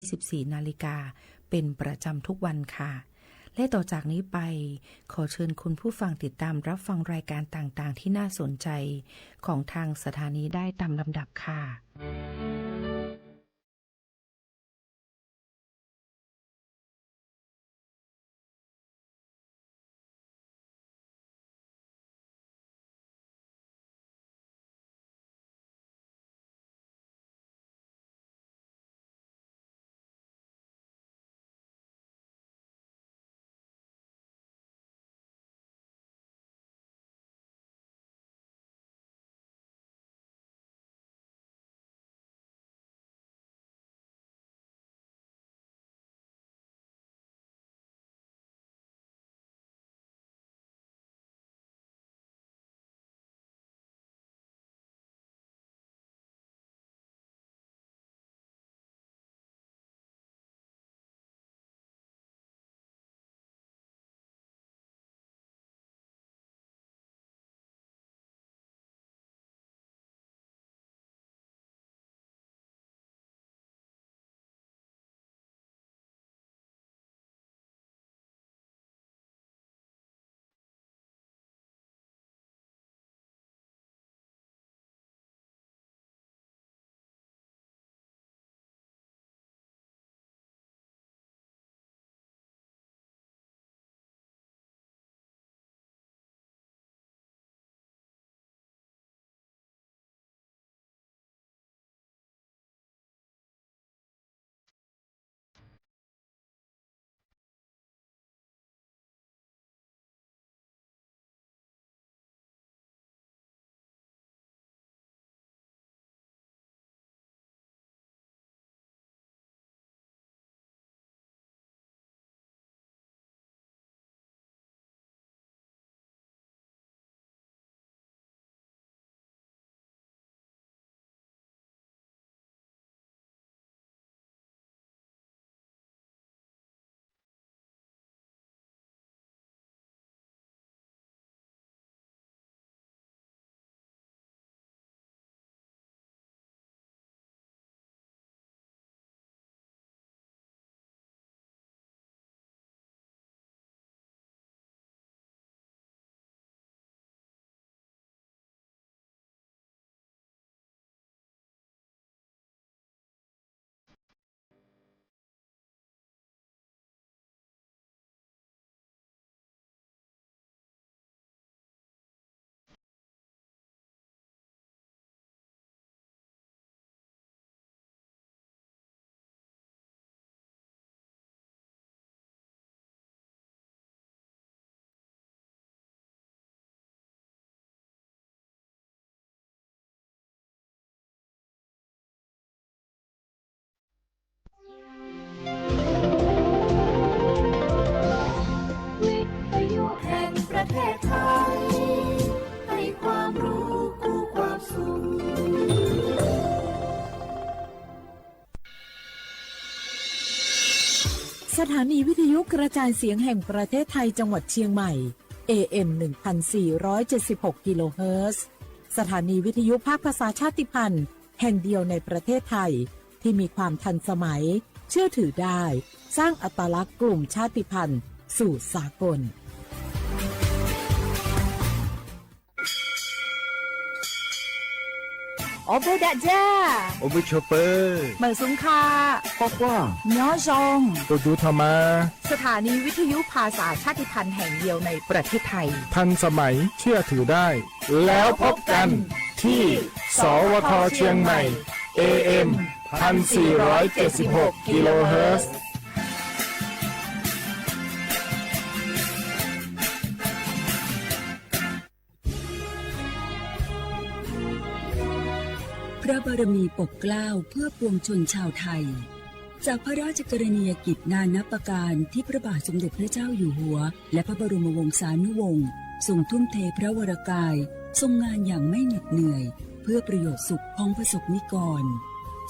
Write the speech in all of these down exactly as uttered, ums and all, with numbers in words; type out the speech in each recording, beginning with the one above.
สิบสี่นาฬิกา เป็นประจำทุกวันค่ะ และต่อจากนี้ไป ขอเชิญคุณผู้ฟังติดตามรับฟังรายการต่างๆ ที่น่าสนใจ ของทางสถานีได้ตามลำดับค่ะวิทยุแห่งประเทศไทย ให้ความรู้คู่ความสุข สถานีวิทยุกระจายเสียงแห่งประเทศไทยจังหวัดเชียงใหม่ เอ เอ็ม หนึ่งพันสี่ร้อยเจ็ดสิบหก กิโลเฮิรตซ์ สถานีวิทยุภาคภาษาชาติพันธุ์แห่งเดียวในประเทศไทย ที่มีความทันสมัย เชื่อถือได้ สร้างอัตลักษณ์กลุ่มชาติพันธุ์สู่สากล โอเปอร์ดาจ้า โอเปอร์โชเปอร์ เหมิงสุงค่ะ ข้อความ ย้อซอง ตูดูทอมา สถานีวิทยุภาษาชาติพันธุ์แห่งเดียวในประเทศไทย ทันสมัย เชื่อถือได้ แล้วพบกันที่ สวท เชียงใหม่ เอ เอ็ม พันสี่ร้อยเจ็ดสิบหก กิโลเฮิรตซ์ พระบารมีปกเกล้าเพื่อปวงชนชาวไทย จากพระราชกรณียกิจนานับประการที่พระบาทสมเด็จพระเจ้าอยู่หัว และพระบรมวงศานุวงศ์ทรงทุ่มเทพระวรกาย ทรงงานอย่างไม่เหน็ดเหนื่อย เพื่อประโยชน์สุขของประสบนิกร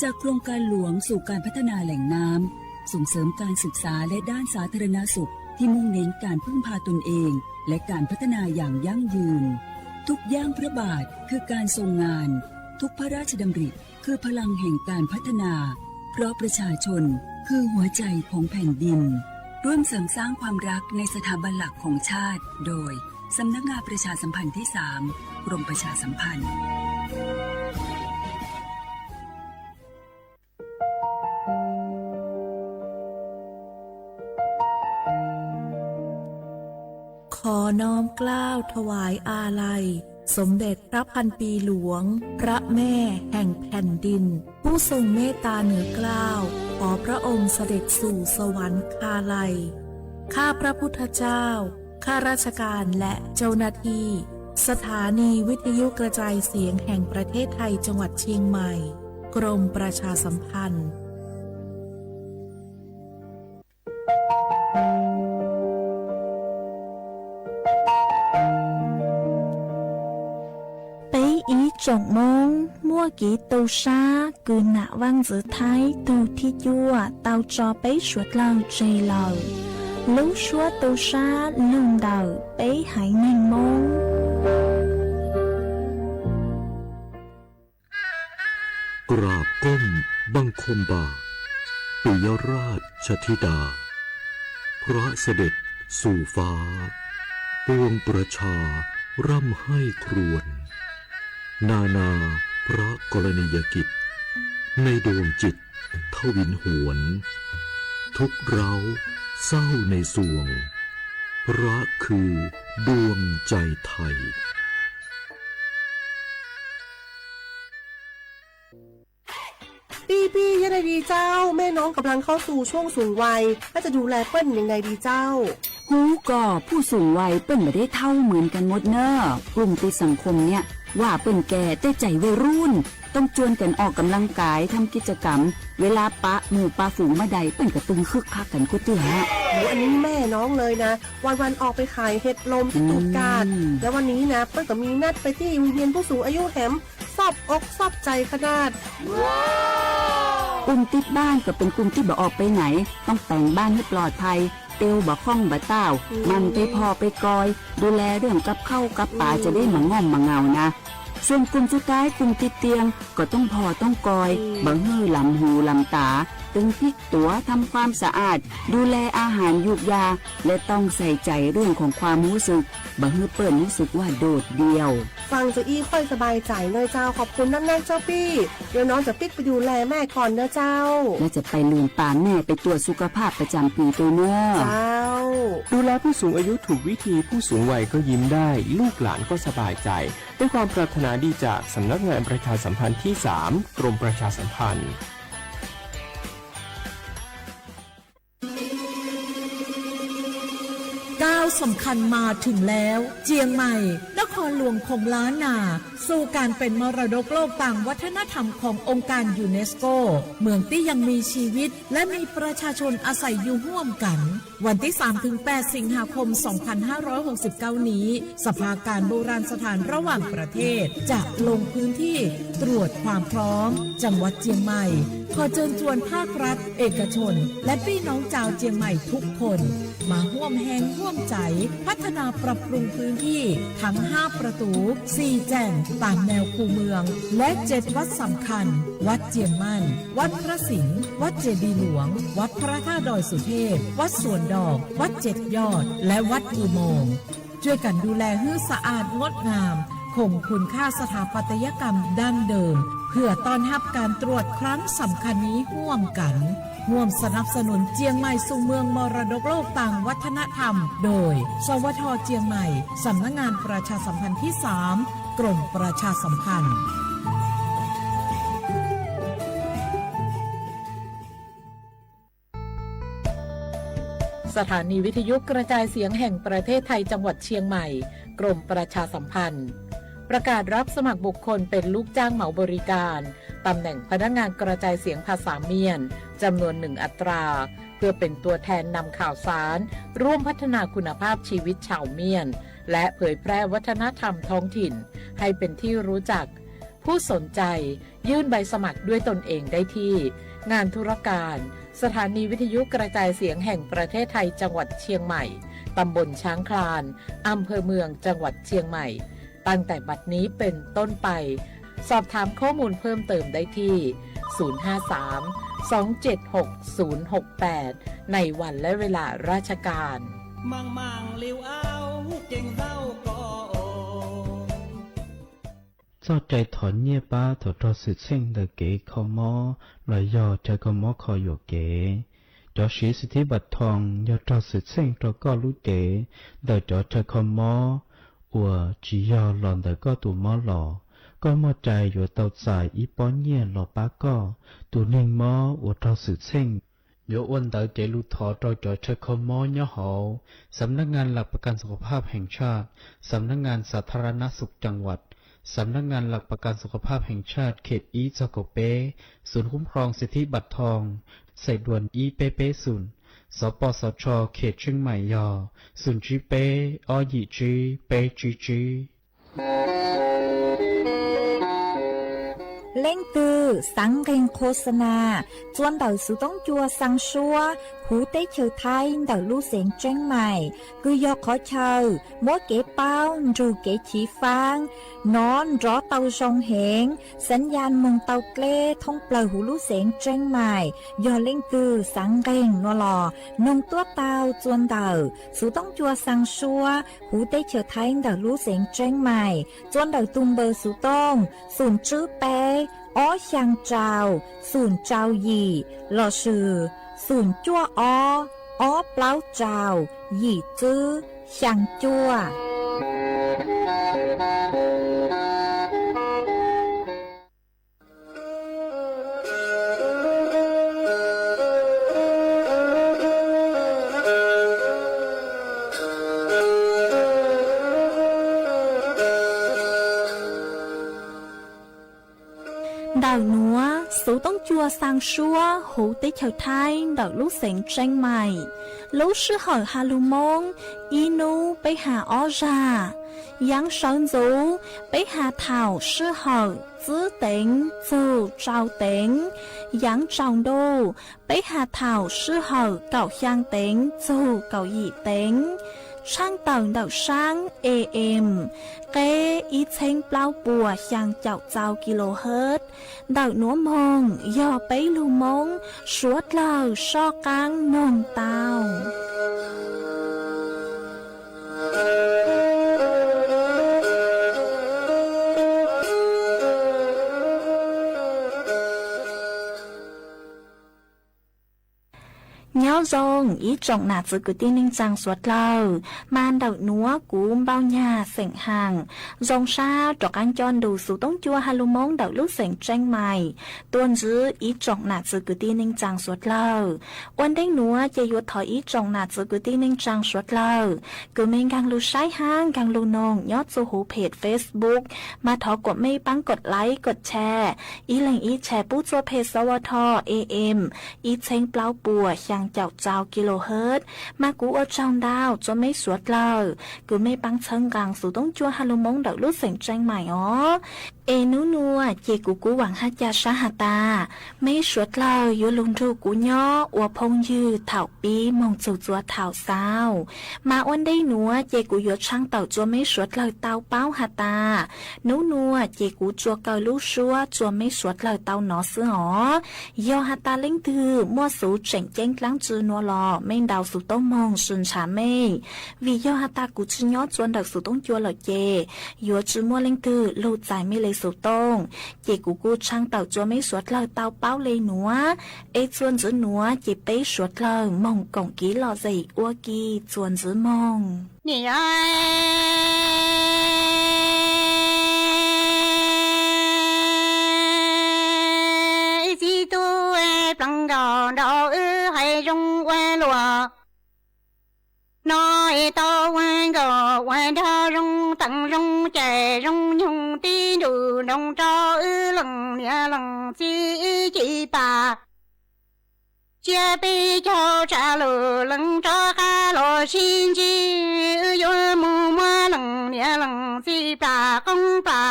จากโครงการหลวงสู่การพัฒนาแหล่งน้ำ ส่งเสริมการศึกษาและด้านสาธารณสุขที่มุ่งเน้นการพึ่งพาตนเอง และการพัฒนาอย่างยั่งยืน ทุกย่างพระบาทคือการทรงงาน ทุกพระราชดำริคือพลังแห่งการพัฒนา เพราะประชาชน คือหัวใจของแผ่นดิน ร่วมเสริมสร้างความรักในสถาบันหลักของชาติ โดย สำนักงานประชาสัมพันธ์ที่สาม กรมประชาสัมพันธ์ ขอน้อมเกล้าถวายอาลัย สมเด็จพระพันปีหลวง พระแม่แห่งแผ่นดิน ผู้ทรงเมตตาเหนือเกล้า ขอพระองค์เสด็จสู่สวรรคาลัย ข้าพระพุทธเจ้า ข้าราชการและเจ้าหน้าที่ สถานีวิทยุกระจายเสียงแห่งประเทศไทยจังหวัดเชียงใหม่ กรมประชาสัมพันธ์ Peb ib tsoom Moob muaj kev tu sab kws nam Vaj Ntxwv Thaib tug thib cuaj tau tso peb suav dlawg tseg lawm. Lub suab tu sab lug ntawm peb haiv neeg Moob. กราบก้มบังคมบาท ปิยราชธิดา พระเสด็จสู่ฟ้า ปวงประชาร่ำไห้ครวญ นานาพระกรณียกิจ ในดวงจิตทวินหวน ทุกข์เร้าเศร้าในสวง พระคือดวงใจไทย ปี้ๆ ยังไงดีเจ้า แม่น้องกำลังเข้าสู่ช่วงสูงวัย แล้วจะดูแลเปิ้นยังไงดีเจ้า ฮู้ก่อ ผู้สูงวัยเปิ้นบ่ได้เฒ่าเหมือนกั๋นหมดเน่อ กลุ่มติดสังคมเนี่ย ว่าเปิ้นแก่ แต่ใจ๋วัยรุ่น ต้องจวนกั๋นออกกำลังกาย ทำกิจกรรม เวลาปะหมู่ปะฝูงบ่าใด เปิ้นก็ตึงคึกคักกั๋นกู้เตื้อ โอ้ อันนี้แม่น้องเลยนะ วันๆ ออกไปขายเห็ดลมตี้ตูดกาด อืม แล้ววันนี้นะ เปิ้นก็มีนัดไปตี้วงเวียนผู้สูงอายุแหม ซอบอกซอบใจ๋ขนาด กลุ่มติดบ้านก็เป๋นกลุ่มตี้บ่ออกไปไหน ต้องแต่งบ้านหื้อปลอดภัย เตียวบ่ค่องบ่ต้าว อืม หมั่นไปผ่อไปกอย ดูแลเรื่องกับข้าวกับป๋า อืม จะได้บ่ง่อมบ่เหงานะ ส่วนกลุ่มสุดท้าย กลุ่มติดเตียง ก็ต้องผ่อต้องกอย อืม บ่หื้อหลำหูหลำต๋า ตึงพลิกตั๋ว ทำความสะอาด ดูแลอาหารยูกยา และต้องใส่ใจ๋เรื่องของความฮู้สึก บ่หื้อเปิ้นฮู้สึกว่าโดดเดี่ยว ฟังจาอี้ค่อยสบายใจ๋เน่อเจ้า ขอบคุณนักๆ เจ้าปี้ เดี๋ยวน้องจะปิ๊กไปดูแลแม่ก่อนเน่อเจ้า และจะไปลืมปาแม่ไปตรวจสุขภาพประจ๋ำปี๋ตวยเน่อ เจ้า ดูแลผู้สูงอายุถูกวิธี ผู้สูงวัยก็ยิ้มได้ ลูกหลานก็สบายใจ๋ ด้วยความปรารถนาดีจากสำนักงานประชาสัมพันธ์ที่สาม กรมประชาสัมพันธ์ ก้าวสำคัญมาถึงแล้ว เจียงใหม่ นครหลวงของล้านนา สู่การเป็นมรดกโลกตางวัฒนธรรมขององค์การยูเนสโก เมืองตี้ยังมีชีวิต และมีประชาชนอาศัยอยู่ฮ่วมกั๋น วันตี้สามถึงแปด สิงหาคม สองพันห้าร้อยหกสิบเก้า นี้ สภาการโบราณสถานระหว่างประเทศ จะลงพื้นที่ตรวจความพร้อม จังหวัดเจียงใหม่ ขอเจิญจวนภาครัฐ เอกชน และปี้น้องจาวเจียงใหม่ทุกคน มาฮ่วมแฮงฮ่วมใจ๋ พัฒนาปรับปรุงพื้นที่ทั้งห้าประตู๋ สี่แจ่ง ต๋ามแนวคูเมือง และเจ็ดวัดสำคัญ วัดเจียงมั่น วัดพระสิงห์ วัดเจดีย์หลวง วัดพระธาตุดอยสุเทพ วัดสวนดอก วัดเจ็ดยอด และวัดอุโมงค์ จ้วยกั๋นดูแลหื้อสะอาดงดงาม คงคุณค่าสถาปัตยกรรมดั้งเดิม เพื่อต้อนฮับการตรวจครั้งสำคัญนี้ฮ่วมกั๋น ฮ่วมสนับสนุนเจียงใหม่สู่เมืองมรดกโลกตางวัฒนธรรม โดย สวท เจียงใหม่ สำนักงานประชาสัมพันธ์ที่สาม กรมประชาสัมพันธ์ สถานีวิทยุกระจายเสียงแห่งประเทศไทยจังหวัดเชียงใหม่ กรมประชาสัมพันธ์ ประกาศรับสมัครบุคคลเป็นลูกจ้างเหมาบริการ ตำแหน่งพนักงานกระจายเสียงภาษาเมียน จำนวนหนึ่งอัตรา เพื่อเป็นตัวแทนนำข่าวสาร ร่วมพัฒนาคุณภาพชีวิตชาวเมียน และเผยแพร่วัฒนธรรมท้องถิ่น ให้เป็นที่รู้จัก ผู้สนใจ ยื่นใบสมัครด้วยตนเองได้ที่ งานธุรการ สถานีวิทยุกระจายเสียงแห่งประเทศไทยจังหวัดเชียงใหม่ ตำบลช้างคลาน อำเภอเมือง จังหวัดเชียงใหม่ ตั้งแต่บัดนี้เป็นต้นไป สอบถามข้อมูลเพิ่มเติมได้ที่ ศูนย์ห้าสาม สองเจ็ดหกศูนย์หกแปด ในวันและเวลาราชการ โจ้ใจ๋ถอนเงี้ยป๊า ถอนรอยสืบเส้นเต๋อเก๋คอมอ ลอยยอดใจ๋คอมอคอหยวกเก๋ จ๋อเสียสิทธิบัตรทอง ยอดรอยสืบเส้นตอก้อลูกเก๋ เต๋อจ๋อใจ๋คอมอ อัวจียอดหล่อนเต๋อก้อตั๋วมอหล่อ ก้อมอใจ๋หยวดเต๋าจ่ายอี้ป๊อเงี้ยหล่อป๊าก้อ ตั๋วนึ่งมอ อัวรอยสืบเส้น หยวดอวนเต๋อเก๋ลูกถอเต๋าจ๋อใจ๋คอมอย้อหาว สำนักงานหลักประกันสุขภาพแห่งชาติ สำนักงานสาธารณสุขจังหวัด สำนักงานหลักประกันสุขภาพแห่งชาติเขตอี้ เจ้าเก่าเป๊ะ ศูนย์คุ้มครองสิทธิบัตรทอง ใส่ด่วนอี้เป๊ะเป๊ะสุด สปสช เขตเจียงใหม่ยอ ศูนย์ จี๊เป๊ะ อ้อ หยี่ จี๊ เป๊ะ จี๊ จี๊ เล่งตื่อ สังเร่งโฆษณา จวนเต๋าสูต้องจัวซังซัว ฮูเต๊เชิวไท้ เต๋าลู่เสงเจียงใหม่ กือยอขอเชิญ มัวเก๋เป้า จู๋เก๋ฉีฟ้าง หนอน จ๋อเตาซองเหง สัญญาณมงเตาเกล้ ท่องเปล่าฮูลู่เสงเจียงใหม่ ยอเล่งตื่อ สังเร่ง นัวหล่อ นงตั้วเตา จวนเต๋าสูต้องจัวซังซัว ฮูเต๊เชิวไท้ เต๋าลู่เสงเจียงใหม่ จวนเต๋าตุงเบอร์สูต้อง ศูนย์ จื้อเป๊ะ อ้อ ฮยางเจา ศูนย์ เจาหยี่ หล่อสื่อ ศูนย์ จั่วอ้อ อ้อ เปล้าเจา หยี่ จื้อ ฮยางจั่ว เต๋าหนัว สูต้องจัวซังซัว ฮูเต๊เชิวไท้ เต๋าลู่เสงเจียงใหม่ ลู่ซื่อเหาะ ฮาลูมง อี้นู้ เป๊ะหาอ้อ จ่า ยังเสาหญู เป๊ะหาเถ่า ซื่อเหาะ จื้อเต็ง จู๋ เจาเต็ง ยังเสาดู เป๊ะหาเถ่า ซื่อเหาะ เก่า ฮยางเต็ง จู๋ เก่าหยี่เต็ง ช่างเต๋าเต๋าช้าง เอเอ็ม เก้ อี้เซ้งเปล้าปัว ฮยางเจ้าเจา กิโลเฮิรตซ์ เต๋าหนัวมง ยอเป๊ะลูมง สัวเต๋า ซ่อก้าง มงเตา ย้อส่ง อี้จ่องหนาจื้อกือตี้เน่งจังสัวเต๋า มาเต๋าหนัว กูเบ้าหญ้า เสียงห่าง ส่งซาว ต๋อกางจ้อนดู สูต้องจัว ฮาลูมง เต๋าลู่เสงเจียงใหม่ ตวนจื้อ อี้จ่องหนาจื้อกือตี้เน่งจังสัวเต๋า อ้วนเด้งหนัว เจหยวดถออี้จ่องหนาจื้อกือตี้เน่งจังสัวเต๋า กือเม้งกังลูกชายห้าง กังลูกน้อง ย้อดสู่หูเพจเฟซบุ๊ก มาถอกดเม้งปังกดไลก์ กดแชร์ อี้เล็งอี้แชร์ปู้จัวเพจ สวท เอเอ็ม อี้เซ้งเปล้าปัว ฮยางเจ้าเจา กิโลเฮิรตซ์ มากูอัวจ่องดาว จัวเม้งสัวเต๋า กือเม้งปังเชิงกัง สูต้องจัว ฮาลูมง เต๋าลู่เสงเจียงใหม่ อ๋อ เอหนูหนัว เจกูกู้หวังฮาจาซะหาตา เม้งสัวเต๋า ยัวลุงถูกกูย้อ อัวพงยือ เถ่าปี้ มงจูจัวเถ่าซาว มาอ้วนเด้งหนัว เจกูยัวช่างเต๋าจัวเม้งสัวเต๋าเต้าเป้าหาตา หนูหนัว เจกูจัวเกาลู่ซัว จัวเม้งสัวเต๋าเต้าหนอซื่ออ๋อ ยอหาตาเล้งถือ มั่วสูเจ๋งเจ๊งกล้างจือนัวหล่อ เม้งเดาสูโต้มง ซืนฉาเม้ง หวียอหาตากูจื้อย้อจวนเต๋าสูต้องจัวเหล่าเจ ยัวจื้อมั่วเล้งถือ ลู่จ่ายเม้งเลยสูต้อง เจกูกู้ช่างเต๋าจัวเม้งสัวเต๋าเต้าเป้าเลยหนัว เอจวนจื้อหนัว เจเป๊สัวเต๋ามงก๋องกี้หล่อเจ๋ออัวกี้จวนจื้อมง นี่เอ้ย อีสี่ตู้เอ้ย ปลังดอกดอกเอ้ย ให้รงอ้วนหลัว น้อยเต้าวันก็วันเท่ารงตั้งรงใจรงยุงตี้ดูดงเจ้าอื้อหลังเหนือหลังซีอี้จีป่า เจียปี้เจ้าจาหลู่หลังเจ้าข้าหล่อชินจีอื้อยัวหมู่มัวหลังเหนือหลังซีป่าก้องป่า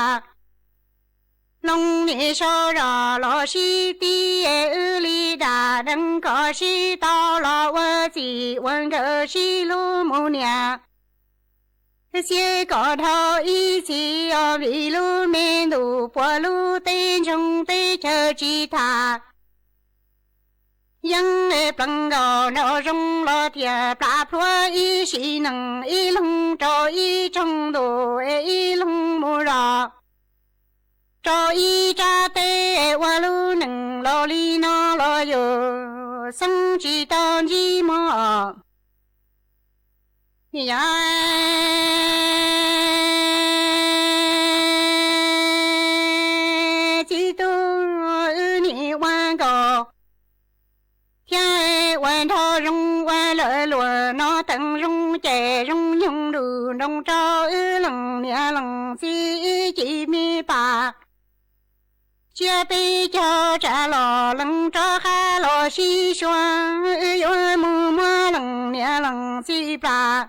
ลงนี่โชรอหล่อชีตี้เออื้อลีด่าดังก่อชีเต้าหล่อเวอร์สี่วันเกอชีลู่หมู่เนี่ย เสียก่อเท่าอีสี่ออวีลู่เมนดูปัวลู่เต้นชงเต้เชอจีถา Yeeb es plees nkaus nraug zoo los thiaj plas pluav ib sim neej, ib leeg rau ib tsoog ntuj es ib leeg mus zos. Rau ib tsab teb ua lub neej laus li no los yus xeeb tsis tau ntsib mog. Yog txiv tub wb nim ua nkaus thiab ua nraug zoo ua lawv luag no teem zoo ces zoo nyoog nruj nroo rau wb leej niam leej txiv ib ci me pam. Tsiab peb caug tsa los lees rov qab los sib suav, wb yuav mus muab leej niam leej txiv plam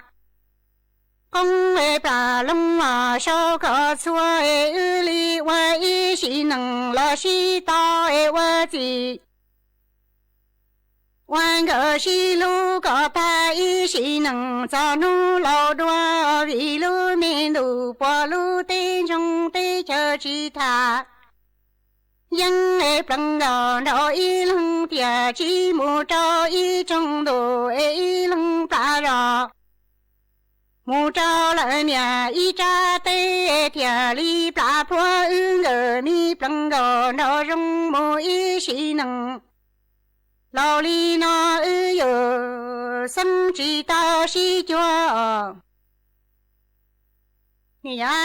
qoob es plam loo los sau kom txhua es wb li ua ib sim neej los sib tau es ua txim. Ua nkawd sib hlub kom tag ib sim neej txog hnub laus dua, vim lub me ntuj puas lub teb ntsoog teb chaws tsis tham. Yeeb es plees nkaus nraug ib leeg thiaj tsis mus rau ib tsoog ntuj es ib leeg plas zos. Mus rau lawv niam ib tsab teb thiaj li plas pluav wb nkawd mi plees nkaus nraug zoo mus ib sim neej. Laus li no wb yuav xeeb tsis tau sib cuag. Yog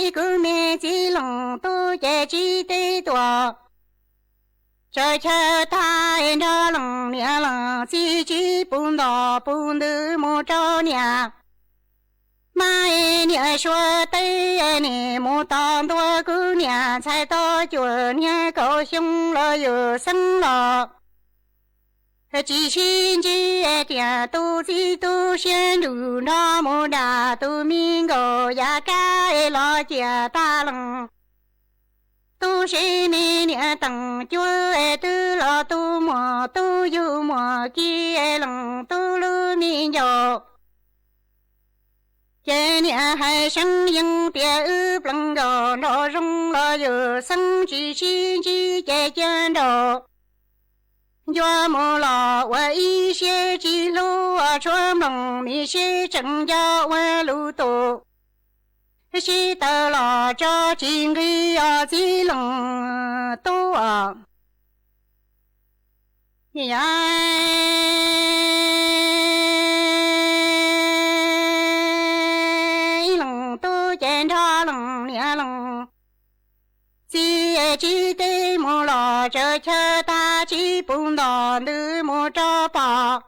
ib kuv me txiv leej tub ces tsib teb tuam, tsaws chaw tag es nrog leej niam leej txiv tsib puv ntos puv ntws mus rau niam. Mab es niam suav teb es nim mus tos ntua kuv niam ntxhais tau cuam niag kaum xyoo los yus xeeb los tsis sib ntsib es tias tu txiv tu siab ntsws nrog mus dam tus me nkaus yav kab es los ciam tag leej. Tu siv me niam teem cuab es twb los tu muam tu yug muam ki es leej tu lub me ncaus. Ces niam hais seeb yeej tias wb plees nkaus nraug zoo los yus xeeb tsis sib ntsib ces cia nraug ncua mus los ua ib siab tsis hlub ua tshuav nploos mi seb tseem nco ua lus tus. Sib tawm los tso tsis nqig os txiv leej tub os. Yog ib leej tub ces nrog leej niam leej txiv tsib teb mus los tsaws chaw tag tsib puv ntos ntws mus rau pom.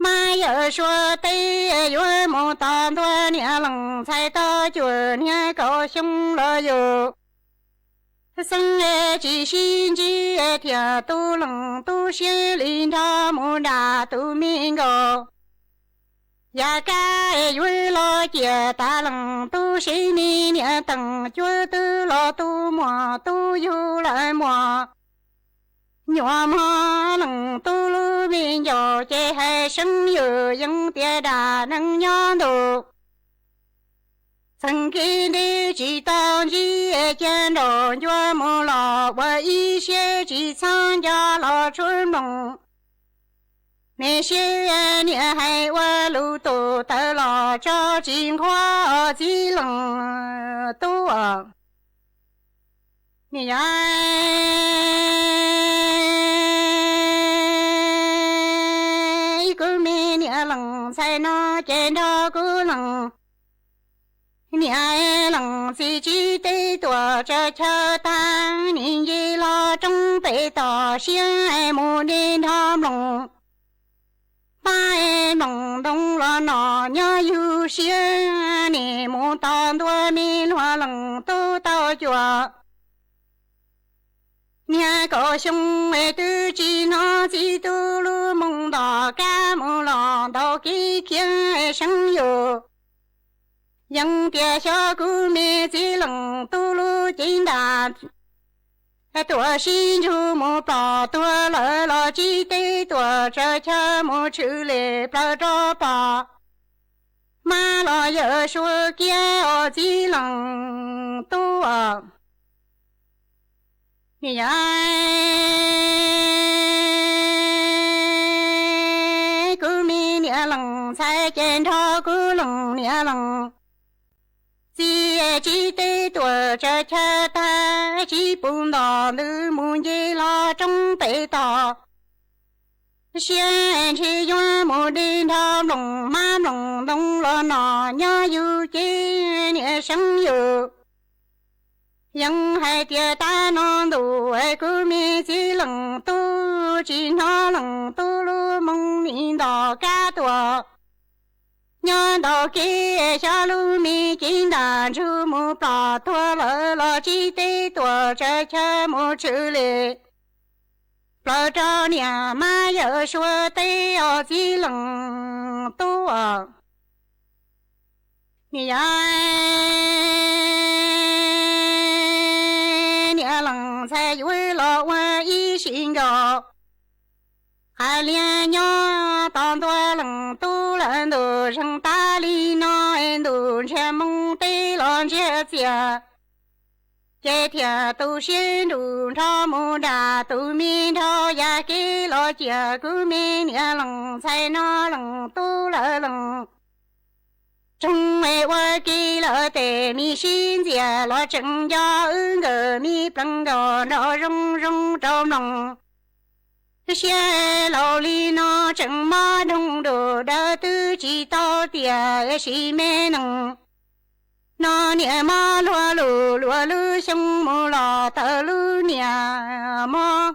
Mab yawm suav teb yuav mus tos ntua niam leej ntxhais tau cuam niag kaum xyoo los yus xeeb tsis sib ntsib thiaj tu leej tu siab li nrog mus dam tus me nkaus. Yav kab yuav los ciam tag leej tu siv me niam teem cuab twb los tu muam tu yug lawm muam. Nyuam mog leej tu lub me ncaus ces hais seeb yus yeej tias dam neeg nyob ntu. Txheej kev ntev tsis tau ntsib cia nraug ncua mus los ua ib siab tsis txhob nco los tshuav nploos. Me siab niam hais ua lus tus tawv los tso tsis nqhuab os txiv leej tub os. Yog ib kuv me niam leej ntxhais no ces nrog kuv leej niam leej txiv tsib teb tuam tsaws chaw tag nim nce los roob pem toj siab mus de nrho nploos. Pab nploos ntoo los nom nyob yug siab nim mus tos ntua me luag leej tub tau cuam. Niag kaum xyoo es twb tsis hnov txiv tub lub moo ntom kab mus los ntaus kev khiav seeb yus. Yeej tias xyov kuv me txiv leej tub lub cev ntam tuam sib ntsug mus plom tuag lawm los tsib teb tuam tsaws chaw mus tshwm lem plaws rau pom. Mab los yawm suav kiav os txiv leej tub os. Niam yau, kuv me niam leej ntxhais ces nrog kuv leej niam leej txiv tsib teb tuam tsawv chaw tag, tsib puv ntom ntws mus nce hlo roob pem toj. Siab ntshe yuav mus de nrho mloog, mab mloog ntoo los no nyob yus cev niam seev yus. Yeej hais tias tav no ntuj kuv me txiv leej tub tsis hnov leej tub lub moo mi ntom kab tuaj. Nyob ntaus kev xyov lub me cev ntam ntsug mus ploj tuag lawm los tsib teb tuam tsawv chaw mus tshwm li plaws rau niam mab yawm suav teb os txiv leej tub os. Niam yau, niam leej ntxhais yuav los ua ib sim nkaus. Qhov liaj nyob tos ntua leej tub lawm ntuj zeeg tag li no es ntuj ntsiag moo teb los ntsiag txias. Ces thiaj tu siab nruj nrho mus dam tus me nraug yaj kev los cia kuv me niam leej ntxhais no leej tub lawm leej roog es ua ke lawm tes mi sib ntxias los tseem nco wb nkawd mi plees nkaus nraug zoo zoo rau mloog. Siab laus li no tseem mob doog dua dawb twb tsis tau tiam sis me neeg no niam mob luag lus luag lub xyoo mus los tawm lub niam mob.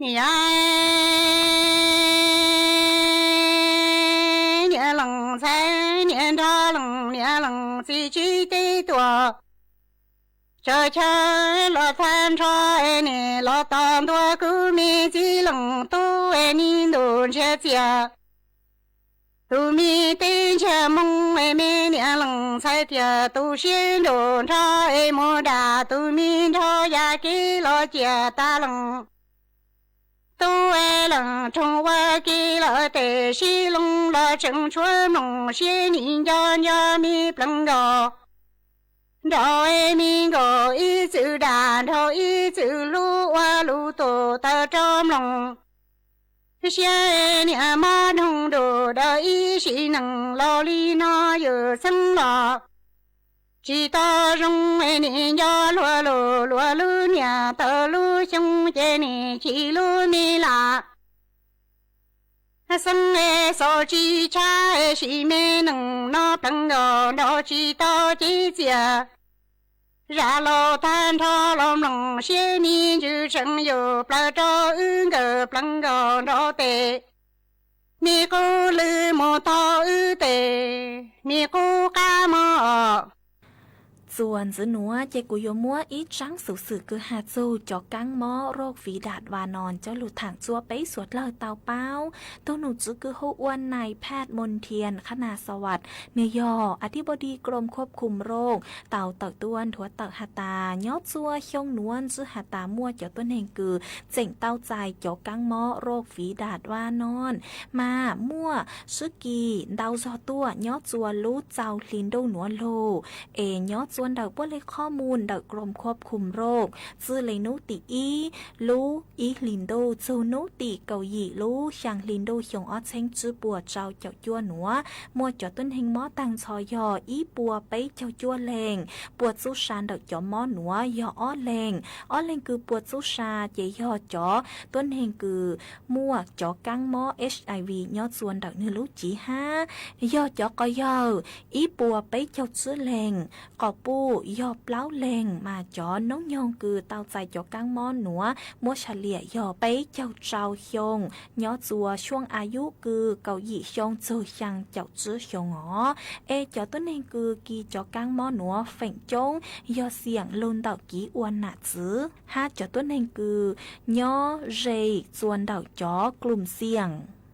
Niam, niam leej ntxhais niam nrog leej niam leej txiv tsib teb tuam tsawv chaw los tag nrho es niam los tos ntua kuv me txiv leej tub es ni ntuj ntsiag txias. Tus me teb ntsiag moo es me niam leej ntxhais thiaj tu siab nruj nrho es mus dam tus me nraug yaj kev los cia tag leej tub es leej roog ua ke lawm tes sib loo los tseem tshuav mloog siab ni nco nco mi plees nkaus nraug es mi nkaus ib txwm dam nraug ib txwm hlub ua lus tuam tawm rau mloog. Siab niam mob doog dua dawb ib sim neej laus li no yus txheeb los tsis tau zoo es niam nco luag lus luag lub niam tawm lub xyoo ces niam chim lub me lam xeeb es xaus tsis tshaj es sim me neej no plees nkaus nraug tsis tau cev txias. Zaj laus tag nrho los mloog siab mi ntsws tseem yuav plaws rau wb nkawd plees nkaus nraug tes. Mi qub lw mus tog wb tes, mi qub qab mob os. Txuas ntxiv nuav ces kuv yuav muab ib tsab xov xwm kws has txug cov kaab mob roj fiv dam va non coj lug thaam txuas peb suav dlawg tau paub. Tug num tswv kws hu ua Nais Phaj Mons Thian Khanasawat, nwg yog อธิบดีกรมควบคุมโรค tau tawm tuaj nthuav tawm has tas nyob txua xyoo nuav ntsib has tas muaj cov tuab neeg kws tseem tau txais cov kaab mob roj fiv dam va non mas muaj sib kis ntau zog tuaj nyob txua lub txau hli ntuj nuav lug. Es nyob txua ntawm puab le qhov muj ntawm กรมควบคุมโรค txwj le nub tim ib lub ib hli ntuj txug nub tim kaum yim lub xyaa hli ntuj xyoo ob txheeb tswb puas rau caum cuaj nuav, muaj cov tuab neeg mob taag nrho yog ib puas peb caug cuaj leeg. Puas txub sa ntawm cov mob nuav yog ob leeg. Ob leeg kws puas txub sa ces yog cov tuab neeg kws muaj cov kaab mob HIV nyob txua ntawm nwg lub civ hab, yog cov quas yawg ib puas peb caug tswb leeg. Quas puj yog plaub leeg, mas cov noob nyoog kws tau txais cov kaab mob nuav muab sa liam yog peb caug rau xyoo, nyob txua xyoo a yub kws kaum yim xyoo txug xyaa caum tswb xyoo os. Es cov tuab neeg kws kis cov kaab mob nuav feem coob yog xiam lug ntawm kiv ua nam txwv hab cov tuab neeg kws nyob ze txua ntawm cov klum xiam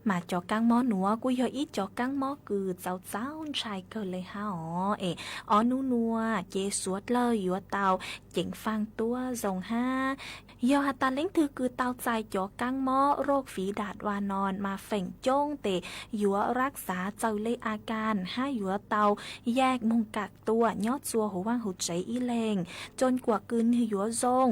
Màs cov cang mob nuav kuj yog ib cov cang mob kws txaus txaus ntshai kawg le hab os. Es ob nub nuav ces suav dlawg yuav tau ceev faj tuab zoo hab. Yog has tas leej twg kws tau txais cov cang mob โรคฝีดาษวานอน mas feem coob tes yuav รักษา txawm le a kas hab yuav tau yaj moog kam tua nyob tsua huv vaaj huv tsev ib leeg, จนกว่า kws nwg yuav zoo.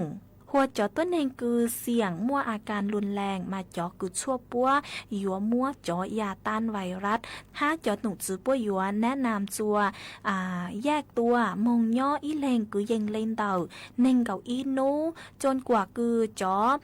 Hua cov tuab neeg kws xiam muaj a kas รุนแรง mas cov kws tshuaj puab yuav muab cov ยาต้านไวรัส hab cov nom tswv puab yuav แนะนำ tsua yaj tua moog nyob ib leeg kwv yees le ntawm neeg nkaum ib nub, จนกว่า kws cov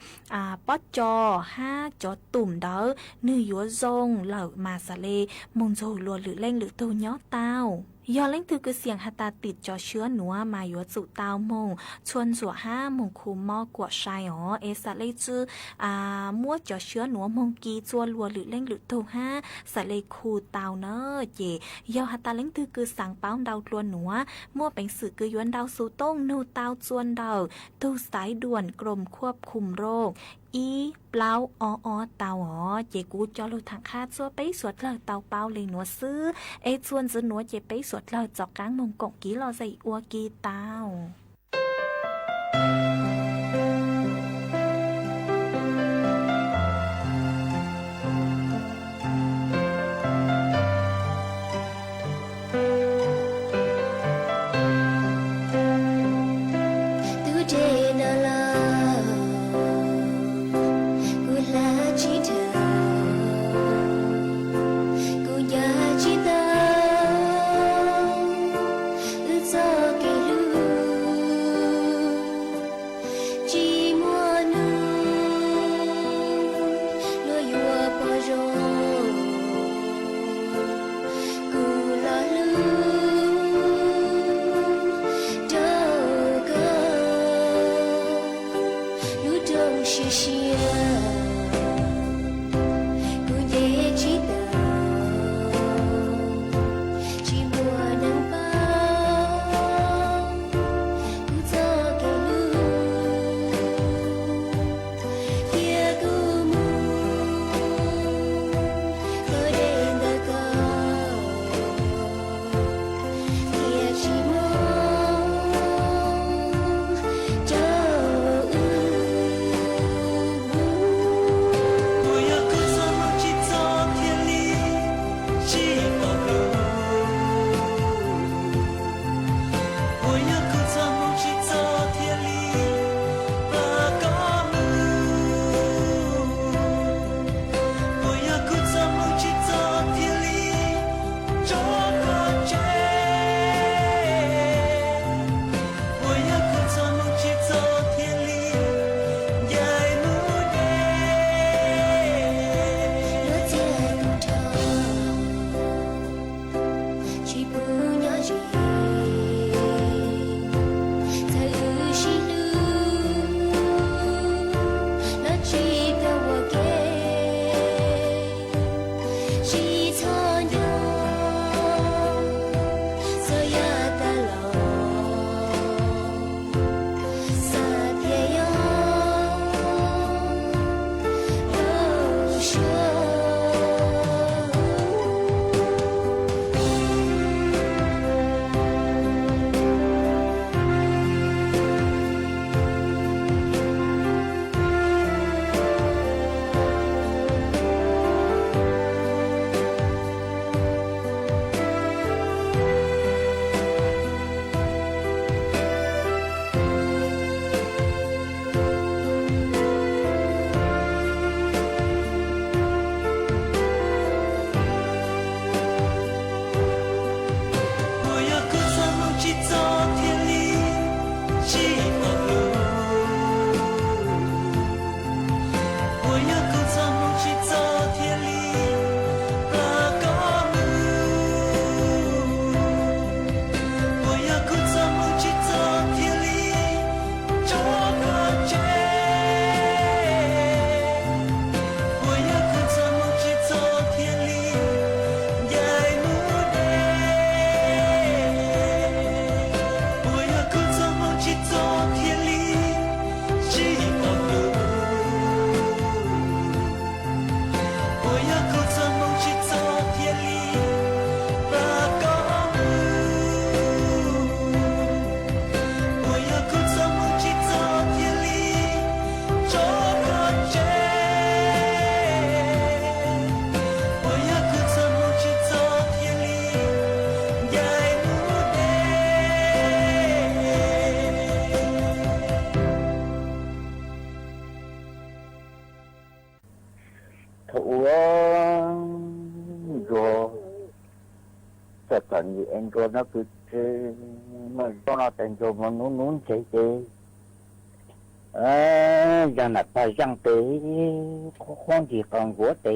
pob co hab cov tum ntawd nwg yuav zoo lawm mas xam le moog nrug luas lwm leej lwm tug nyob tau. Yog leej twg kws xiam has tas tim cov shuab nuav mas yuav tsum tau moog txhua ntsuam hab moog khu mob kuam sai os. Es xam le tsi muab cov shuab nuav moog kis tsua luas lwm leej lwm tug hab xam le khu tau na. Ces yog has tas leej twg kws xaav paub ntau dlua nuav, muaj peev xwm kws yuav ntau xu tooj nug tau tsua ntawm tug สายด่วนกรมควบคุมโรค ib plaub ob ob tau os. Ces kuv coj lug tham qha tsua peb suav dlawg tau paub le nuav xwb. Es tsua ntxiv nuav ces peb suav dlawg rov qaab moog koom kis lom zem ua kis tau. เป๋นอยู่ เอ็น จวน นะ คือ คือ เมื่อ จ้อง นอก แต่ จวน มัน หนู หนู เฉย เฉย เออ ยัง หน้า ปลา ย่าง เต๋ โค้ง โค้ง ดี กัง หัว เต๋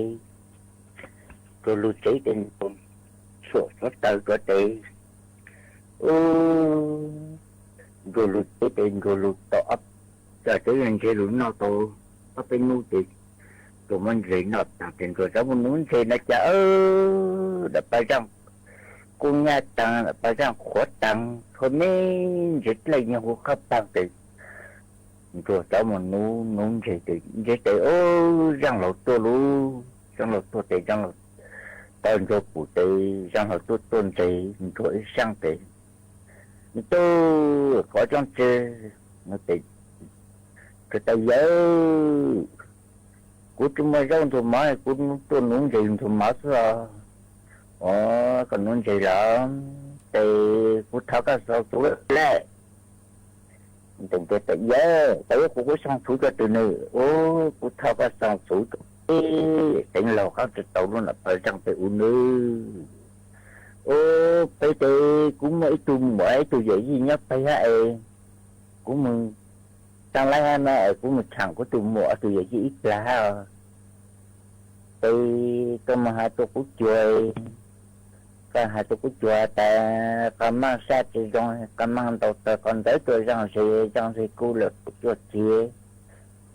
จวน ลูก เฉย เต๋ จวน สั่ว สั่ว เต๋ จวน เต๋ โอ้ จวน ลูก เฉย เต๋ จวน ลูก ต่อ อัพ จะ เต๋ ยัง เฉย ลูก นอก โต อัพ ไป หนู เต๋ จวน มัน เฉย นอก ต่าง เต๋ จวน สาว หนู เฉย นะจ๊ะ เออ หน้า ปลา ย่าง กู ย่า ตัง หน้า ปลา ย่าง ขัว ตัง คน นี้ เฉย เต๋ ยัง หัว ข้าว ปัง เต๋ จวน สาว หนู หนู เฉย เต๋ เฉย เต๋ โอ้ ย่าง เหล่า ตั้ว ลูก ย่าง เหล่า ตั้ว เต๋ ย่าง เหล่า ต๋อน จวน ปู่ เต๋ ย่าง เหล่า ตั้ว ตั้ว เฉย จวน ไอ้ ย่าง เต๋ มัน ตั้ว ขอ จ้อง เจอ มัน เต๋ ก็ เต๋ เย้ย กูจะ มา เย้า ถูก ไหม กู ตั้ว หนู เฉย ถูก ไหม ซะ อ๋อ ก็ หนู เฉย เหรอ เต๋ กู เฒ่า ก็ ส่อง สู แหละ เต๋ เต๋ เย้ย แต่ว่า กู ก็ ส่อง สู ก็ ตื่น เน่อ โอ้ กู เฒ่า ก็ ส่อง สู เอ๊ะ เสียง เหล่า เขา จะ เต๋า ลูก หน้า ปลา ย่าง ไป อู่ เน่อ โอ้ ไป เต๋ กู มัว ไอ้ ตู้ หมวก ไอ้ ตู้ ใหญ่ ยี่ เยียะ ไป ฮะ เอ๋ กู มึง ตัง ไล่ ฮะ แม่ เอ๋ กู มึง ฉัง กู ตู้ หมวก ไอ้ ตู้ ใหญ่ ยี่ อีก ปลา ฮะ เต๋ ก็ มา หา ตั้ว กู จ๋วย ก็ หา ตั้ว กู จ๋วย แต่ ก็ มั่ง ซ่า จะ ยอง ก็ มั่ง เต๋า เต๋อ ก็ เต๋อ ตั้ว ย่าง เฉย ย่าง เฉย กู เหลือ กู จ๋วย เสีย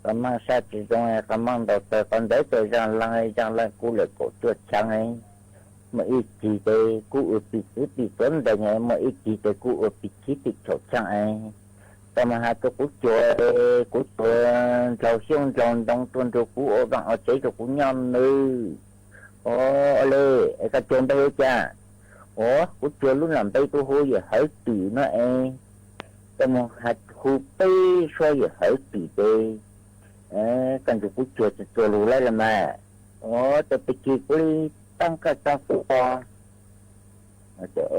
ก็ มั่ง ซ่า จะ ยอง ก็ มั่ง เต๋า เต๋อ ก็ เต๋อ ตั้ว ย่าง ลัง ย่าง ลัง กู เหลือ กู จ๋วย ชัง ไอ้ เมื่อ อีก จี เต๋ กู อึด ปี ซื้อ ปี สน ได้ ไง เมื่อ อีก จี เต๋ กู อึด ปี ขี้ ปี โฉด ชัง ไอ้ ก็ มา หา ตั้ว กู จ๋วย กู จ๋วย เจ้า เสียง เจ้า ดอง ตวน ตั้ว กู โอ้ บัง เอา เจ๋ย ตั้ว กู ย่อม เน่อ โอ้ เอา เลย ไอ้ ก็ จ๋วย ไป เลย จ้า โอ้ กู จ๋วย ลูก หน้า ไป ตั้ว โห อย่า เหย ตื่น เนาะ เอ๋ ก็ มา หา ฮู ไป ซัว อย่า เหย ตื่น เต๋ เออ ก็ ตั้ว กู จ๋วย จะ ตั้ว ลูก ไล่ ละ มา โอ้ แต่ ไป จี กู เลย ตั้ง ก็ ตั้ง กู ปอ แต่ เอ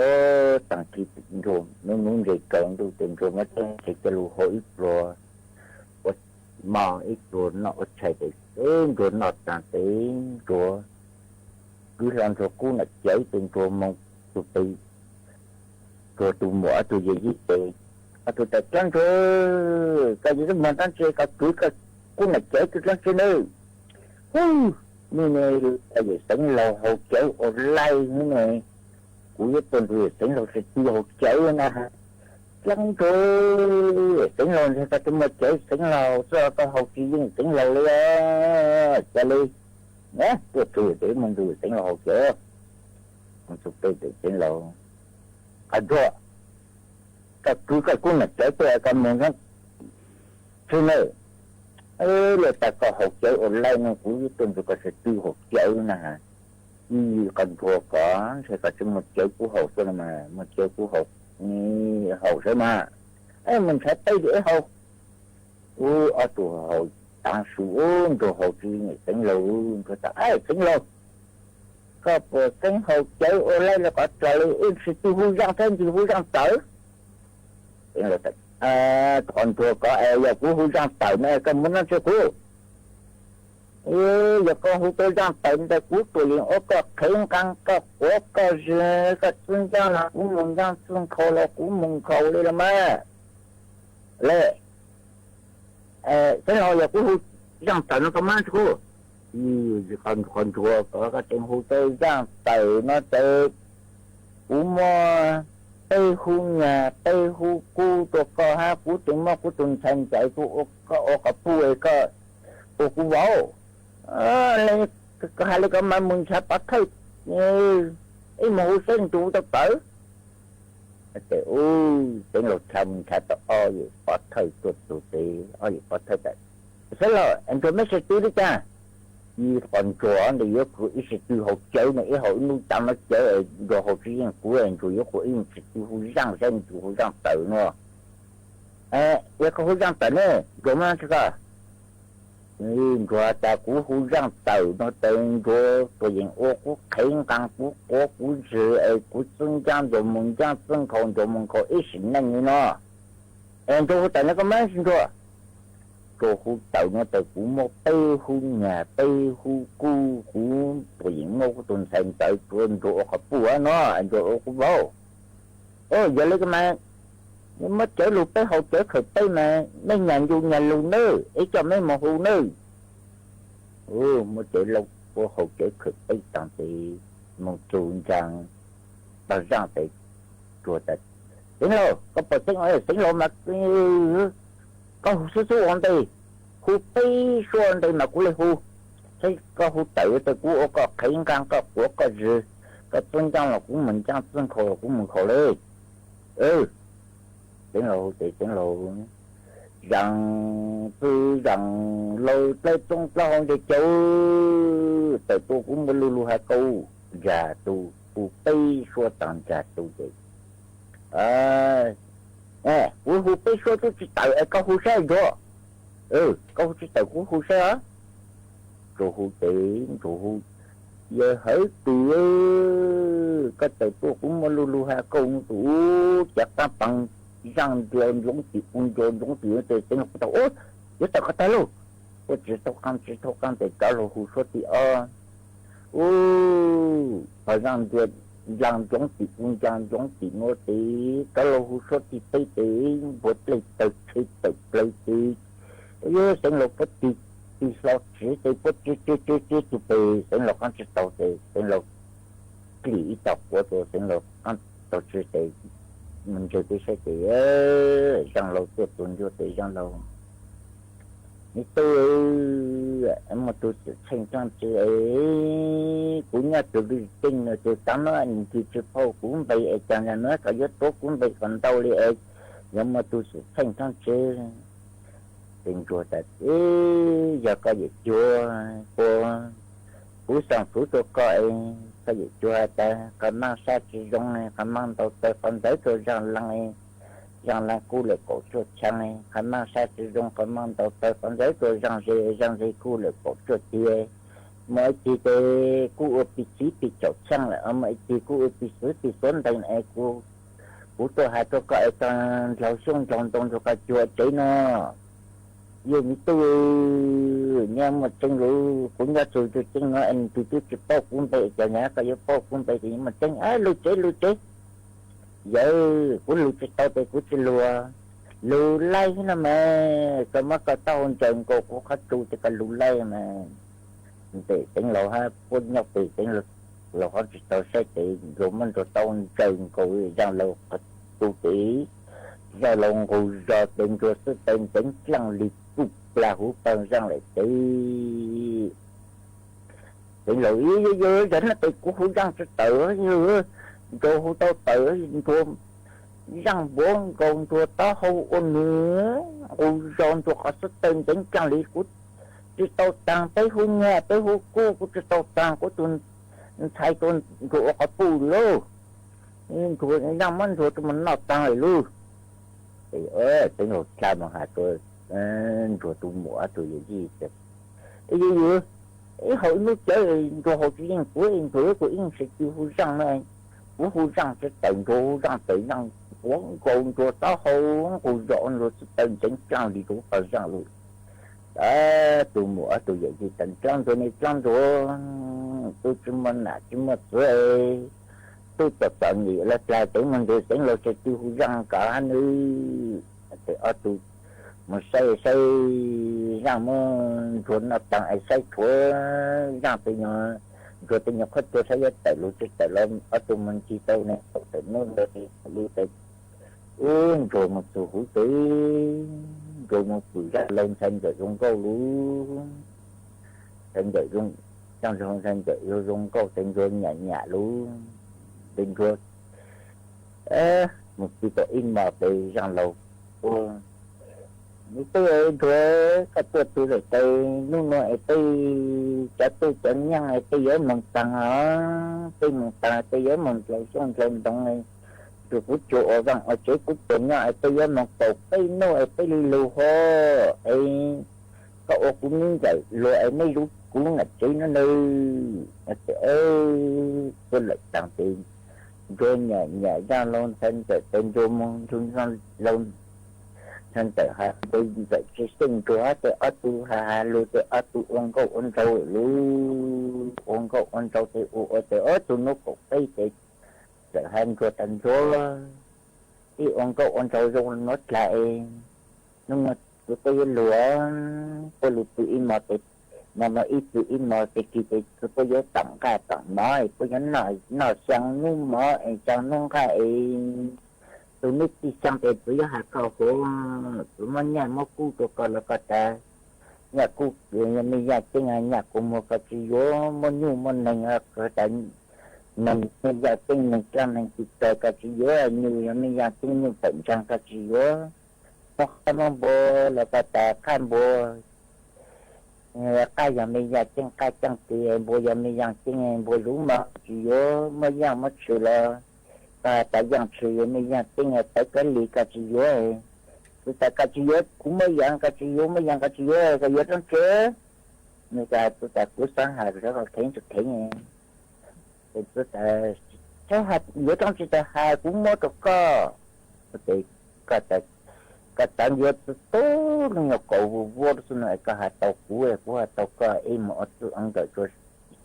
อ ตั้ง จี จวน หนู หนู เฉย เก๋า ดู เต๋ จวน มา เต๋ เฉย จะ ลูก โห อีก ปลัว ว่า มา อีก ปลัว เนาะ ว่า ใช่ เต๋ เออ จวน เนาะ ตัง เต๋ จวน คือ หลอน ตั้ว กู หน้า เจ๋ย เต๋ จวน มอง ตั้ว ไป ตั้ว ตั้ว หมวก ตั้ว ใหญ่ ยี่ เต๋ ตั้ว แต่ จั้น เต๋ ก็ อยู่ เหมือน ตัง เต๋ ก็ คือ ก็ กู หน้า เจ๋ย คือ จั้น เต๋ เน่อ ฮู้ นี่ นี่ ไอ้ เสียง เหล่า เห่า เจ๋ย โอไล นี่ นี่ กู จะ เปิ้น ดู เสียง เหล่า สะดือ เห่า เจ๋ย นะ ฮะ จั้น เต๋ เสียง เหล่า เนี่ย ก็ จะ มา เจ๋ย เสียง เหล่า ซะ ก็ เห่า จียิ่ง เสียง เหล่า เลย อ่ะ จะ เลย นะ ตั้ว เต๋ มัน ดู เสียง เหล่า เห่า เจ๋ย มัน สุด เต๋ เสียง เหล่า ก็ ตั้ว ก็ คือ ก็ กู หน้า เจ๋ย ตั้ว ก็ เหมือน กั๋น ใช่ เน่อ เออ แล้ว แต่ ก็ เห่า เจ๋ย โอไล เนาะ กู จะ เปิ้น ดู ก็ สะดือ เห่า เจ๋ย นะ ฮะ อี ก็ ตั้ว ก็ ใช่ ก็ จะ มา เจ๋ย กู เห่า ซะ ละ มา มา เจ๋ย กู เห่า นี่ เห่า ใช่ มา เอ้ย มัน ใช่ ไป ดิ เอ้ย เห่า โอ้ เอา ตั้ว เห่า ตัง สู โอ้ ตั้ว เห่า จีเนี่ย เสียง เหล่า ก็ แต่ เอ้ย เสียง เหล่า ก็ เปิด เสียง เห่า เจ๋ย โอไล แล้ว ก็ จะ เลย เอ้ย สะดือ ฮู้ ย่าง แท้ สะดือ ฮู้ ย่าง เต๋อ เสียง เหล่า แต่ เอ่อ ต๋อน ตั้ว ก็ เอ่อ อย่า กู ฮู้ ย่าง เต๋อ นะ ก็ มัน นั่น เสีย กู เอ้ย อย่า ก็ ฮู้ ตั้ว ย่าง เต๋อ แต่ กู ตั้ว เอง โอ้ ก็ เข็ง กัง ก็ หัว ก็ เสือ ก็ ซึ่ง ย่าง ละ กู มุง ย่าง ซึ่ง เขา ละ กู มุง เขา เลย ละ มา แล เอ่อ เสียง เหล่า อย่า กู ฮู้ ย่าง เต๋อ นะ ก็ มัน สัก ครู่ อี คน คน ตั้ว ก็ ก็ เจ๋ง ฮู้ ตั้ว ย่าง เต๋อ นะ เต๋อ กู มัว เป้ ฮู้ เนี่ย เป้ ฮู้ กู ตั้ว ก็ ฮะ กู เจ๋ง มัว กู ตึง ชัน ใจ๋ กู โอ้ ก็ โอ้ ก็ ปู้ เอ้ย ก็ โอ้ กู เว้า เออ เลย ก็ ก็ หา เลย ก็ มา มึง ชา ปา เถิด เออ ไอ้ หมู เส้น ตู ตะ เต๋อ แต่ อู้ เสียง เหล่า ชา มึง ชา ตะ อ้อ อยู่ ปา เถิด ตั้ว ตู เต๋ อ้อ อยู่ ปา เถิด แต่ เสียง เหล่า อัน ตั้ว ไม่ สะดือ ด้วย จ้า อี ต๋อน ตั้ว เดี๋ยว กู อี สะดือ เห่า เจ๋ย เนี่ย ไอ้ เห่า อี นู่น ตัง นะ เจ๋ย ไอ้ ตั้ว เห่า จียิ่ง กู ไอ้ ตั้ว อยู่ กู อี สะดือ ฮู้ ย่าง เส้น ตู ฮู้ ย่าง เต๋อ เนาะ เอ๊ะ เดี๋ยว ก็ ฮู้ ย่าง เต๋อ เนี่ย ตั้ว มา สัก ก็ นี่ ตั้ว แต่ กู ฮู้ ย่าง เต๋อ เนาะ เต๋อ ตั้ว ตั้ว เอง โอ้ กู เข็ง กัง กู โก กู เสือ เอ้ย กู ซึ่ง ย่าง ตั้ว มุง ย่าง ซึ่ง เขา ตั้ว มุง เขา อี สิ่ง นั้น นี่ เนาะ เอ็น ตั้ว ฮู้ แต่ นะ ก็ ไม่ สิ่ง ตั้ว Nkaus hu tawm no tawm kuv muab peb hu nyas peb hu kuj, kuv tuam yeem muab kuv tus ntxhais ntawd tuav nrug ua quas puj no, nrug ua kuv vauv. Yog le ko mas, muab cawv lug peb haus cawv khaws peb mas, mej nyas ncu nyas lug nawb, ib coj mej moog hu nawb. Muab cawv lug peb haus cawv khaws peb taag tes, moog txug ntsaa pag zaaj tes, Xeev Laus, koj pom Xeev Laus, Xeev Laus mas koj hu xub xub ua ntej, hu peb suab ua ntej mas kuv le hu. Saib koj hu tawm tes kuv ua koj qhev nqaa koj quav koj zwg, koj txuj ncaaj los kuv moog ncaaj, txuj nkhaus los kuv moog nkhaus le. Xeev Laus hu tes Xeev Laus zaam txwv zaam laug dlawb txoob dlawb hau nteg cau, tawm tuaj kuv muaj lug lug has kau, ntsag tu, hu peb suab taag ntsag tu tes. Kuv hu peb suab tub tsi tawm es koj hu saib ntsuag. Koj hu tsi tawm kuv hu saib os. Ntsuag hu tes, Ntsuag hu, yawg Hawv Twm, koj tawm tuaj kuv muaj lug lug has kau, tus ub cav qaab paag zaaj ntua ntsoov tim u ntua ntsoov tim tes Xeev Laus tau, yuav tawm koj tag lauj. Kuj tsi tau qaab tsi tau qaab tes rov lug hu suab tim ob. Ub, pag zaaj ntua ncaag ntsoov tim u ncaag ntsoov tim nua tes rov lug hu suab tim peb tes, npua dlej tawg tshe tawm plawg tes, yuav Xeev Laus puab tig, tig hlo tsiv tes puab tsiv tsiv tsiv tsiv tug pes Xeev Laus qaab tsi tau tes Xeev Laus klim ib tog quav rua Xeev Laus qaab tau tsiv tes, mus ntseg peb saib tes, Zaaj Laus tuaj txug ntua tes Zaaj Laus, me tub, muaj tug xwm txheej tsaaj ntse es kuv nyob tug lub teej no tes taav no nws tsi paub kuv npe es caag nua koj yuav tuav kuv npe kom ntau li es yuav muaj tug xwm txheej tsaaj ntse. Tes Ntsuag tas, yog koj yeem cuag kuv, kuv xaa fuv rua koj es koj yeem cuag tas koj maaj sab tsi zoo, koj maaj ntaus taw qhov ntawd rua Zaaj Laas, Zaaj Laas kuj lawm kaum cuaj tshee, koj maaj sab tsi zoo, koj maaj ntaus taw qhov ntawd rua Zaaj Ze, Zaaj Ze kuj lawm kaum cuaj tiag. Muaj ib tug tes kuj ua pis xiv pis caum tshee lawm, muaj ib tug kuj ua pis xuv pis xuv ntees es kuv, kuv tuaj has rua koj es koj ndlaug xyoob ndlaug ntoo rua koj cuag tsev no. Yog me tub, nyob muaj tseeb lug, kuv nyob txug tug tseeb no es nws tug twb tsi paub kuv npe, caag nua koj yuav paub kuv npe tes yuav muaj tseeb. Lug tsev lug tsev. Yawg, kuv lug tsi tau tes kuv tsi lug. Lug laij no mas, koj muab koj taub hau ntsaws nkaus kuv qhov tsu tes koj lug laij mas. Tes Xeev Laus hab puab nyob pem Xeev Laus qhov tsi tau saib tes Ntsuag muab Ntsuag taub hau ntsaws nkaus Zaaj Laus qhov tsu tes, Zaaj Laus nqus zog tes Ntsuag xwb tes ntxeev dlaaj li kuj plag huv pawg zaaj lawm tes Xeev Laus, yog, yog, yog no tes kuv hu zaaj tsi tawm, yog Ntsuag hu tau tawm, Ntsuag zaaj npuav nkaus Ntsuag taub hau ua nws nqus zog Ntsuag qhov xwb tes ntxeev dlaaj li kuv tsi tau taag, peb hu nyag peb hu kub kuv tsi tau taag, kuv tug ntxhais rua Ntsuag ua quas puj lauj. Ntsuag zaaj muab Ntsuag rua moog noj taag lawm lauj. Tes Xeev Laus dlha moog has rua Ntsuag tug muam tug yawm yij, yawg, yawg, ib hau ib nub cawv Ntsuag hau tsi yeej kuv, Ntsuag yuav kuv ib sab cwj hu zaaj na. Kuv hu zaaj tsi tawm Ntsuag hu zaaj tawm, zaaj npuav nkaus Ntsuag taub hau nqus zog Ntsuag xwb tes ntxeev dlaaj li kuv pawg zaaj lawm. Tub muam tug yawm yij tas, dlaab Ntsuag ne dlaab Ntsuag, tub tsi muaj nam tsi muaj txwv, tub txom txom nyem lawm, plag teev moog ntug Xeev Laus sab cwj hu zaaj kag hab nawb. Tes ob tug moog saib saib zaaj muab Ntsuag noj taag es saib tshuav zaaj tes nyuag, Ntsuag tes nyuag qhuab cua saib yuav tawm lug tsi tawm los ob tug moog ntsis tau ne tawm nub ntawd lug tes ub Ntsuag moog txug huv tes Ntsuag moog pum Zaaj Laus ntxhais ntxawm zoo nkauj lug. Ntxhais ntxawm zoo, Zaaj Laus ntxhais ntxawm zoo zoo nkauj tes Ntsuag nyam nyam lug. Tes Ntsuag moog txug tau ib mos tes Zaaj Laus ua, me tub Ntsuag, koj tuaj txug lawm tes nub nua es peb cov tub cov nyaab es peb yuav moog taag os, peb moog taag peb yuav moog ndlaug xyoob ndlaug ntoo. Tug kuv cuag ua vaaj ua tsev kuv cuag nyob es peb yuav moog kaum peb nub es peb li lug hov es koj ua kuv miv ncaim luag es meb zuv kuv nam tsev nub nawb. Tes tuaj lawm taag tes Ntsuag nyam nyam Zaaj Laus ntxhais ntxawm tes Ntsuag moog nrug Zaaj Laus Ntawm hais ntawm chi xeeb nruo tes ob tug hais hais lug tes ob tug ua nkauj ua nraug lug, ua nkauj ua nraug tes ua ua tes ob tug nub kaum peb tes txawm hais nruo tas nruo, ib ua nkauj ua nraug zoo nuav dlaag es nub nua kuv puab yuav luag, puab lug pw ib mos tes, mos mos ib pw ib mos tes kis tes puab yuav taam nqaj taam mov es puab yuav noj xyaa nub mov es xyaa nub nqaj es tug nub txij xyaa tes puab yuav has koj huv, puab muab nyaj muab kub rua koj los koj tas nyaj kub, yog mej yaj ceeb nyaj kua muag koj tsi yuav, muab nyuj muab neeg tas neeg, mej yaj ceeb neeg dlaab neeg txi txawg koj tsi yuav, nyuj yog mej yaj ceeb nyuj tawm ntsaag koj tsi yuav, muab qab muab npua los koj tas qab npua, qab yog mej yaj ceeb qab caaj kis, npua yog mej yaj ceeb npua zuv mog koj tsi yuav, muab yaaj muab tshwm los koj tas yaaj tshwm yog mej yaj ceeb tawv kaav lis koj tsi yuav. Kuv tas koj tsi yuav kuv muab yaaj, koj tsi yuav muab yaaj koj tsi yuav, koj yuav roob tsi? Nub tas kuv tas kuv xaav has koj kheev tsi kheev. Kuv tas yuav roob tsi tas has kuv muab rua koj. Koj tas yuav txug tug lub nyuas kaus vuag vuab xwb nua es koj has tau kuv, kuv has tau koj, ib mos ob txwb oo ntawm rua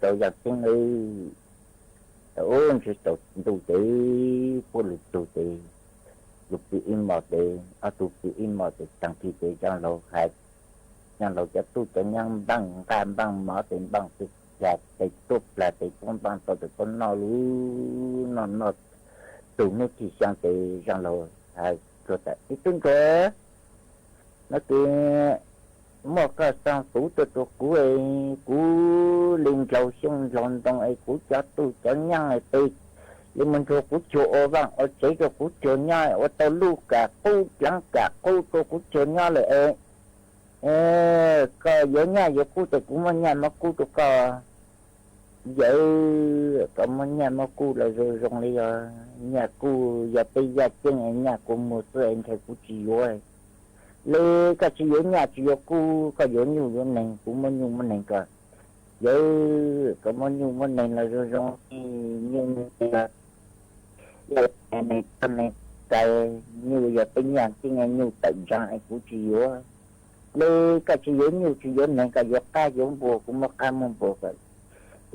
tau yaaj ceeb lawm. Tau ub ntshe tsaus ntuj tes puab lug txug tes lug pw ib mos tes ob tug pw ib mos tes taag kis tes zaaj laug has, zaaj laug cov tub cov nyab npaaj nqaj npaaj mov tes npaaj txug plag tes tuab plag tes puab npaaj tau tes puab noj lug, noj noj tug nub txij xyaa tes zaaj laug has rua tas ib tub ntsuag, nov kis muaj koj xaa xuv tuaj rua kuv, kuv li ndlaug xyoob ndlaug ntoo es kuv cov tub cov nyab tes li moog nrug kuv cuag ua vaaj ua tsev rua kuv cuag nyob ua tau luj kam qub dlaav kam qub rua kuv cuag nyob lawm es koj yuav nyaj yuav kub tes kuv muab nyaj muab kub rua koj. Yawg, koj muab nyaj muab kub los zoo zoo li os, nyaj kub yog peb yaj ceeb es nyaj kua muag xwb es ntshai kuv tsi yuav. Li koj tsi yuav nyaj tsi yuav kub, koj yuav nyuj yuav neeg, kuv muab nyuj muab neeg koj. Yawg, koj muab nyuj muab neeg los zoo zoo li nyuj neeg, neeg txais, nyuj yog peb yaj ceeb nyuj tawm ntsaag es kuv tsi yuav. Li koj tsi yuav nyuj tsi yuav neeg, koj yuav qab yuav npua, kuv muab qab muab npua koj.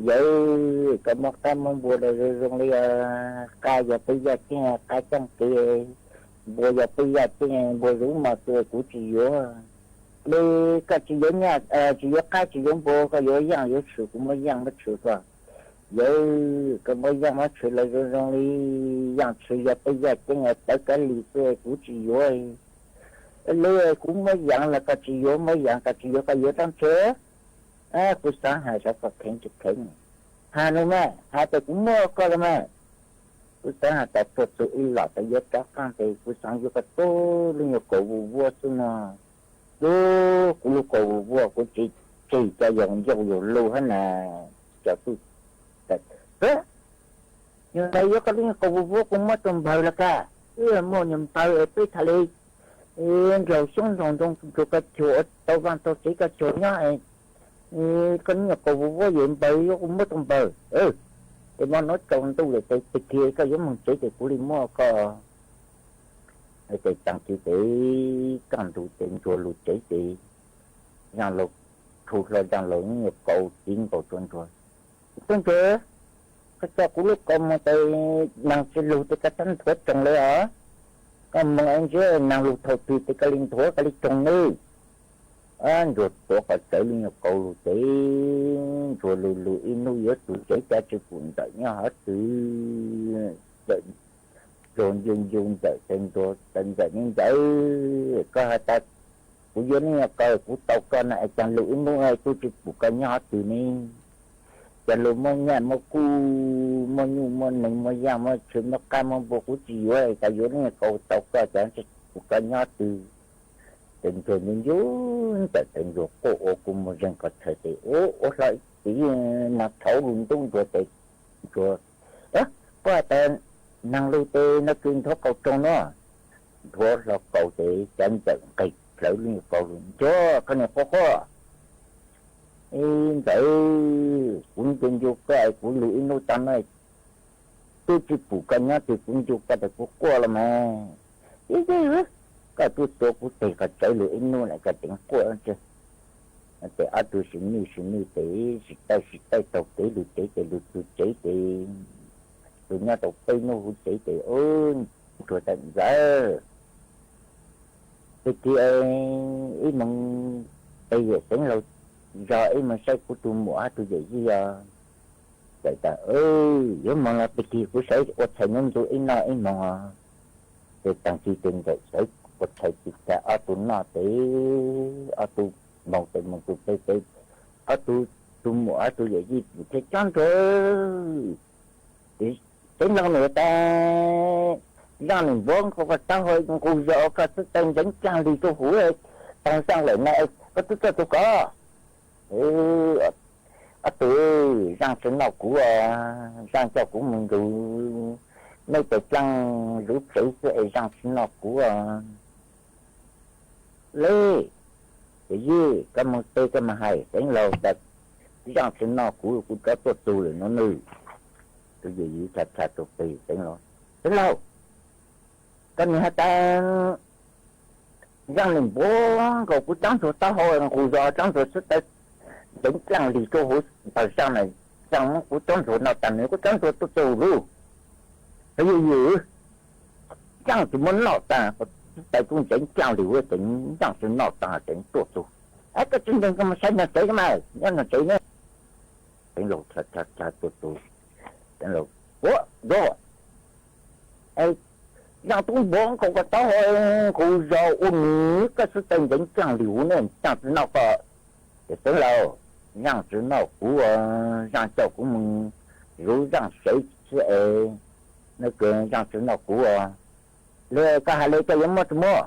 Yawg, koj muab qab muab npua los zoo zoo li os, qab yog peb yaj ceeb qab caaj kis, npua yog peb yaj ceeb npua zuv mog xwb kuv tsi yuav. Li koj tsi yuav nyaj, tsi yuav qab tsi yuav npua, koj yuav yaaj yuav tshwm, kuv muab yaaj muab tshwm koj. Yawg, koj muab yaaj muab tshwm los zoo zoo li, yaaj tshwm yog peb yaj ceeb tawv kaav lis xwb kuv tsi yuav. Li kuv muab yaaj los koj tsi yuav, muab yaaj koj tsi yuav, koj yuav roob tsi? Kuv xaav has sav koj kheev tsi kheev. Has nua mas, has tes kuv muab koj los mas. Kuv xaav has tas tuaj txug ib los tas yuav rov qaab tes kuv xaav yuav koj tug lub nyuas kaus vuag vuab xwb nua. Lub, kuv lub kaus vuag vuab kuv tsi tseg cov yog ncauj yog lug hab na. Cov tub, nyuas npaws yuav koj lub nyuas kaus vuag vuab kuv muab tug npaws los kag. Wb muaj nyuas npaws es peb txhad li ndlaug xyoob ndlaug ntoo rua koj cuag, tau vaaj tau tsev koj cuag nyob es koj lub nyuas kaus vuag vuab yuav npaws yuav kuv muab tug npaws. Tes mog nuav tsaus ntuj lawm tes kis koj yuav moog tsev tes kuv li muab koj. Tes taag kis tes kaj ntug tes ntsuag lug tsev tes zaaj laug, thu hlo zaaj laug lub nyuas kaus txiv nkaus rua ntsuag. Tub ntsuag, koj coj kuv lub kaus moog tes naag tsi lug tes koj txhob nthuav tsoom le os. Koj moog es ntsia naag lug thaum twg tes koj li nthuav koj li tsoom ne. Ntsuag tuav qhov txawv lub nyuas kaus lug tes ntsuag lug lug ib nub yuav txug tsev cas tsi pum ntxawm nyob hov twg. Ntsuag ncu ncu ntxawm tes ntsuag tas ntxawm, me ntxawm, koj has tas kuv yuav lub nyuas kaus kuv tau koj na es caag lug ib nub tub tsi pum koj nyob hov twg ne. Caag lug muab nyaj muab kub, muab nyuj muab neeg, muab yaaj muab tshwm, muab qab muab npua kuv tsi yuav, koj yuav lub nyuas kaus tau koj caag tsi pum koj nyob twg. Tes ntsuag ncu ncu ntxawm tes ntsuag quaj ua kua muag zeeg koj txhais tes ua ua hlo ib txiv naag tshauv lug ntub ntsuag tes ntsuag, koj tas naag lug tes nov kws nthuav kaus tsoom nuav. Nthuav hlo kaus tes cav ntxawm nqeg plawg lub nyuas kaus lug, ntsuag koj niam quaj quaj. Ntxawm, kuv ncu ncu koj es kuv lug ib nub taag nuav tub tsi pum koj nyob twg, kuv ncu koj tes kuv quaj los mas. Ib txwg Koj tub tuav kuv teg koj txawv lug ib nub lawm koj teev quaj tsi. Tes ob tug sib mij sib mij tes sib taij sib taij taug kev lug tsev tes lug tug tsev tes lug nyob tau peb nub huv tsev tes ub, ntsuag tawm ntxawg. Pig tig ib moos tes yawm Xeev Laug zog ib moos saib kuv tug muam hab tug yawm yij os. Txawm tas yuav moog los pig tig kuv sawv ua txhais nuav ntxug ib noj ib moos os. Tes taag kig tes ntxawm sawv ua txhais tes txhais ob tug noj tes ob tug moog tes moog tug peg tes ob tug, tug muam ob tug yawm yij thiaj cob ntsuag. Xeev Laug nws tas, zaaj nim npuav koj taub hau nqus zog koj xwb tes ntxeev dlaag lig rua huv, taag zaaj lawm na koj tub tuaj tug koj. Ob tug, zaaj tsi noj kuv os, zaaj coj kuv moog nrug meb tes dlaag zuv tsev xwb es zaaj tsi noj kuv os. Le, yawm yij, koj moog teb koj moog hais Xeev Laug tas zaaj tsi noj kuv, kuv rov tuaj txug lawm nuav nawb. Tug yawm yij txhad txhad tug pig Xeev Laug, Xeev Laug, koj nim has tas zaaj nim npuav nkaus kuv cob ntsuag taub hau nqus zog cob ntsuag xwb tes ntxeev dlaag lig rua huv, taag zaaj na, zaaj muab kuv cob ntsuag noj taag nwg kuv cob ntsuag tuaj txug lug. Yawm yij, zaaj tsi muab noj taag, tes kuv ntxeev dlaag lig huv tes zaaj tsi noj taag tes tuaj txug. Koj tsi ntseeg koj moog saib noog tsev koj mas, nyob noog tsev na. Xeev Laug txhad txhad txhad tug, Xeev Laug, ua, zaaj tub npuav nkaus koj taub hau nqus zog ua nwg koj xwb tes ntxeev dlaag lig huv ne, zaaj tsi noj koj. Tes Xeev Laug, zaaj tsi noj kuv os, zaaj coj kuv moog zuv zaaj tsev xwb es, no kws zaaj tsi noj kuv os. Le koj has le koj yuav muab tsi muab?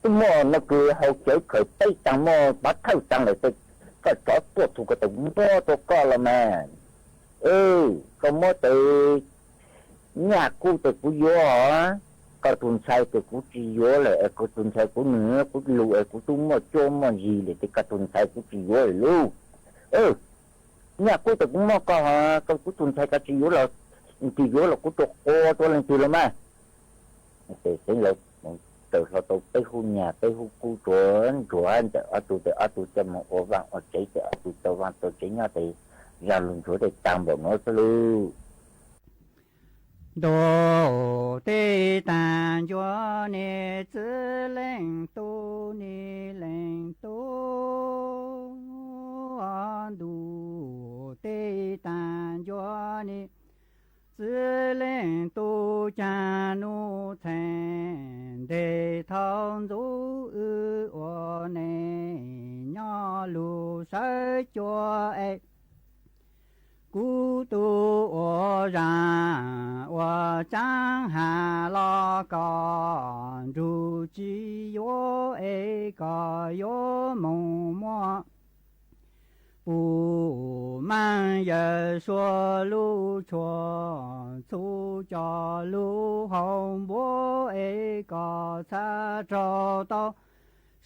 Tub muaj no kws hau cawv khaws teb taag muaj pov thawj taag lawm tes koj rov tuaj txug ko tes muab rua koj los mas. Koj muab tes nyaj kub tes kuv yuav os, koj tug ntxhais tes kuv tsi yuav lawm es koj tug ntxhais kuv nwg kuv lug es kuv tub muaj cuab muaj yig lawm tes koj tug ntxhais kuv tsi yuav lawm lauj. Nyaj kub tes kuv muab koj, koj kuv tug ntxhais koj tsi yuav los, tsi yuav los kuv rua qua rua leej twg los mas. Tes Xeev Laug txawm hlo tau peb hub nyaj peb hub kub tsuav ntsuag ntawm ob tug tes ob tug coj moog ua vaaj ua tsev tes ob tug tau vaaj tau tsev nyob tes zag lug ntsuag tes taag npaum nuav xwb lauj. Ntuj teb taag ncuav ni txwv leej tub ni leej tub. Ntuj teb taag ncuav ni txwv leej tub caag nub txheej nte thau ntxuv wb ua neej nyob lug sawv cua es kuv tub ua zaaj ua tsaab has los koj nrug tsi yuav es koj yuav moog muab puj meej yawm suav lub tshua txhu coj lug hau npuav es koj txhad raug tau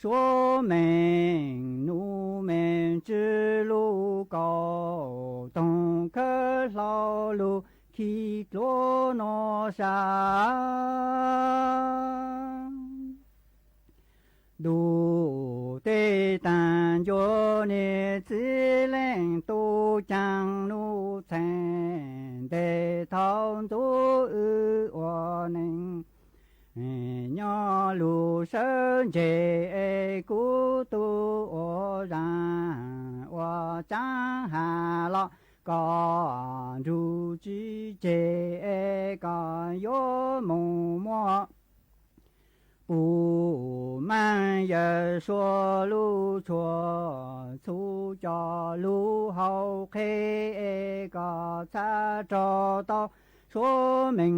suav meej nub meej tswv lub kaum toog khawv hlau lug khi dluav nuav sab. Ntuj teb taag ncuav ni txwv leej tub caag nub txheej nte thau ntxuv wb ua neej nyob lug sawv ntseg es kuv tub ua zaaj ua tsaab has los koj nrug tsi tseg es koj yuav moog muab puj meej yawm suav lub tshua txhu coj lug hau qhe es koj txhad raug tau suav meej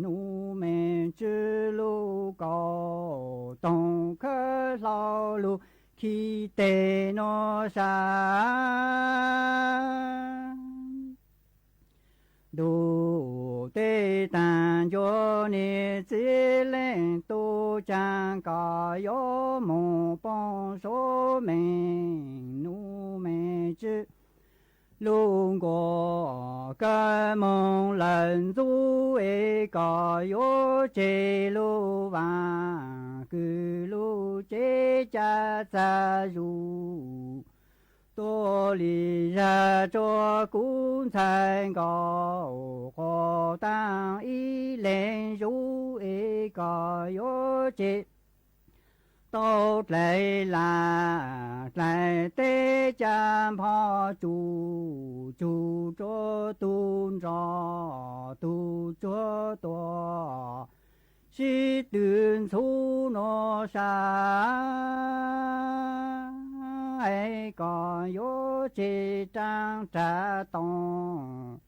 nub meej tswv lub kaum toog khawv hlau lug khi teg nuav sab. Ntuj teb taag ncuav ni txwv leej tub caag koj yuav moog poob suav meej nub meej tswv 路过高门人族，哎，高原之路，望古路之家，自如多里日照光彩高，高当一领袖，哎，高原之 到来啦，来得将跑住，住着东着，东着多，是东出那山，哎，高原之张着东。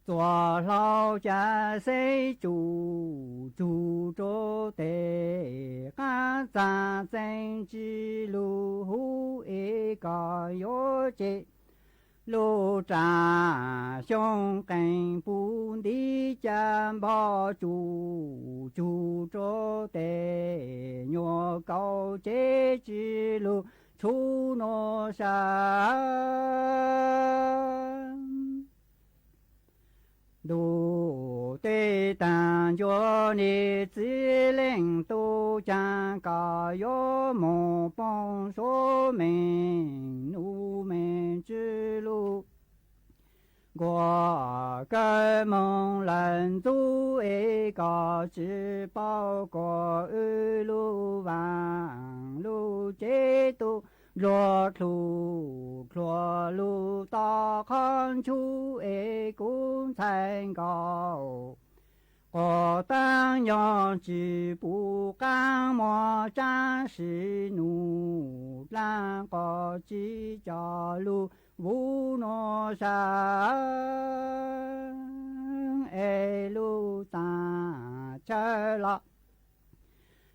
做老家谁住，住着得，俺咱正之路，一个月节，路长，兄跟不的肩膀住，住着得，我高节之路，出那山。 路对当着你指领，都将高原猛棒说明，我们之路。我个门人族，一个只包括二路望路节都 落土落路到康处，哎，公参高。我当阳只不干么，暂时努力过几家路，无那山，哎，路长出了。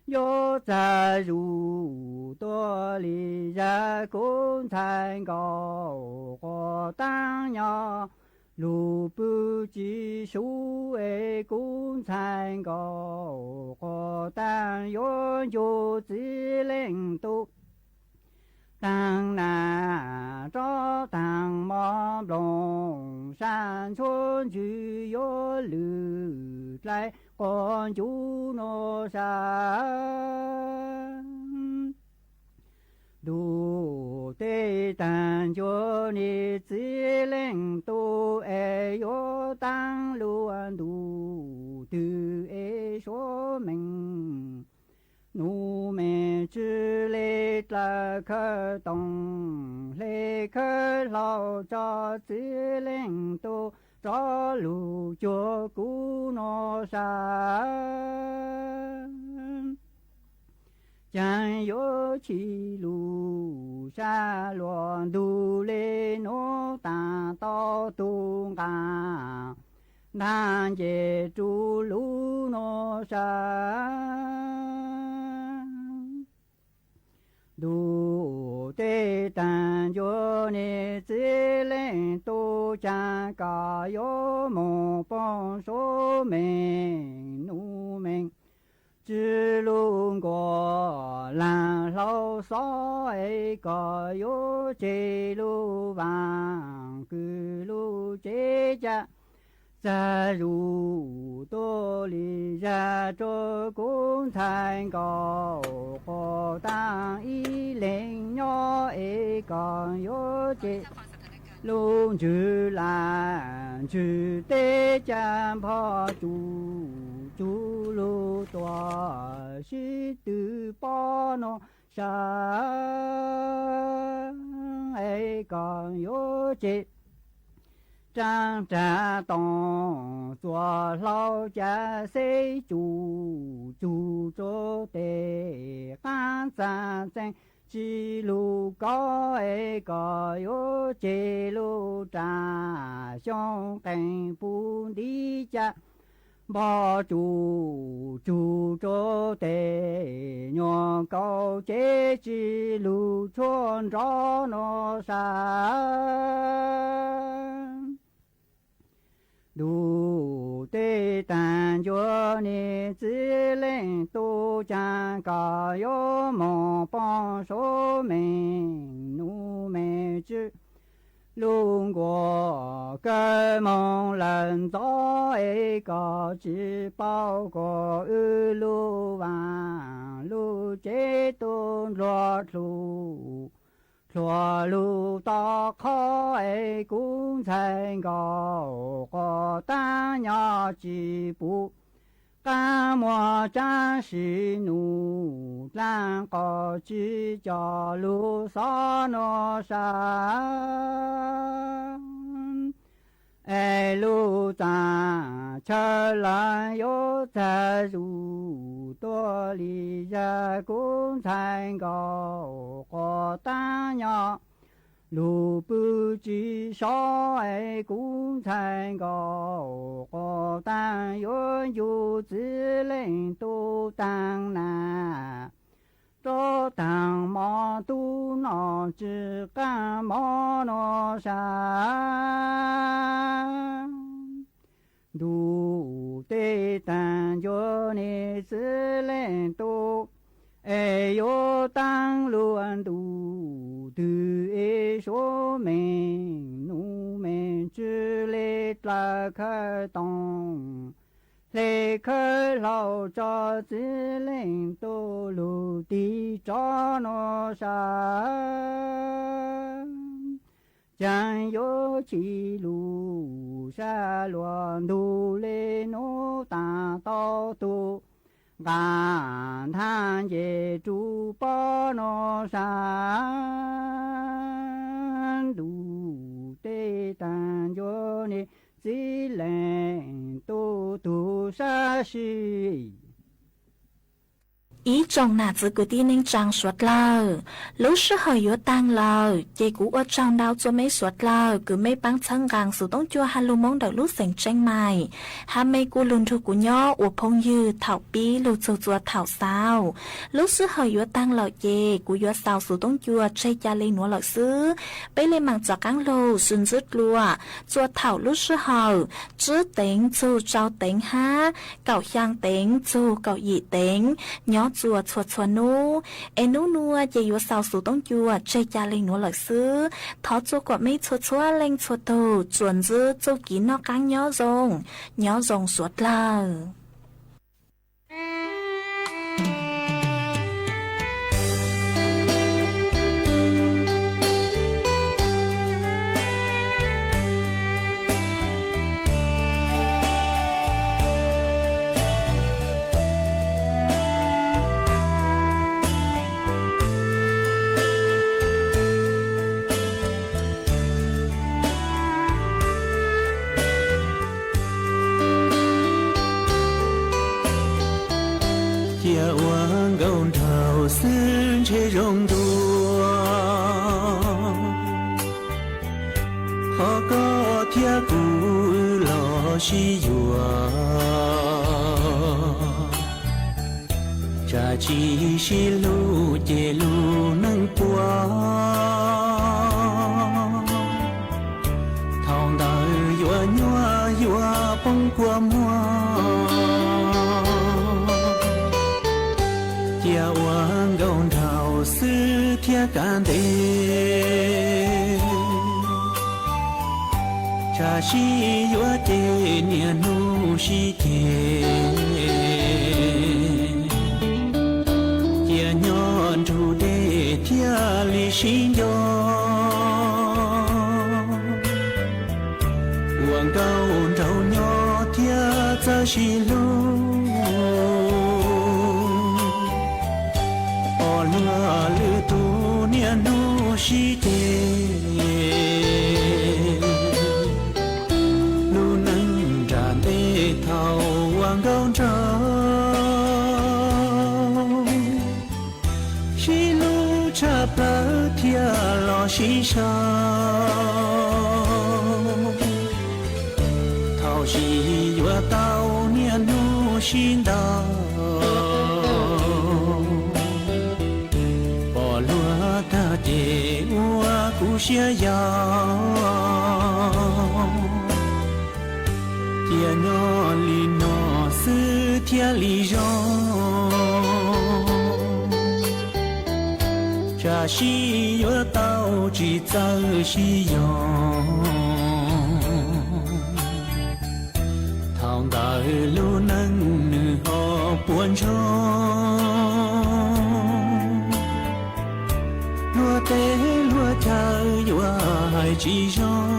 要在如多里日公参高，我当阳路不及数，哎，公参高，我当阳就指领都。 当南朝当望龙山川，就有绿来光就那山。路对当着你指领都，哎，有当路都，哎，说明。 我们只来到口东，来口老早指领都，着路就过那山。将要去路山路，都来那大道东岸。 南街竹路那山。路对当着你指领都，将高原猛棒说明，我们 指路过蓝老少，哎，高原之路望古路之家，自如多里日照光参高，高当一领月，哎，高原之 路就拦住得将跑住，住路多是都把那山，哎，高原之张着东，做老家谁住，住着得，俺咱正 指路高，哎，高原之路长，相跟不离家，跑住，住着得，远高阶之路，穿着那山。 路对当着你指领都，将高原猛棒说明，我们指 Lub nkuaj kawg moog lawm ntxov es koj tsi paub, koj wb lub vaaj lub tsev tub ndluag dlug, dlhuav lug tau qhov es kuv ntxhais nkaus quas taab nyob tsi pum, qaab muag tsaab sim num dlaab qos tsi coj lug xov nuav sab. Es lub txaaj chaw lawv yuav txag zuj, tuaj li yag kuv ntxhais nkaus quas taab nyob lug pw tsi sov, es kuv ntxhais nkaus quas taab yuav ncu txiv leej tub taag na, rov taag mov tub noj tsi qaab mov nuav sab. Ntuj teb taag ncuav nej txiv leej tub, es yuav taag lub ntuj twg es suav meej num meej tsi le dlaawg khawv tooj, hle khawv hlauv tso txiv leej tub lug tig rov nuav sab. Caag yuav ci lug sab luas ntug le nub taag tau tug nqaj ntaag nce rug pov nuav sab. Ntuj teb taag ncuav nej txiv leej tub tug sab sim. Ib tsoom nam txiv kwv tij neej tsaa suav dlawg, lub sij hawm yuav taag lawm, ces kuv ua tsaug ntau txua meb suav dlawg kws meb paab txhawb nqaa Xuv Toob Cua ha lug Moob ntawm lub xeev Tsheej Maim, hab meb kuj lug nrug kuv nyob ua phooj ywg thaum pib lug txug txua thaum xaus. Lub sij hawm yuav taag lawm ces kuv yuav xaus Xuv Toob Cua tseg ca le nuav lawm xwb. Peb le maam rov qaab lug sib ntsib dlua txua thaum lub sij hawm tsib teev txug rau teev hab kaum xyaa teev txug kaum yim teev nyob txua txhua txhua nub. Es nub nua ces yuav xaus Xuv Toob Cua tseg ca le nuav lawm xwb. Thov txua kuas meb txhua txhua leej txhua tug tsuas ntsib txuj kev noj qaab nyob zoo, nyob zoo suav dlawg. Cia ua nkauj nraug xwb ntshe zoo dua, qhov koj thiab kuv los sib yuav. Tsam tsis sib hlub ces lub neej puas, thaum ntawd yuav nyuaj yuav poob kua muag. Cia ua nkauj nraug xwb thiab kav ntes, tsam sib yuav ces niaj hnub sib ceg. Cia nyob nrug dej thiaj li sib nco, ua nkauj nraug nyob thiab txawj sib hlub. Pom luag lwm tus niaj hnub sib ceg, lub neej nram ntej thaum ua nkauj nraug, sib hlub tshaj plaws thiaj los sib sau. Thaum sib yuav tau niaj hnub sib ntaus, pom luag tag ces ua kuv siab yau. Cia nyob li no xwb thiaj li zoo, tsam sib yuav tau จิตใจ๋สิยอม เต้าเดินลู่นึ่งนึ่งหอบปวงชน ลัวเต๊ลัวใจ๋ ยัวหื้อจิตยอม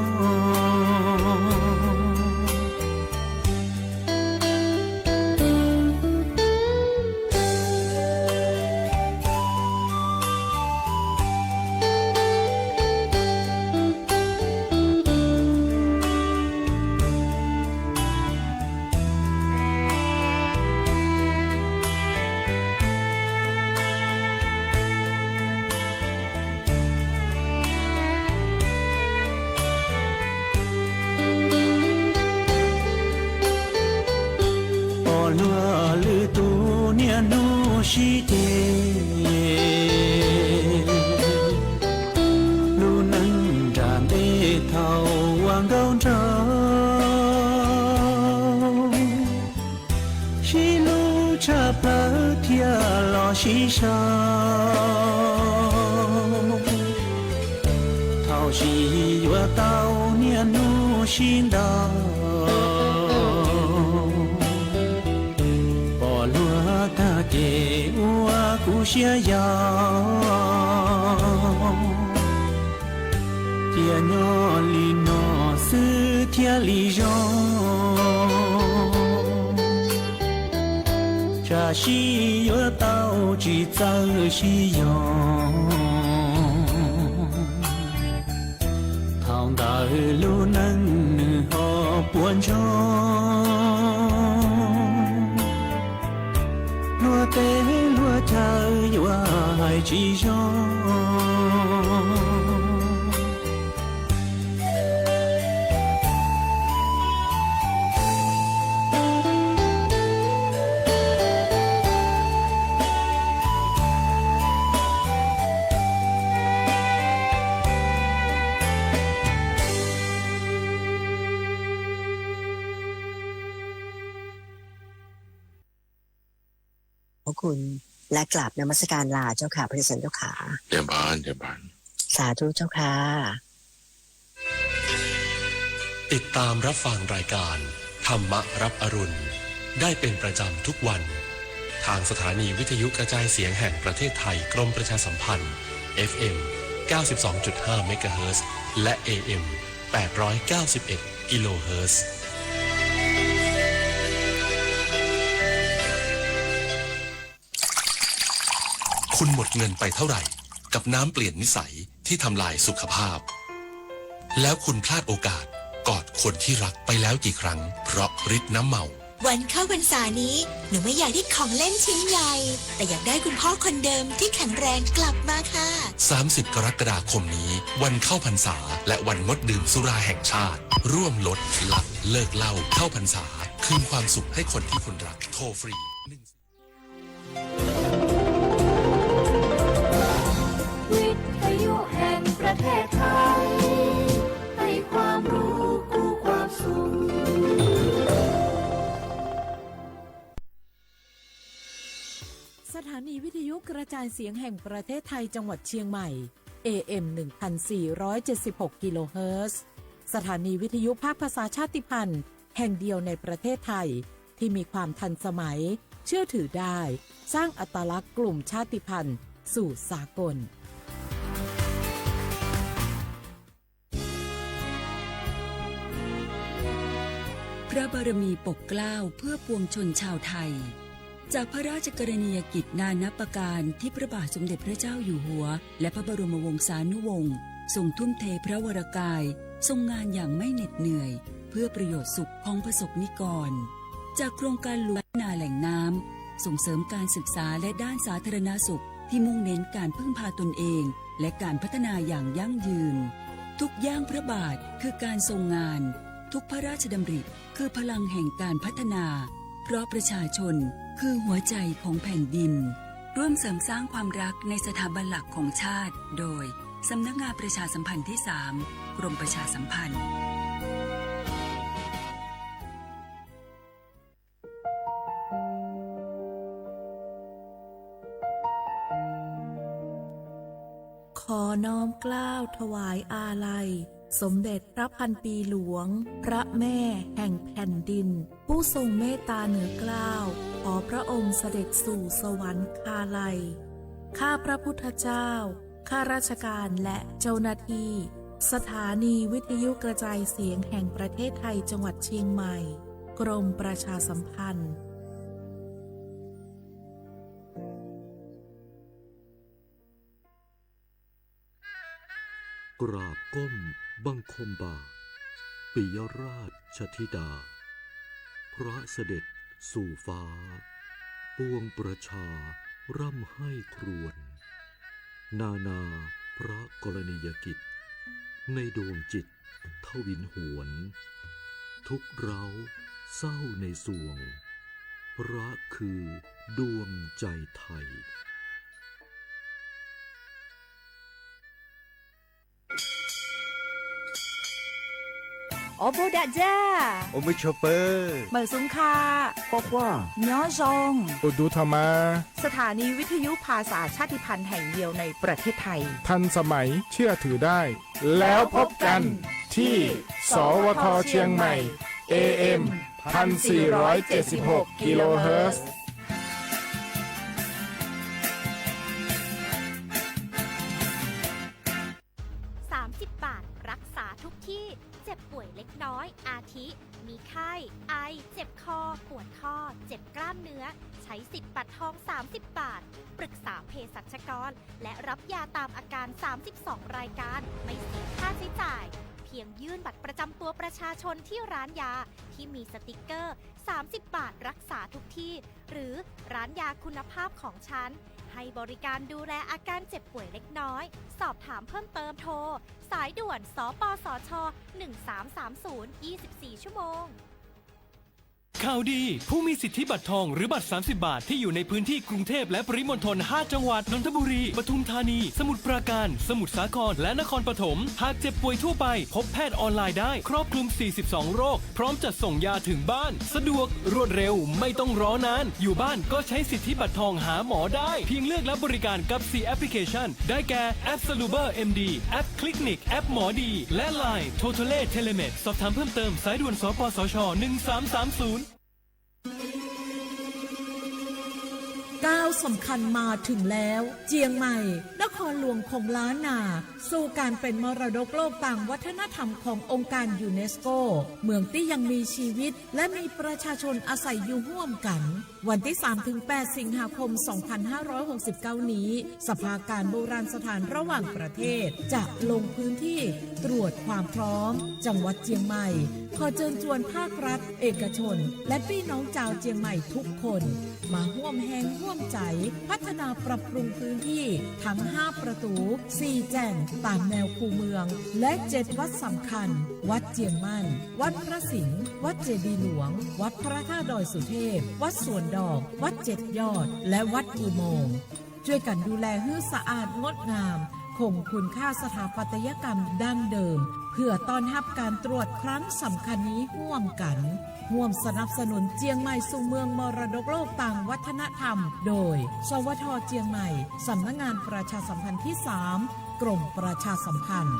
ปอลัวลือตั๋วเนียหนูสิเจ ลู่นึ่งต๋ามเต๊เต้าหวังเก่าเจ้า สิลู่จะเปิดเตียหล่อสิเศร้า เต้าสิยัวเต้าเนียหนูสิเดา ปอลัวตาเก๋อัวกูเสียยาว เตียยอดลีหนอ ซื่อเตียลียอด จะสิยัวเต้าจิตใจ๋สิยอม เต้าเดินลู่นึ่งนึ่งหอบปวงชน ลัวเต๊ลัวใจ๋ ยัวหื้อจิตยอม ขอบคุณ และกราบนมัสการลาเจ้าค่ะ พระอาจารย์เจ้าค่ะ เจริญพร เจริญพร สาธุเจ้าค่ะ ติดตามรับฟังรายการธรรมะรับอรุณ ได้เป็นประจำทุกวัน ทางสถานีวิทยุกระจายเสียงแห่งประเทศไทย กรมประชาสัมพันธ์ เอฟเอ็ม เก้าสิบสองจุดห้า เมกะเฮิรตซ์ และ เอเอ็ม แปดร้อยเก้าสิบเอ็ด กิโลเฮิรตซ์ คุณหมดเงินไปเท่าไหร่กับน้ำเปลี่ยนนิสัยที่ทำลายสุขภาพ แล้วคุณพลาดโอกาสกอดคนที่รักไปแล้วกี่ครั้งเพราะฤทธิ์น้ำเมา วันเข้าพรรษานี้ หนูไม่อยากได้ของเล่นชิ้นใหญ่ แต่อยากได้คุณพ่อคนเดิมที่แข็งแรงกลับมาค่ะ สามสิบ กรกฎาคมนี้ วันเข้าพรรษา และวันงดดื่มสุราแห่งชาติ ร่วมลด ละ เลิกเหล้า เข้าพรรษา คืนความสุขให้คนที่คุณรัก โทรฟรี หนึ่ง วิทยุแห่งประเทศไทย ให้ความรู้กู้ความสุข สถานีวิทยุกระจายเสียงแห่งประเทศไทยจังหวัดเชียงใหม่ เอเอ็ม หนึ่งพันสี่ร้อยเจ็ดสิบหก กิโลเฮิรตซ์ สถานีวิทยุภาคภาษาชาติพันธุ์แห่งเดียวในประเทศไทย ที่มีความทันสมัย เชื่อถือได้ สร้างอัตลักษณ์กลุ่มชาติพันธุ์สู่สากล พระบารมีปกเกล้าเพื่อปวงชนชาวไทย จากพระราชกรณียกิจนานับประการที่พระบาทสมเด็จพระเจ้าอยู่หัว และพระบรมวงศานุวงศ์ทรงทุ่มเทพระวรกาย ทรงงานอย่างไม่เหน็ดเหนื่อย เพื่อประโยชน์สุขของประสบนิกร จากโครงการหลวงพัฒนาแหล่งน้ำ ส่งเสริมการศึกษาและด้านสาธารณสุขที่มุ่งเน้นการพึ่งพาตนเอง และการพัฒนาอย่างยั่งยืน ทุกย่างพระบาทคือการทรงงาน ทุกพระราชดำริคือพลังแห่งการพัฒนา เพราะประชาชนคือหัวใจของแผ่นดิน ร่วมเสริมสร้างความรักในสถาบันหลักของชาติ โดย สำนักงานประชาสัมพันธ์ที่สาม กรมประชาสัมพันธ์ ข ขอน้อมเกล้าถวายอาลัย สมเด็จพระพันปีหลวง พระแม่แห่งแผ่นดิน ผู้ทรงเมตตาเหนือเกล้า ขอพระองค์เสด็จสู่สวรรคาลัย ข้าพระพุทธเจ้า ข้าราชการและเจ้าหน้าที่ สถานีวิทยุกระจายเสียงแห่งประเทศไทยจังหวัดเชียงใหม่ กรมประชาสัมพันธ์ กราบก้มบังคมบาท ปิยราชธิดา พระเสด็จสู่ฟ้า ปวงประชาร่ำไห้ครวญ นานาพระกรณียกิจ ในดวงจิตทวินหวน ทุกข์เร้าเศร้าในสวง พระคือดวงใจไทย โอโบดะจ้า โอมือโชเปอร์ เหมยสุงคา คว้าคว้า ย้อซอง โอดูธรรมา สถานีวิทยุภาษาชาติพันธุ์แห่งเดียวในประเทศไทย ทันสมัยเชื่อถือได้ แล้วพบกันที่ สวท เชียงใหม่ เอเอ็ม พันสี่ร้อยเจ็ดสิบหก กิโลเฮิรตซ์ สามสิบบาท รักษาทุกที่ เจ็บป่วยเล็กน้อย อาทิ มีไข้ ไอ เจ็บคอ ปวดข้อ เจ็บกล้ามเนื้อ ใช้สิทธิ์บัตรทอง สามสิบบาท ปรึกษาเภสัชกร และรับยาตามอาการ สามสิบสองรายการ ไม่เสียค่าใช้จ่าย เพียงยื่นบัตรประจำตัวประชาชนที่ร้านยาที่มีสติกเกอร์ สามสิบบาท รักษาทุกที่ หรือร้านยาคุณภาพของฉัน ให้บริการดูแลอาการเจ็บป่วยเล็กน้อย สอบถามเพิ่มเติมโทร สายด่วน สปสช หนึ่งสามสามศูนย์ ยี่สิบสี่ชั่วโมง ข่าวดี ผู้มีสิทธิบัตรทองหรือบัตร สามสิบบาท ที่อยู่ในพื้นที่กรุงเทพฯและปริมณฑล ห้าจังหวัด นนทบุรี ปทุมธานี สมุทรปราการ สมุทรสาคร และนครปฐม หากเจ็บป่วยทั่วไป พบแพทย์ออนไลน์ได้ ครอบคลุม สี่สิบสองโรค พร้อมจัดส่งยาถึงบ้าน สะดวก รวดเร็ว ไม่ต้องรอนาน อยู่บ้านก็ใช้สิทธิบัตรทองหาหมอได้ เพียงเลือกรับบริการกับ สี่แอปพลิเคชัน ได้แก่ แอป Saluber เอ็ม ดี แอป Clinic แอปหมอดี และ ไลน์ Totale Telemed สอบถามเพิ่มเติม สายด่วน สปสช หนึ่งสามสามศูนย์ ก้าวสำคัญมาถึงแล้ว เจียงใหม่ นครหลวงของล้านนา สู่การเป็นมรดกโลกตางวัฒนธรรมขององค์การยูเนสโก เมืองตี้ยังมีชีวิต และมีประชาชนอาศัยอยู่ฮ่วมกั๋น วันตี้สามถึงแปดสิงหาคมสองพันห้าร้อยหกสิบเก้านี้ สภาการโบราณสถานระหว่างประเทศจะลงพื้นที่ตรวจความพร้อม จังหวัดเจียงใหม่ ขอเจิญจวนภาครัฐ เอกชน และปี้น้องจาวเจียงใหม่ทุกคน มาฮ่วมแฮงฮ่วมใจ๋ พัฒนาปรับปรุงพื้นที่ทั้งห้าประตู๋ สี่แจ่งต๋ามแนวคูเมือง และเจ็ดวัดสำคัญ วัดเจียงมั่น วัดพระสิงห์ วัดเจดีย์หลวง วัดพระธาตุดอยสุเทพ วัดสวนดอก วัดเจ็ดยอด และวัดอุโมงค์ จ้วยกั๋นดูแลหื้อสะอาดงดงาม คงคุณค่าสถาปัตยกรรมดั้งเดิม เพื่อต้อนฮับการตรวจครั้งสำคัญนี้ฮ่วมกั๋น ฮ่วมสนับสนุนเจียงใหม่สู่เมืองมรดกโลกตางวัฒนธรรม โดย สวท เจียงใหม่ สำนักงานประชาสัมพันธ์ที่สาม กรมประชาสัมพันธ์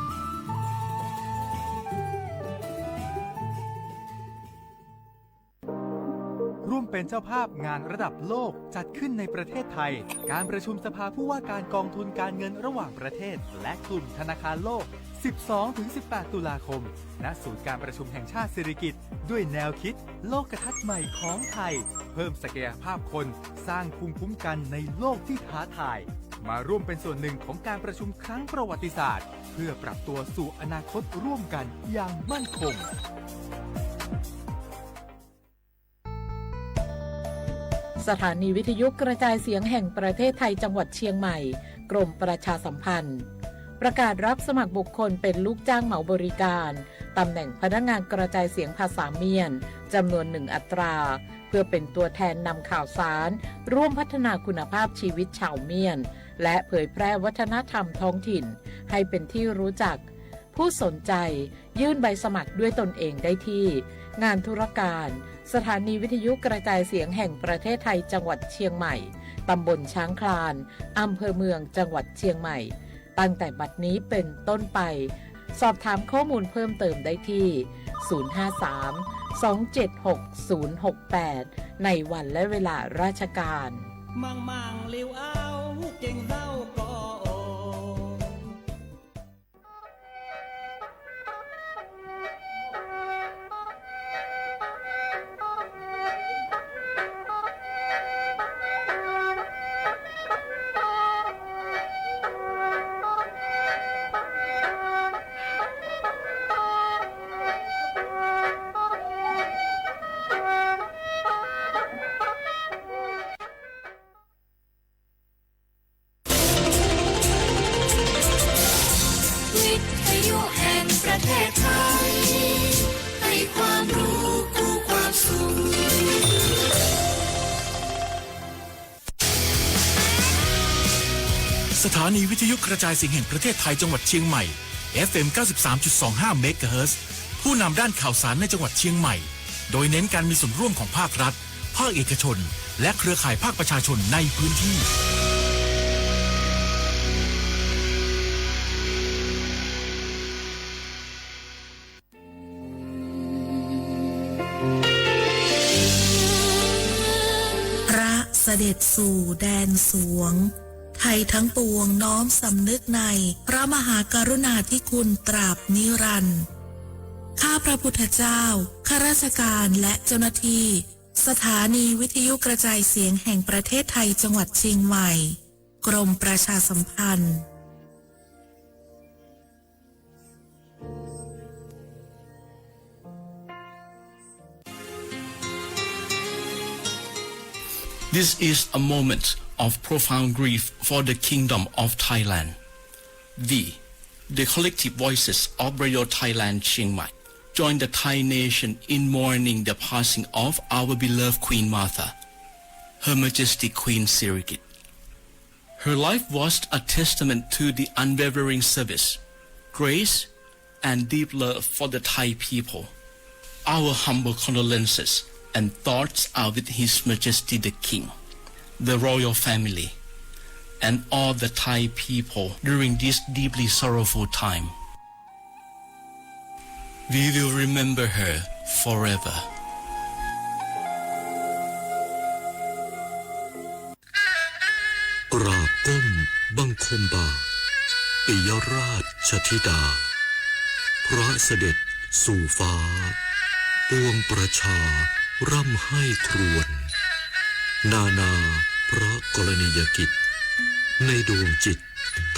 ร่วมเป็นเจ้าภาพงานระดับโลกจัดขึ้นในประเทศไทย การประชุมสภาผู้ว่าการกองทุนการเงินระหว่างประเทศ และกลุ่มธนาคารโลก สิบสองถึงสิบแปดตุลาคม ณ ศูนย์การประชุมแห่งชาติสิริกิติ์ ด้วยแนวคิดโลกทัศน์ใหม่ของไทย เพิ่มศักยภาพคน สร้างภูมิคุ้มกันในโลกที่ท้าทาย มาร่วมเป็นส่วนหนึ่งของการประชุมครั้งประวัติศาสตร์ เพื่อปรับตัวสู่อนาคตร่วมกันอย่างมั่นคง สถานีวิทยุกระจายเสียงแห่งประเทศไทยจังหวัดเชียงใหม่ กรมประชาสัมพันธ์ ประกาศรับสมัครบุคคลเป็นลูกจ้างเหมาบริการ ตำแหน่งพนักงานกระจายเสียงภาษาเมียน จำนวนหนึ่งอัตรา เพื่อเป็นตัวแทนนำข่าวสาร ร่วมพัฒนาคุณภาพชีวิตชาวเมียน และเผยแพร่วัฒนธรรมท้องถิ่น ให้เป็นที่รู้จัก ผู้สนใจยื่นใบสมัครด้วยตนเองได้ที่ งานธุรการ สถานีวิทยุกระจายเสียงแห่งประเทศไทยจังหวัดเชียงใหม่ ตำบลช้างคลาน อำเภอเมือง จังหวัดเชียงใหม่ ตั้งแต่บัดนี้เป็นต้นไป สอบถามข้อมูลเพิ่มเติมได้ที่ ศูนย์ห้าสาม สองเจ็ดหก ศูนย์หกแปด ในวันและเวลาราชการ มังมังหลิวเอา เก่งเศร้าก็โอ วิทยุแห่งประเทศไทย ให้ความรู้คู่ความสุข สถานีวิทยุกระจายเสียงแห่งประเทศไทยจังหวัดเชียงใหม่ เอฟเอ็ม เก้าสิบสามจุดสองห้า เมกะเฮิรตซ์ ผู้นำด้านข่าวสารในจังหวัดเชียงใหม่ โดยเน้นการมีส่วนร่วมของภาครัฐ ภาคเอกชน และเครือข่ายภาคประชาชนในพื้นที่ พระเสด็จสู่แดนสวง ไทยทั้งปวงน้อมสำนึกในพระมหากรุณาธิคุณตราบนิรันดร์ ข้าพระพุทธเจ้า ข้าราชการและเจ้าหน้าที่ สถานีวิทยุกระจายเสียงแห่งประเทศไทยจังหวัดเชียงใหม่ กรมประชาสัมพันธ์ This is a moment of profound grief for the Kingdom of Thailand. We, the collective voices of Radio Thailand Chiang Mai, join the Thai nation in mourning the passing of our beloved Queen Mother, Her Majesty Queen Sirikit. Her life was a testament to the unwavering service, grace, and deep love for the Thai people. Our humble condolences and thoughts are with His Majesty the King, the royal family, and all the Thai people during this deeply sorrowful time. We will remember her forever. กราบก้มบังคมบ่า ปิยราชธิดา พระเสด็จสู่ฟ้า ปวงประชาร่ำไห้ครวญ นานาพระกรณียกิจ ในดวงจิต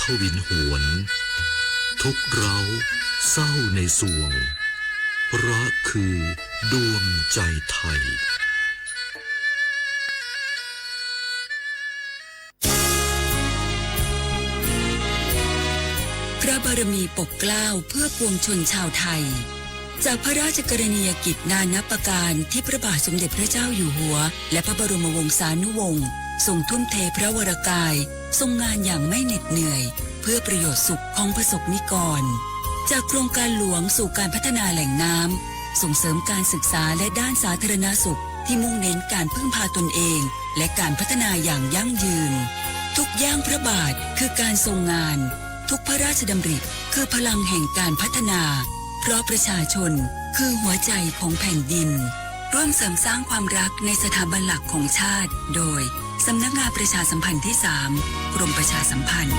ทวินหวน ทุกข์เร้าเศร้าในสวง พระคือดวงใจไทย พระบารมีปกเกล้าเพื่อปวงชนชาวไทย จากพระราชกรณียกิจนานับประการที่พระบาทสมเด็จพระเจ้าอยู่หัว และพระบรมวงศานุวงศ์ทรงทุ่มเทพระวรกาย ทรงงานอย่างไม่เหน็ดเหนื่อย เพื่อประโยชน์สุขของประสบนิกร จากโครงการหลวงสู่การพัฒนาแหล่งน้ำ ส่งเสริมการศึกษาและด้านสาธารณสุข ที่มุ่งเน้นการพึ่งพาตนเอง และการพัฒนาอย่างยั่งยืน ทุกย่างพระบาทคือการทรงงาน ทุกพระราชดำริคือพลังแห่งการพัฒนา เพราะประชาชนคือหัวใจของแผ่นดิน ร่วมเสริมสร้างความรักในสถาบันหลักของชาติ โดย สำนักงานประชาสัมพันธ์ที่สาม กรมประชาสัมพันธ์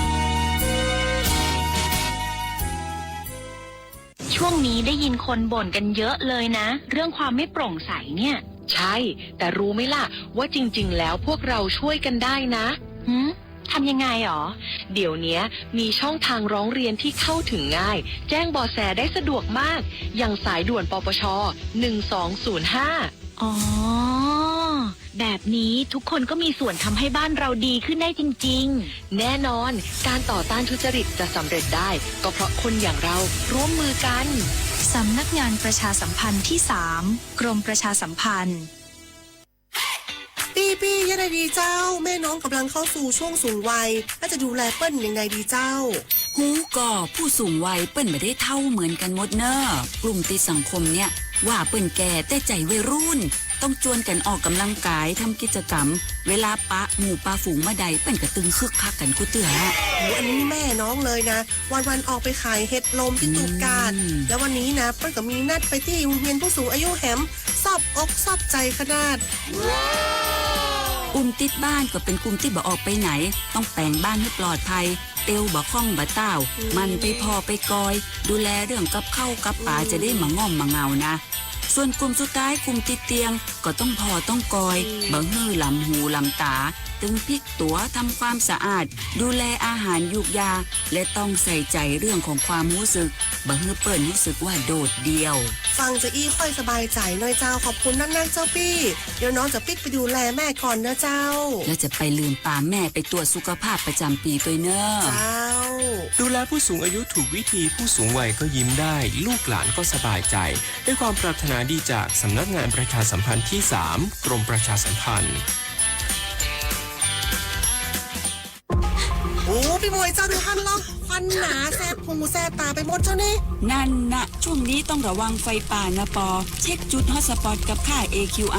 ช่วงนี้ได้ยินคนบ่นกันเยอะเลยนะ เรื่องความไม่โปร่งใสเนี่ย ใช่ แต่รู้ไหมล่ะ ว่าจริงๆ แล้วพวกเราช่วยกันได้นะ หืม ทำยังไงหรอ เดี๋ยวเนี้ยมีช่องทางร้องเรียนที่เข้าถึงง่าย แจ้งเบาะแสได้สะดวกมาก อย่างสายด่วน ปปช หนึ่งสองศูนย์ห้า อ๋อ แบบนี้ทุกคนก็มีส่วนทำให้บ้านเราดีขึ้นได้จริงๆ แน่นอน การต่อต้านทุจริตจะสำเร็จได้ ก็เพราะคนอย่างเราร่วมมือกัน สำนักงานประชาสัมพันธ์ที่สาม กรมประชาสัมพันธ์ ปี้ปี้ ยังไงดีเจ้า แม่น้องกำลังเข้าสู่ช่วงสูงวัย แล้วจะดูแลเปิ้นยังไงดีเจ้า ฮู้ก่อ ผู้สูงวัยเปิ้นบ่ได้เฒ่าเหมือนกันหมดเน่อ กลุ่มติดสังคมเนี่ย ว่าเปิ้นแก่แต่ใจ๋วัยรุ่น ต้องจวนกั๋นออกก๋ำลังก๋าย ทำกิจก๋รรม เวลาปะหมู่ปะฝูงเมื่อใด เปิ้นก็ตึงคึกคักกั๋นกู้เตื้อ โอ้ อันนี้แม่น้องเลยนะ วันๆ ออกไปขายเห็ดลมตี้ตูบกาด อืม แล้ววันนี้นะ เปิ้นก็มีนัดไปตี้โฮงเฮียนผู้สูงอายุแหม ซอบอกซอบใจ๋ขนาด กุมติดบ้านก็เป๋นกุมตี้บ่ออกไปไหน ต้องแป๋งบ้านหื้อปลอดภัย เตียวบ่ค่องบ่ต้าว อืม หมั่นไปผ่อไปกอย ดูแลเรื่องกับข้าวกับป๋า อืม จะได้บ่ง่อมบ่เหงานะ ส่วนกุมสุดท้าย กุมติดเตียง ก็ต้องผ่อต้องกอย อืม บ่หื้อหลำหูหลำต๋า ตึงพลิกตั๋ว ทำความสะอาด ดูแลอาหารยูกยา และต้องใส่ใจ๋เรื่องของความฮู้สึก บ่หื้อเปิ้นฮู้สึกว่าโดดเดี่ยว ฟังจาอี้ค่อยสบายใจ๋หน้อยเจ้า ขอบคุณนักๆ เจ้าปี้ เดี๋ยวน้องจะปิ๊กไปดูแลแม่ก่อนเน้อเจ้า แล้วจะไปลืมปาแม่ไปตรวจสุขภาพประจ๋ำปี๋ตวยเน้อ เจ้า ดูแลผู้สูงอายุถูกวิธี ผู้สูงวัยก็ยิ้มได้ ลูกหลานก็สบายใจ๋ ด้วยความปรารถนาดีจากสำนักงานประชาสัมพันธ์ที่สาม กรมประชาสัมพันธ์ โอ้ ปี้หมวยเจ้า ดูหั้นลอ ควันหนาแสบหูแสบต๋าไปหมดเจ้านี่ นั่นนะ ช่วงนี้ต้องระวังไฟป่านะปอ เช็คจุดฮอตสปอตกับค่า เอ คิว ไอ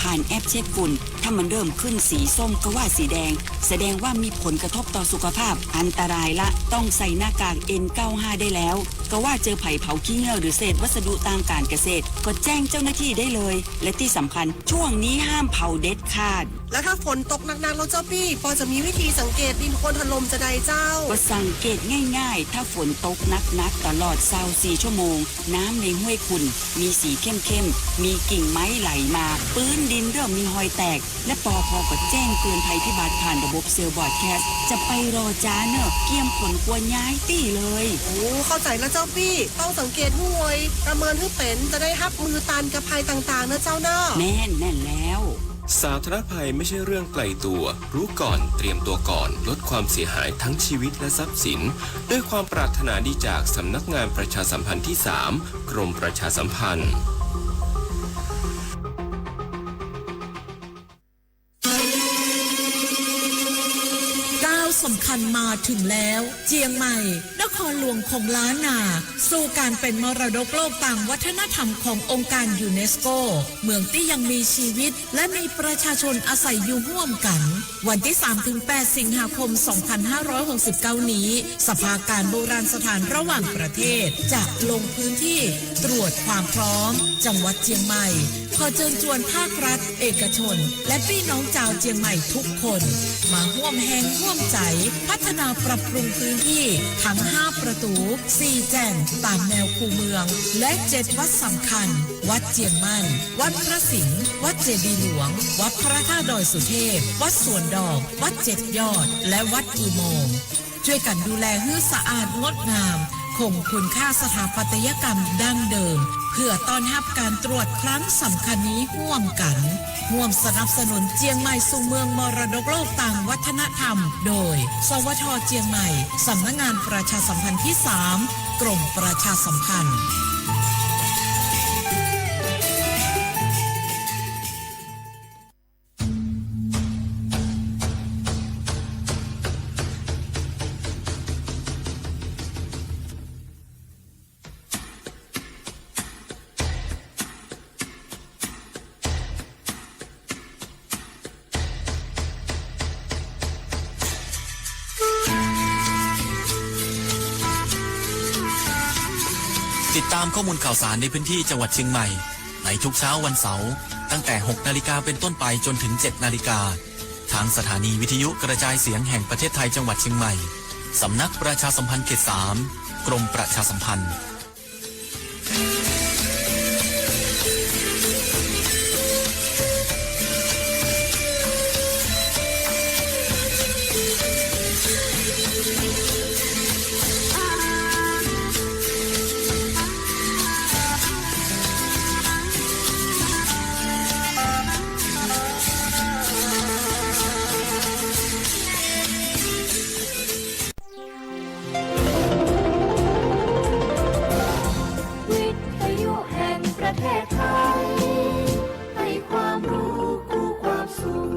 ผ่านแอปเช็คฝุ่น ถ้ามันเริ่มขึ้นสีส้มก็ว่าสีแดง แสดงว่ามีผลกระทบต่อสุขภาพ อันตรายละ ต้องใส่หน้ากาก เอ็น เก้าห้า ได้แล้ว ก็ว่าเจอใผเผาขี้เง่าหรือเศษวัสดุตางก๋านเกษตร ก็แจ้งเจ้าหน้าที่ได้เลย และตี้สำคัญ ช่วงนี้ห้ามเผาเด็ดขาด แล้วถ้าฝนตกหนักๆ แล้วเจ้าปี้ ปอจะมีวิธีสังเกตดินโคลนถล่มจาใดเจ้า ก็สังเกตง่ายๆ ถ้าฝนตกหนักๆ ตลอดซาวสี่ชั่วโมง น้ำในห้วยขุ่น มีสีเข้มๆ มีกิ่งไม้ไหลมา ปื๊นดินเริ่มมีฮอยแตก และ ปอ พอ ก็แจ้งเตือนภัยพิบัติผ่านระบบเซลล์บรอดแคสต์ จะไปรอจ๊าเน่อ เกียมขนครัวย้ายตี้เลย โอ้ เข้าใจ๋แล้วเจ้าปี้ ต้องสังเกตหื้อไว ประเมินหื้อเป๋น จะได้ฮับมือตานกับภัยต่างๆ เน่อเจ้าเน่อ แม่น แม่นแล้ว สาธารณภัยไม่ใช่เรื่องไกลตัว รู้ก่อน เตรียมตัวก่อน ลดความเสียหายทั้งชีวิตและทรัพย์สิน ด้วยความปรารถนาดีจากสำนักงานประชาสัมพันธ์ที่สาม กรมประชาสัมพันธ์ ก้าวสำคัญมาถึงแล้ว เจียงใหม่ นครหลวงของล้านนา สู่การเป็นมรดกโลกตางวัฒนธรรมขององค์การยูเนสโก เมืองตี้ยังมีชีวิต และมีประชาชนอาศัยอยู่ฮ่วมกั๋น วันตี้สามถึงแปดสิงหาคมสองพันห้าร้อยหกสิบเก้านี้ สภาการโบราณสถานระหว่างประเทศจะลงพื้นที่ตรวจความพร้อม จังหวัดเจียงใหม่ ขอเจิญจวนภาครัฐ เอกชน และปี้น้องจาวเจียงใหม่ทุกคน มาฮ่วมแฮงฮ่วมใจ๋ พัฒนาปรับปรุงพื้นที่ทั้งห้าประตู๋ สี่แจ่งต๋ามแนวคูเมือง และเจ็ดวัดสำคัญ วัดเจียงมั่น วัดพระสิงห์ วัดเจดีย์หลวง วัดพระธาตุดอยสุเทพ วัดสวนดอก วัดเจ็ดยอด และวัดกู่โมง จ้วยกั๋นดูแลหื้อสะอาดงดงาม คงคุณค่าสถาปัตยกรรมดั้งเดิม เพื่อต้อนฮับก๋านตรวจครั้งสำคัญนี้ฮ่วมกั๋น ฮ่วมสนับสนุนเจียงใหม่สู่เมืองมรดกโลกตางวัฒนธรรม โดย สวท เจียงใหม่ สำนักงานประชาสัมพันธ์ที่สาม กรมประชาสัมพันธ์ ติดตามข้อมูลข่าวสารในพื้นที่จังหวัดเชียงใหม่ ในทุกเช้าวันเสาร์ ตั้งแต่ หกนาฬิกาเป็นต้นไปจนถึง เจ็ดนาฬิกา ทางสถานีวิทยุกระจายเสียงแห่งประเทศไทยจังหวัดเชียงใหม่ สำนักประชาสัมพันธ์เขตสาม กรมประชาสัมพันธ์ วิทยุแห่งประเทศไทย ให้ความรู้คู่ความสุข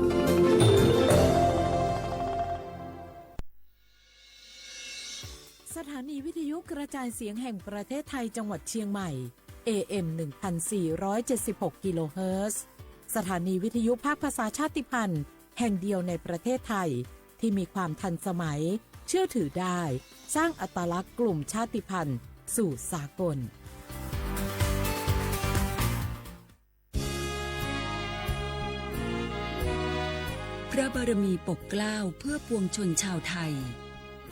สถานีวิทยุกระจายเสียงแห่งประเทศไทยจังหวัดเชียงใหม่ เอ เอ็ม หนึ่งพันสี่ร้อยเจ็ดสิบหก กิโลเฮิรตซ์ สถานีวิทยุภาคภาษาชาติพันธุ์แห่งเดียวในประเทศไทย ที่มีความทันสมัย เชื่อถือได้ สร้างอัตลักษณ์กลุ่มชาติพันธุ์สู่สากล พระบารมีปกเกล้าเพื่อปวงชนชาวไทย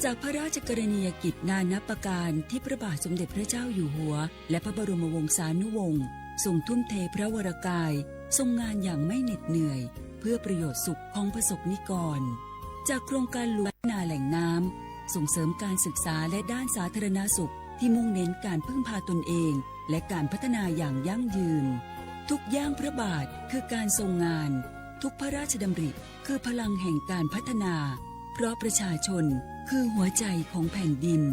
จากพระราชกรณียกิจนานับประการที่พระบาทสมเด็จพระเจ้าอยู่หัว และพระบรมวงศานุวงศ์ทรงทุ่มเทพระวรกาย ทรงงานอย่างไม่เหน็ดเหนื่อย เพื่อประโยชน์สุขของประสบนิกร จากโครงการหลวงพัฒนาแหล่งน้ำ ส่งเสริมการศึกษาและด้านสาธารณสุขที่มุ่งเน้นการพึ่งพาตนเอง และการพัฒนาอย่างยั่งยืน ทุกย่างพระบาทคือการทรงงาน ทุกพระราชดำริคือพลังแห่งการพัฒนา เพราะประชาชนคือหัวใจของแผ่นดิน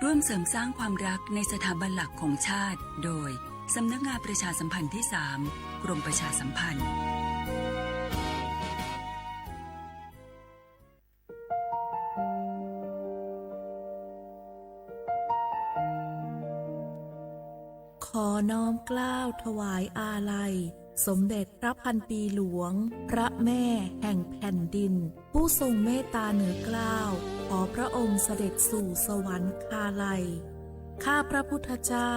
ร่วมเสริมสร้างความรักในสถาบันหลักของชาติ โดยสำนักงานประชาสัมพันธ์ที่สาม กรมประชาสัมพันธ์ ขอน้อมเกล้าถวายอาลัย สมเด็จพระพันปีหลวง พระแม่แห่งแผ่นดิน ผู้ทรงเมตตาเหนือเกล้า ขอพระองค์เสด็จสู่สวรรคาลัย ข้าพระพุทธเจ้า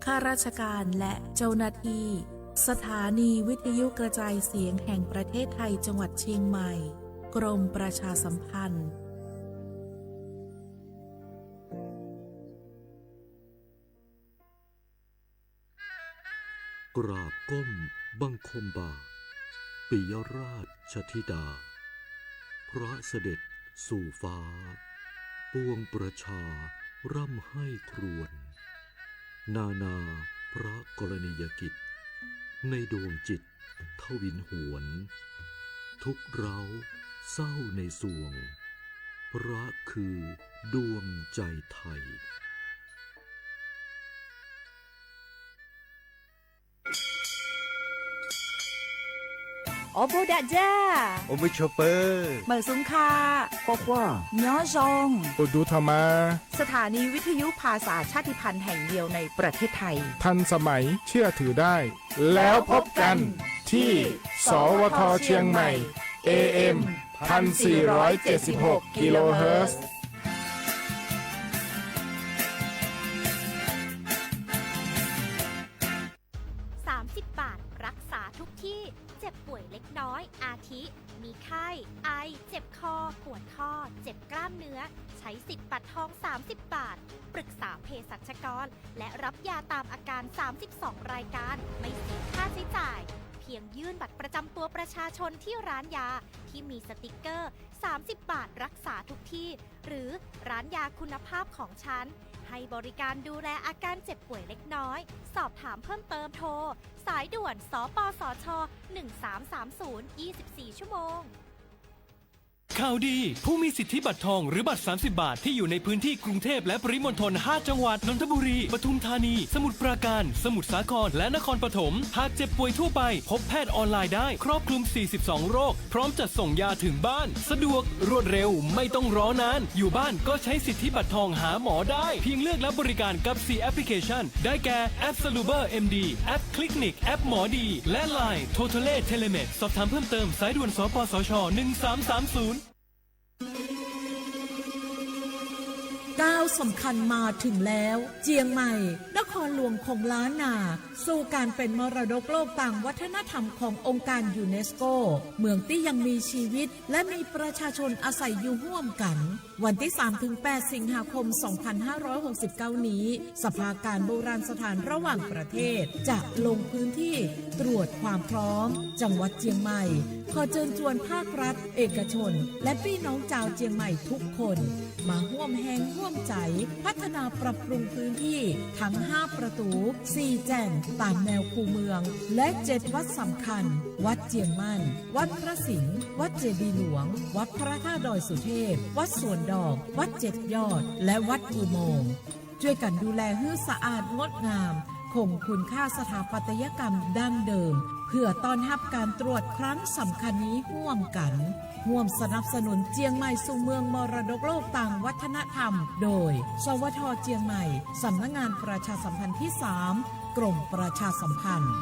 ข้าราชการและเจ้าหน้าที่ สถานีวิทยุกระจายเสียงแห่งประเทศไทย จังหวัดเชียงใหม่ กรมประชาสัมพันธ์ กราบก้มบังคมบาท ปิยราชธิดา พระเสด็จสู่ฟ้า ปวงประชาร่ำไห้ครวญ นานาพระกรณียกิจ ในดวงจิตทวินหวน ทุกข์ร้าวเศร้าในสวง พระคือดวงใจไทย โอโบดะจ้า โอมิโชเปอร์ เหมยสุงค่ะ คว้าคว้า ย้อซอง อุดูธรรมา สถานีวิทยุภาษาชาติพันธุ์แห่งเดียวในประเทศไทย ทันสมัย เชื่อถือได้ แล้วพบกันที่ สวท เชียงใหม่ เอเอ็ม พันสี่ร้อยเจ็ดสิบหก กิโลเฮิรตซ์ สามสิบบาท รักษาทุกที่ เจ็บป่วยเล็กน้อย อาทิ มีไข้ ไอ เจ็บคอ ปวดข้อ เจ็บกล้ามเนื้อ ใช้สิทธิ์บัตรทอง สามสิบบาท ปรึกษาเภสัชกร และรับยาตามอาการ สามสิบสองรายการ ไม่เสียค่าใช้จ่าย เพียงยื่นบัตรประจำตัวประชาชนที่ร้านยาที่มีสติกเกอร์ สามสิบบาท รักษาทุกที่ หรือร้านยาคุณภาพของฉัน ให้บริการดูแลอาการเจ็บป่วยเล็กน้อย สอบถามเพิ่มเติมโทร สายด่วน สปสช หนึ่งสามสามศูนย์ ยี่สิบสี่ชั่วโมง ข่าวดี ผู้มีสิทธิบัตรทองหรือบัตรสามสิบบาทที่อยู่ในพื้นที่กรุงเทพและปริมณฑลห้าจังหวัด นนทบุรี ปทุมธานี สมุทรปราการ สมุทรสาคร และนครปฐม หากเจ็บป่วยทั่วไป พบแพทย์ออนไลน์ได้ ครอบคลุมสี่สิบสองโรค พร้อมจัดส่งยาถึงบ้าน สะดวก รวดเร็ว ไม่ต้องรอนาน อยู่บ้านก็ใช้สิทธิบัตรทองหาหมอได้ เพียงเลือกรับบริการกับ C Application ได้แก่ แอป Saluber เอ็ม ดี แอป Clinic แอปหมอดี และ ไลน์ Totale Telemed สอบถามเพิ่มเติม สายด่วน สปสช หนึ่งสามสามศูนย์ ก้าวสำคัญมาถึงแล้ว เจียงใหม่ นครหลวงของล้านนา สู่การเป็นมรดกโลกตางวัฒนธรรมขององค์การยูเนสโก เมืองตี้ยังมีชีวิต และมีประชาชนอาศัยอยู่ฮ่วมกั๋น วันตี้สามถึงแปดสิงหาคมสองพันห้าร้อยหกสิบเก้านี้ สภาการโบราณสถานระหว่างประเทศจะลงพื้นที่ตรวจความพร้อม จังหวัดเจียงใหม่ ขอเจิญจวนภาครัฐ เอกชน และปี้น้องจาวเจียงใหม่ทุกคน มาฮ่วมแฮงฮ่วมใจ๋ พัฒนาปรับปรุงพื้นที่ทั้งห้าประตู๋ สี่แจ่งต๋ามแนวคูเมือง และเจ็ดวัดสำคัญ วัดเจียงมั่น วัดพระสิงห์ วัดเจดีย์หลวง วัดพระธาตุดอยสุเทพ วัดสวนดอก วัดเจ็ดยอด และวัดอุโมงค์ จ้วยกั๋นดูแลหื้อสะอาดงดงาม คงคุณค่าสถาปัตยกรรมดั้งเดิม เพื่อต้อนฮับก๋านตรวจครั้งสำคัญนี้ฮ่วมกั๋น ฮ่วมสนับสนุนเจียงใหม่สู่เมืองมรดกโลกตางวัฒนธรรม โดย สวท เจียงใหม่ สำนักงานประชาสัมพันธ์ที่สาม กรมประชาสัมพันธ์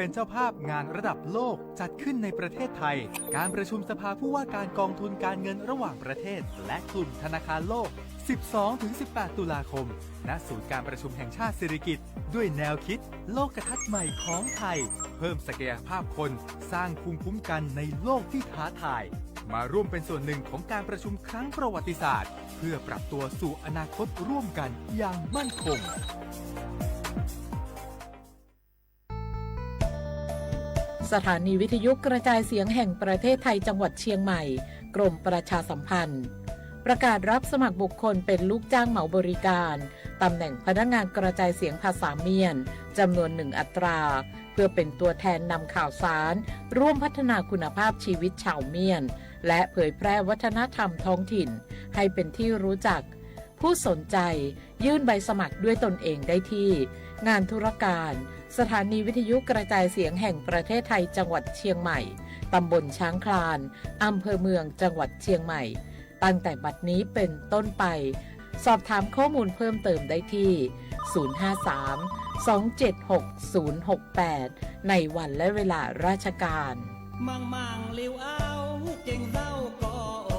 เป็นเจ้าภาพงานระดับโลกจัดขึ้นในประเทศไทย การประชุมสภาผู้ว่าการกองทุนการเงินระหว่างประเทศ และกลุ่มธนาคารโลก สิบสองถึงสิบแปด ตุลาคม ณ ศูนย์การประชุมแห่งชาติสิริกิติ์ ด้วยแนวคิดโลกทัศน์ใหม่ของไทย เพิ่มศักยภาพคน สร้างภูมิคุ้มกันในโลกที่ท้าทาย มาร่วมเป็นส่วนหนึ่งของการประชุมครั้งประวัติศาสตร์ เพื่อปรับตัวสู่อนาคตร่วมกันอย่างมั่นคง สถานีวิทยุกระจายเสียงแห่งประเทศไทยจังหวัดเชียงใหม่ กรมประชาสัมพันธ์ ประกาศรับสมัครบุคคลเป็นลูกจ้างเหมาบริการ ตำแหน่งพนักงานกระจายเสียงภาษาเมียน จำนวนหนึ่งอัตรา เพื่อเป็นตัวแทนนำข่าวสาร ร่วมพัฒนาคุณภาพชีวิตชาวเมียน และเผยแพร่วัฒนธรรมท้องถิ่น ให้เป็นที่รู้จัก ผู้สนใจยื่นใบสมัครด้วยตนเองได้ที่ งานธุรการ สถานีวิทยุกระจายเสียงแห่งประเทศไทยจังหวัดเชียงใหม่ ตำบลช้างคลาน อำเภอเมืองจังหวัดเชียงใหม่ ตั้งแต่บัดนี้เป็นต้นไป สอบถามข้อมูลเพิ่มเติมได้ที่ ศูนย์ห้าสาม สองเจ็ดหก ศูนย์หกแปด ในวันและเวลาราชการ มังมังลิวเอาเก่งเจ้าก็โอ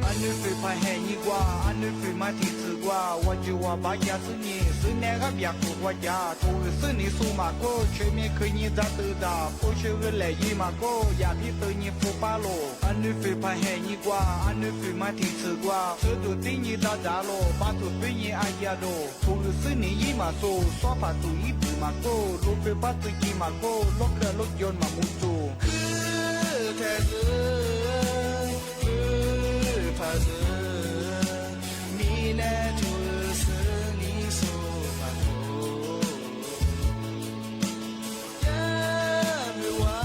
အနွေးဖုဖးဟဲနံၣ်ကွၢ်, အနွေးဖုမၤထံၣ်စုကွၢ်, ဝီၤစူၤဝီၤဘါကၢ်စုနံၣ်, စုနဲဂၤဘၣ်ကူဝီၤကၢ်, ထိၣ်ဂုၢ်စုနံၣ်ဆူမၤကိၢ်, ဆၢမ့ၢ်ခုနံၣ်ဒၣ်တုၤဒၣ်, ဖိဆၢဂ့ၤလဲၣ်ယံၤမၤကိၢ်, ယၤဖံးသုနံၣ်ဖိပါလိၤ, အနွေးဖုဖးဟဲနံၣ်ကွၢ်, အနွေးဖုမၤထံၣ်စုကွၢ်, ဆၢဒိၣ်တ့နံၣ်ဒၣ်ဒၣ်လိၤ, ဘါထူၣ်ဖုနံၣ်အယၤဒိၣ်, ထိၣ်ဂုၢ်စုနံၣ်ယံၤမၤစိ, စီၤဖးသူၣ်အံၣ်ဘုၣ်မၤကိၢ်, လိာ်ဖုပၢ်သူၣ်ကံမၤကိၢ်, လိာ်ခၢၣ်လိာ်ကၠိမၤမူတူ, ခုထဲစု, ခုဖးစု, မံနဲထိၣ်ဂုၢ်စုနံၣ်ဆိပာ်ကိၢ်, ယမုၢ်ဝါ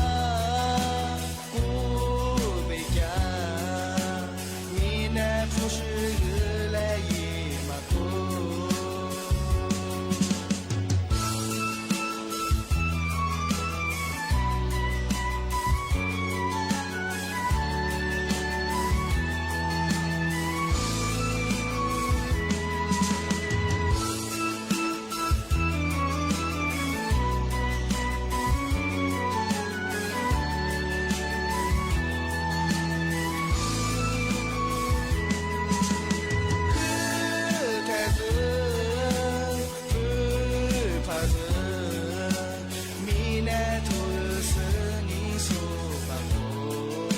ကူဘ့ၣ်ကၢ်, မံနဲထိၣ်ဂုၢ်စုနံၣ်လဲၣ်ယံၤမၤကိၢ်. ခုထဲစု, ခုဖးစု, မံနဲထိၣ်ဂုၢ်စုနံၣ်ဆိပာ်ကိၢ်,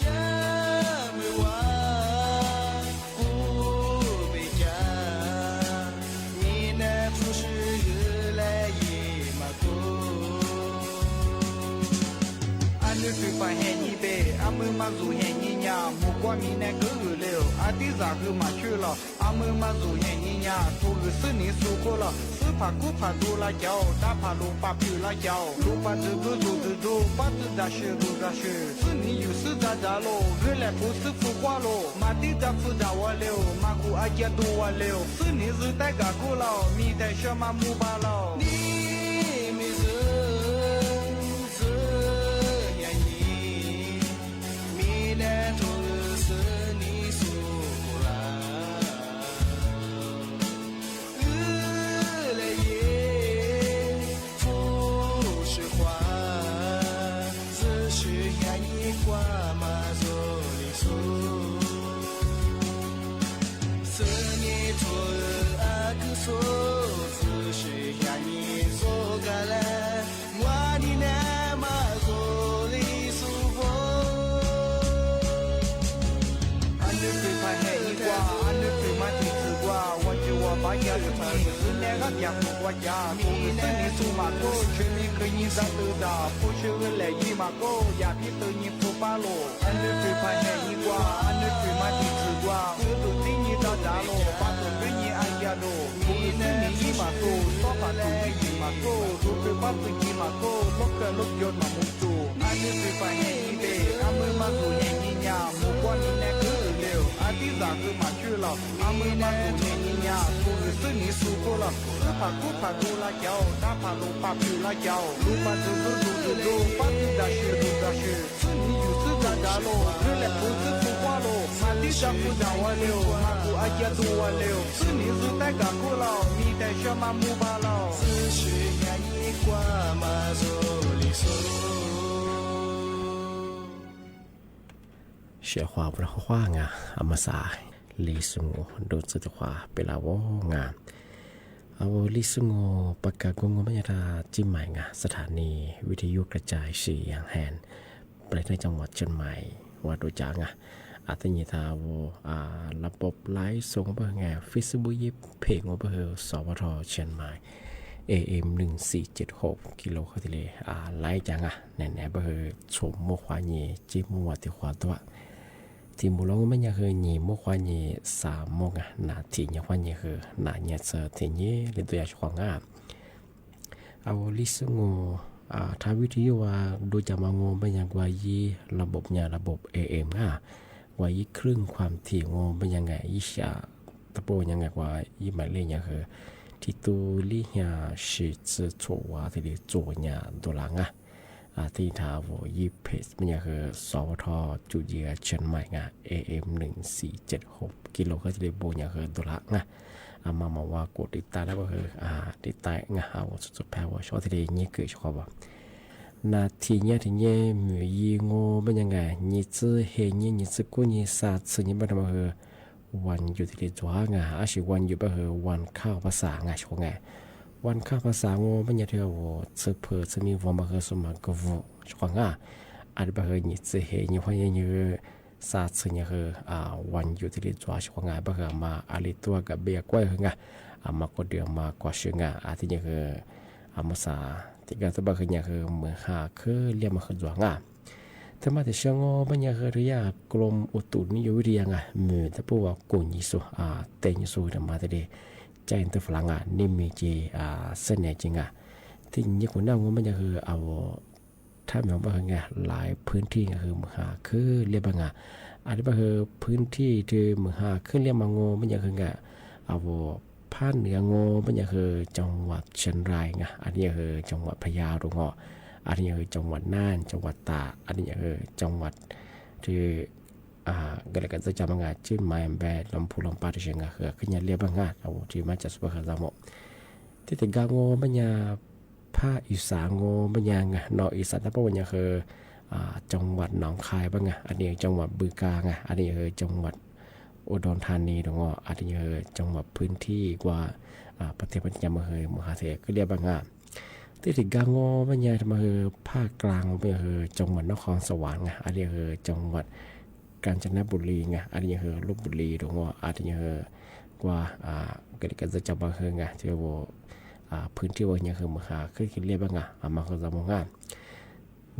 ယမုၢ်ဝါ ကူဘ့ၣ်ကၢ်, မံနဲထိၣ်ဂုၢ်စုနံၣ်လဲၣ်ယံၤမၤကိၢ်. အနွေးဖုဖးဟဲနံၣ်ဘ့ၣ်, အ မုၢ်မၤသူၣ်ဟဲၣ်ညံညါ မုၢ်ကွၢ်မံနဲကိးဂၤလၢ် အတံၤသးဃုမၤဆူၣ်လီၤ အမုၢ်မၤသူၣ်ဟဲၣ်ညံညါ ထိၣ်ဂုၢ်သုနံၤသူခိၣ်လီၤ သုဖးကူဖးဒိလၢ်ကၠီ တၢ်ဖးလိာ်ပာ်ဖုးလၢ်ကၠီ လိာ်ပာ်ဒုးဒိဒိဒိဒိ ပာ်ဒုးဒၣ်ဆှုၣ်ဒိၣ်ဒၣ်ဆှှုၣ် သုနံၤယူၢ်သုဒၣ်ဒၣ်လီၤ ဂုာ်လဲၤဖိသုဖိကွၢ်လီၤ မၤတံၤတၢ်ဖုဒၣ်ဝဲလၢ် မၤကူအကဲဒိၣ်ဝဲလၢ် သုနံၤသုတၢ်ဂၤခိၣ်လီၤ မံထဲဆှၢမၤမူဘၣ်လီၤ နံၤမံၤသု သု ယၤယံၤ မံနဲထိၣ်ဂုၢ်သုနံၤသူခိၣ်လီၤ အုလဲၤယံၤ ဖိဆှုၣ်ခွါ သုဆှုၣ်ယၤယံၤကွၢ်မၤစိလံစိ သုနံၤထိၣ်ဂုၢ်အကုသိၣ် သုဆှုၣ်ယၤယံၤစိကလဲၣ် မွါနံၤနဲမၤစိလံစိဖိ အနုၢ်ကွံာ်ဖးဟဲၣ်ညံကွၢ် အနုၢ်ကွံာ်မၤတံၤသၢကွၢ် ဝဲစူဝါဘါယၤတမံၤ သုနဲဂၤပၠးဖိကွၢ်ယၤ ထိၣ်ဂုၢ်သုနံၤသူမၤကိၣ် ဆှၢမံခရံာ်ညံသးသုဒၣ် ဖိဆှၢဂုာ်လဲၤယံၤမၤကိၣ် ယၤဖံးသုနံၤဖိပၢ်လီၤ အနုၢ်ကွံာ်ဖးဟဲၣ်ညံကွၢ် အနုၢ်ကွံာ်မၤတံၤသၢကွၢ် သုဒိၣ်သံနံၤတၢ်ဒၣ်လီၤ ဘၣ်သိၣ်ဘုနံၤအယၤဒိၣ် ထိၣ်ဂုၢ်သုနံၤယံၤမၤကိၣ် စီၤဖးသူၣ်ယံၤမၤကိၣ် ရိၣ်ဖျဲးပၢ်သုယံၤမၤကိၣ် လီၢ်ခၢၣ်လီၢ်ယိာ်မၤမူတူ အနုၢ်ကွံာ်ဖးဟဲၣ်ညံဘ့ၣ် အမုၢ်မၤသူၣ်ဟဲၣ်ညံညါ မုၢ်ကွၢ်မံနဲကိးဂၤလၢ် အတံၤသးဃုမၤဆူၣ်လီၤ အမုၢ်မၤသူၣ်ဟဲၣ်ညံညါ ထိၣ်ဂုၢ်သုနံၤသူခိၣ်လီၤ သုဖးကူဖးဒိလၢ်ကၠီ တၢ်ဖးလိာ်ပာ်ဖုးလၢ်ကၠီ လိာ်ပာ်ဒုးဒိဒိဒိဒိ ပာ်ဒုးဒၣ်ဆှုၣ်ဒိၣ်ဒၣ်ဆှုၣ် သုနံၤယူၢ်သုဒၣ်ဒၣ်လီၤ ဂုာ်လဲၤဖိသုဖိကွၢ်လီၤ မၤတံၤတၢ်ဖုဒၣ်ဝဲလၢ် မၤကူအကဲဒိၣ်ဝဲလၢ် သုနံၤသုတၢ်ဂၤခိၣ်လီၤ မံထဲဆှၢမၤမူဘၣ်လီၤ သုဆှုၣ်ယၤယံၤကွၢ်မၤစိလံစိ ရှဲးခွါပှၤခွါခွါငါ အမၤစၢ် လံာ်စငိၣ် ဒိၣ်စုတခွါ ပ့ၤလၢဝီၤငါ အဝဲလံာ်စငိၣ် ပကၤကိးငိုၢ်ဘၣ်ညါတၢ် ကၠံၣ်မၢႆငါ สถานีวิทยุกระจายเสียงแห่งประเทศจังหวัดเชียงใหม่ ဝဲဒိၣ်ကၠၢ်ငါ အသ့ၣ်ညါတၢ်ဝဲ อ่า ระบบไลฟ์สด ဘၣ်ဟဲ Facebook ယဲၢ် เพจ ဘၣ်ဟဲ สวท เชียงใหม่ เอเอ็ม หนึ่งสี่เจ็ดหก กิโลเฮิรตซ์ တလဲ อ่า ไลฟ์ ကၠၢ်ငါ နဲနဲ ဘၣ်ဟဲ ဆိမိၣ်ခွါညါ ကၠံၣ်မိၣ်ဝဲတံၤခွါဒွဲၣ် တံၤမိၣ်လီၤ မိၢ်မၢ်ညါဟဲ နံၤမိၣ်ခွါညါ စၢ်မိၣ်ငါ နၤထံၣ်ညါခွါညါဟဲ နၤညါဆၢထံၣ်ညါ လၢဒိၣ်ယၤဆှီငါ အဝဲလံာ်စငိၣ် อ่า ทางวิทยุ ဝဲ ဒိၣ်ကၠၢ်မး မိၢ်မၢ်ညါ ကွၢ်ယဲၢ် ระบบ ညါ ระบบ เอเอ็ม ငါ ကွၢ်ယဲၢ် คลื่นความถี่ မိၢ်မၢ်ညါ ငါ ယဲၢ် တပိၢ်ညါ ငါ ကွၢ်ယဲၢ် หมายเลข ညါဟဲ ထံတူလံဟဲ ရှံး စၢး ဆိၣ်ဝါ တလဲ ကၠိညါ ဒိၣ်လၢ်ငါ အသ့ၣ်ညါတၢ်ဝဲ ယဲၢ် เพจ မၢ်ညါဟဲ สวท จุดยืนเชียงใหม่ ငါ เอเอ็ม หนึ่งสี่เจ็ดหก กิโลเฮิรตซ์ တလဲ ဘိၣ်ညါဟဲ ဒိၣ်လၢ်ငါ အမၤမၤဝဲ กดติดตาม ဒၣ်ဘၣ်ဟဲ อ่า ติดตาม ငါ အဝဲ ဆူၣ်ဆူၣ်ဖဲဝဲ ဆှီတလဲ ညါက့ၤဆှီဘၣ် နၤထံၣ်ညါထံၣ်ညါ မုၢ်ယဲၢ် မိၢ်မၢ်ညါ ငါ နံၤတဆံဟဲ နံၤတဆံကိး နံၤတဆံသၢ နံၤဘၣ်တမးဟဲ วันหยุด တလဲ ကၠိငါ အၢ วันหยุด ဘၣ်ဟဲ วันเข้าพรรษา ငါ ဆှီငါ วันเข้าพรรษา မိၢ်မၢ်ညါ တလဲ ဝဲ ဆၢဖၢ ဆၢမံဝီ ဘၣ်ဟဲ စူၣ်မၤကဝီၤ ဆှီငါ အဒိးဘၣ်ဟဲ နံၤတဆံဟဲ နံၤခွါညါ နံၤသၢ နံၤဟဲ อ่า วันหยุด တလဲ ကၠိ ဆှီငါ ဘၣ်ဟဲ အမၤအလံာ်တွၢ်ကဘ့ၣ်အကွဲးဟဲငါ အမၤကိးဒုး အမၤကွၢ်ဆှၢငါ အသ့ၣ်ညါဟဲ အမၤစၢ် တံၤဂၤတဘၣ်ဟဲညါဟဲ မုၢ်ဟါခဲလၢာ်မၤဟဲကၠိငါ တမၤတဆှၢ မိၢ်မၢ်ညါဟဲ တယၤ กรมอุตุนิยมวิทยา ငါ မ့ၢ်တပိၢ်ဝဲ ကိၣ်ညါစိ อ่า တဲညါစိ တမၤတလဲ ကၠဲၣ်တဖျါငါ န့ၣ်မ့ၢ်က့ၤ อ่า စဲနဲက့ၤငါ တနံၤညါကိးနၣ် မိၢ်မၢ်ညါဟဲ အဝဲ ထါမံၤဘၣ်ဟဲငါ หลายพื้นที่ ငါဟဲ မုၢ်ဟါခဲလၢာ်ဘၣ်ငါ အဒိးဘၣ်ဟဲ พื้นที่ တမုၢ်ဟါခဲလၢာ်မး မိၢ်မၢ်ညါဟဲ ငါ အဝဲ ภาคเหนือ မိၢ်မၢ်ညါဟဲ จังหวัดเชียงราย ငါ အဒိးဟဲ จังหวัดพะเยา တဂီၢ် အဒိးဟဲ จังหวัดน่าน จังหวัดตาก အဒိးဟဲ จังหวัด တ อ่า ကလဲၤကဒါက့ၤမး ငါ เชียงใหม่ ဘဲ ลำพูน ลำปาง တဆှၢ ငါဟဲ ခဲလၢာ်ဘၣ်ငါ အဝဲ တမၤစၢ် စူၣ်ဘၣ်ဟဲ သးမိၢ် တံၤတဂၤ မိၢ်မၢ်ညါ ภาคอีสาน မိၢ်မၢ်ညါ ငါ เนาะ อีสาน တပိၢ်ဝဲညါဟဲ อ่า จังหวัดหนองคาย ဘၣ်ငါ အဒိးဟဲ จังหวัดบึงกาฬ ငါ အဒိးဟဲ จังหวัดอุดรธานี တဂီၢ် အဒိးဟဲ จังหวัด พื้นที่ ကွၢ် อ่า ประเทศ ပှၤညါမးဟဲ မုၢ်ဟါခဲလၢာ်ဘၣ်ငါ တံၤတဂၤ မိၢ်မၢ်ညါ တမးဟဲ ภาคกลาง မိၢ်မၢ်ညါဟဲ จังหวัดนครสวรรค์ ငါ အဒိးဟဲ จังหวัดกาญจนบุรี ငါ အဒိးဟဲ ลพบุรี တဂီၢ် အဒိးဟဲ ကွၢ် อ่า ကလဲၤကဒါက့ၤမးဟဲ ငါ တဲဝဲ อ่า พื้นที่ ဝဲညါဟဲ မုၢ်ဟါခဲလၢာ်ဘၣ်ငါ အမၤဟဲသးမိၢ်ငါ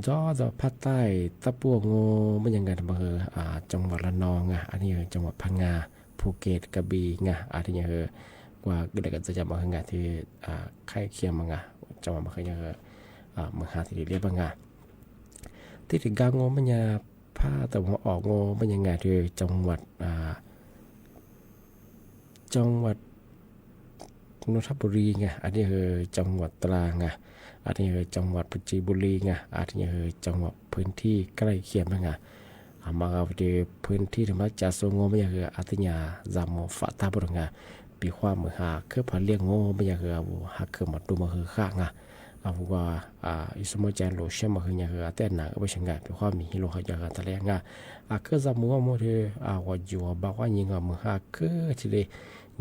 จอ จอภาคใต้ตะปู้งอ เมื่อยังไง ตะมาเฮอ อ่า จังหวัดระนองอ่ะ อันนี้เฮอ จังหวัดพังงา ภูเก็ต กระบี่งา อันนี้เฮอ กว่าก็ได้กันจะมาเฮองา ที่ อ่า ใกล้เคียงมางา จังหวัดมาเฮอยังเฮอ อ่า เมืองฮาที่เรียบมางา ที่ถึงกลางงอ เมื่อยังภาคตะวันออกงอ เมื่อยังไง ที่จังหวัด อ่า จังหวัดนนทบุรีงา อันนี้เฮอ จังหวัดตราดงา อันนี้เฮอ จังหวัดเพชรบุรีงา อันนี้เฮอ จังหวัดพื้นที่ใกล้เคียงมางา อามาเฮอ ที่พื้นที่ธรรมชาติสวยงาม เมื่อยังเฮอ อาทิตย์เนี้ย จะมาฝากตาบุญงา ปีคว้าเมืองฮา คือพาเลี้ยงงอ เมื่อยังเฮอ อาวุธฮักคือมาดูมาเฮอข้างา อาวุธว่า อ่า อิสมอจันโลเชียมาเฮอยังเฮอ อาเต้นหนังก็ไม่ใช่งา ปีคว้ามีฮีโร่เขาจะกันทะเลงา อ่า คือจะมัวมัวเธอ อ่า ว่าอยู่บ่าว่ายิงอ่ะ เมืองฮาคือที่เด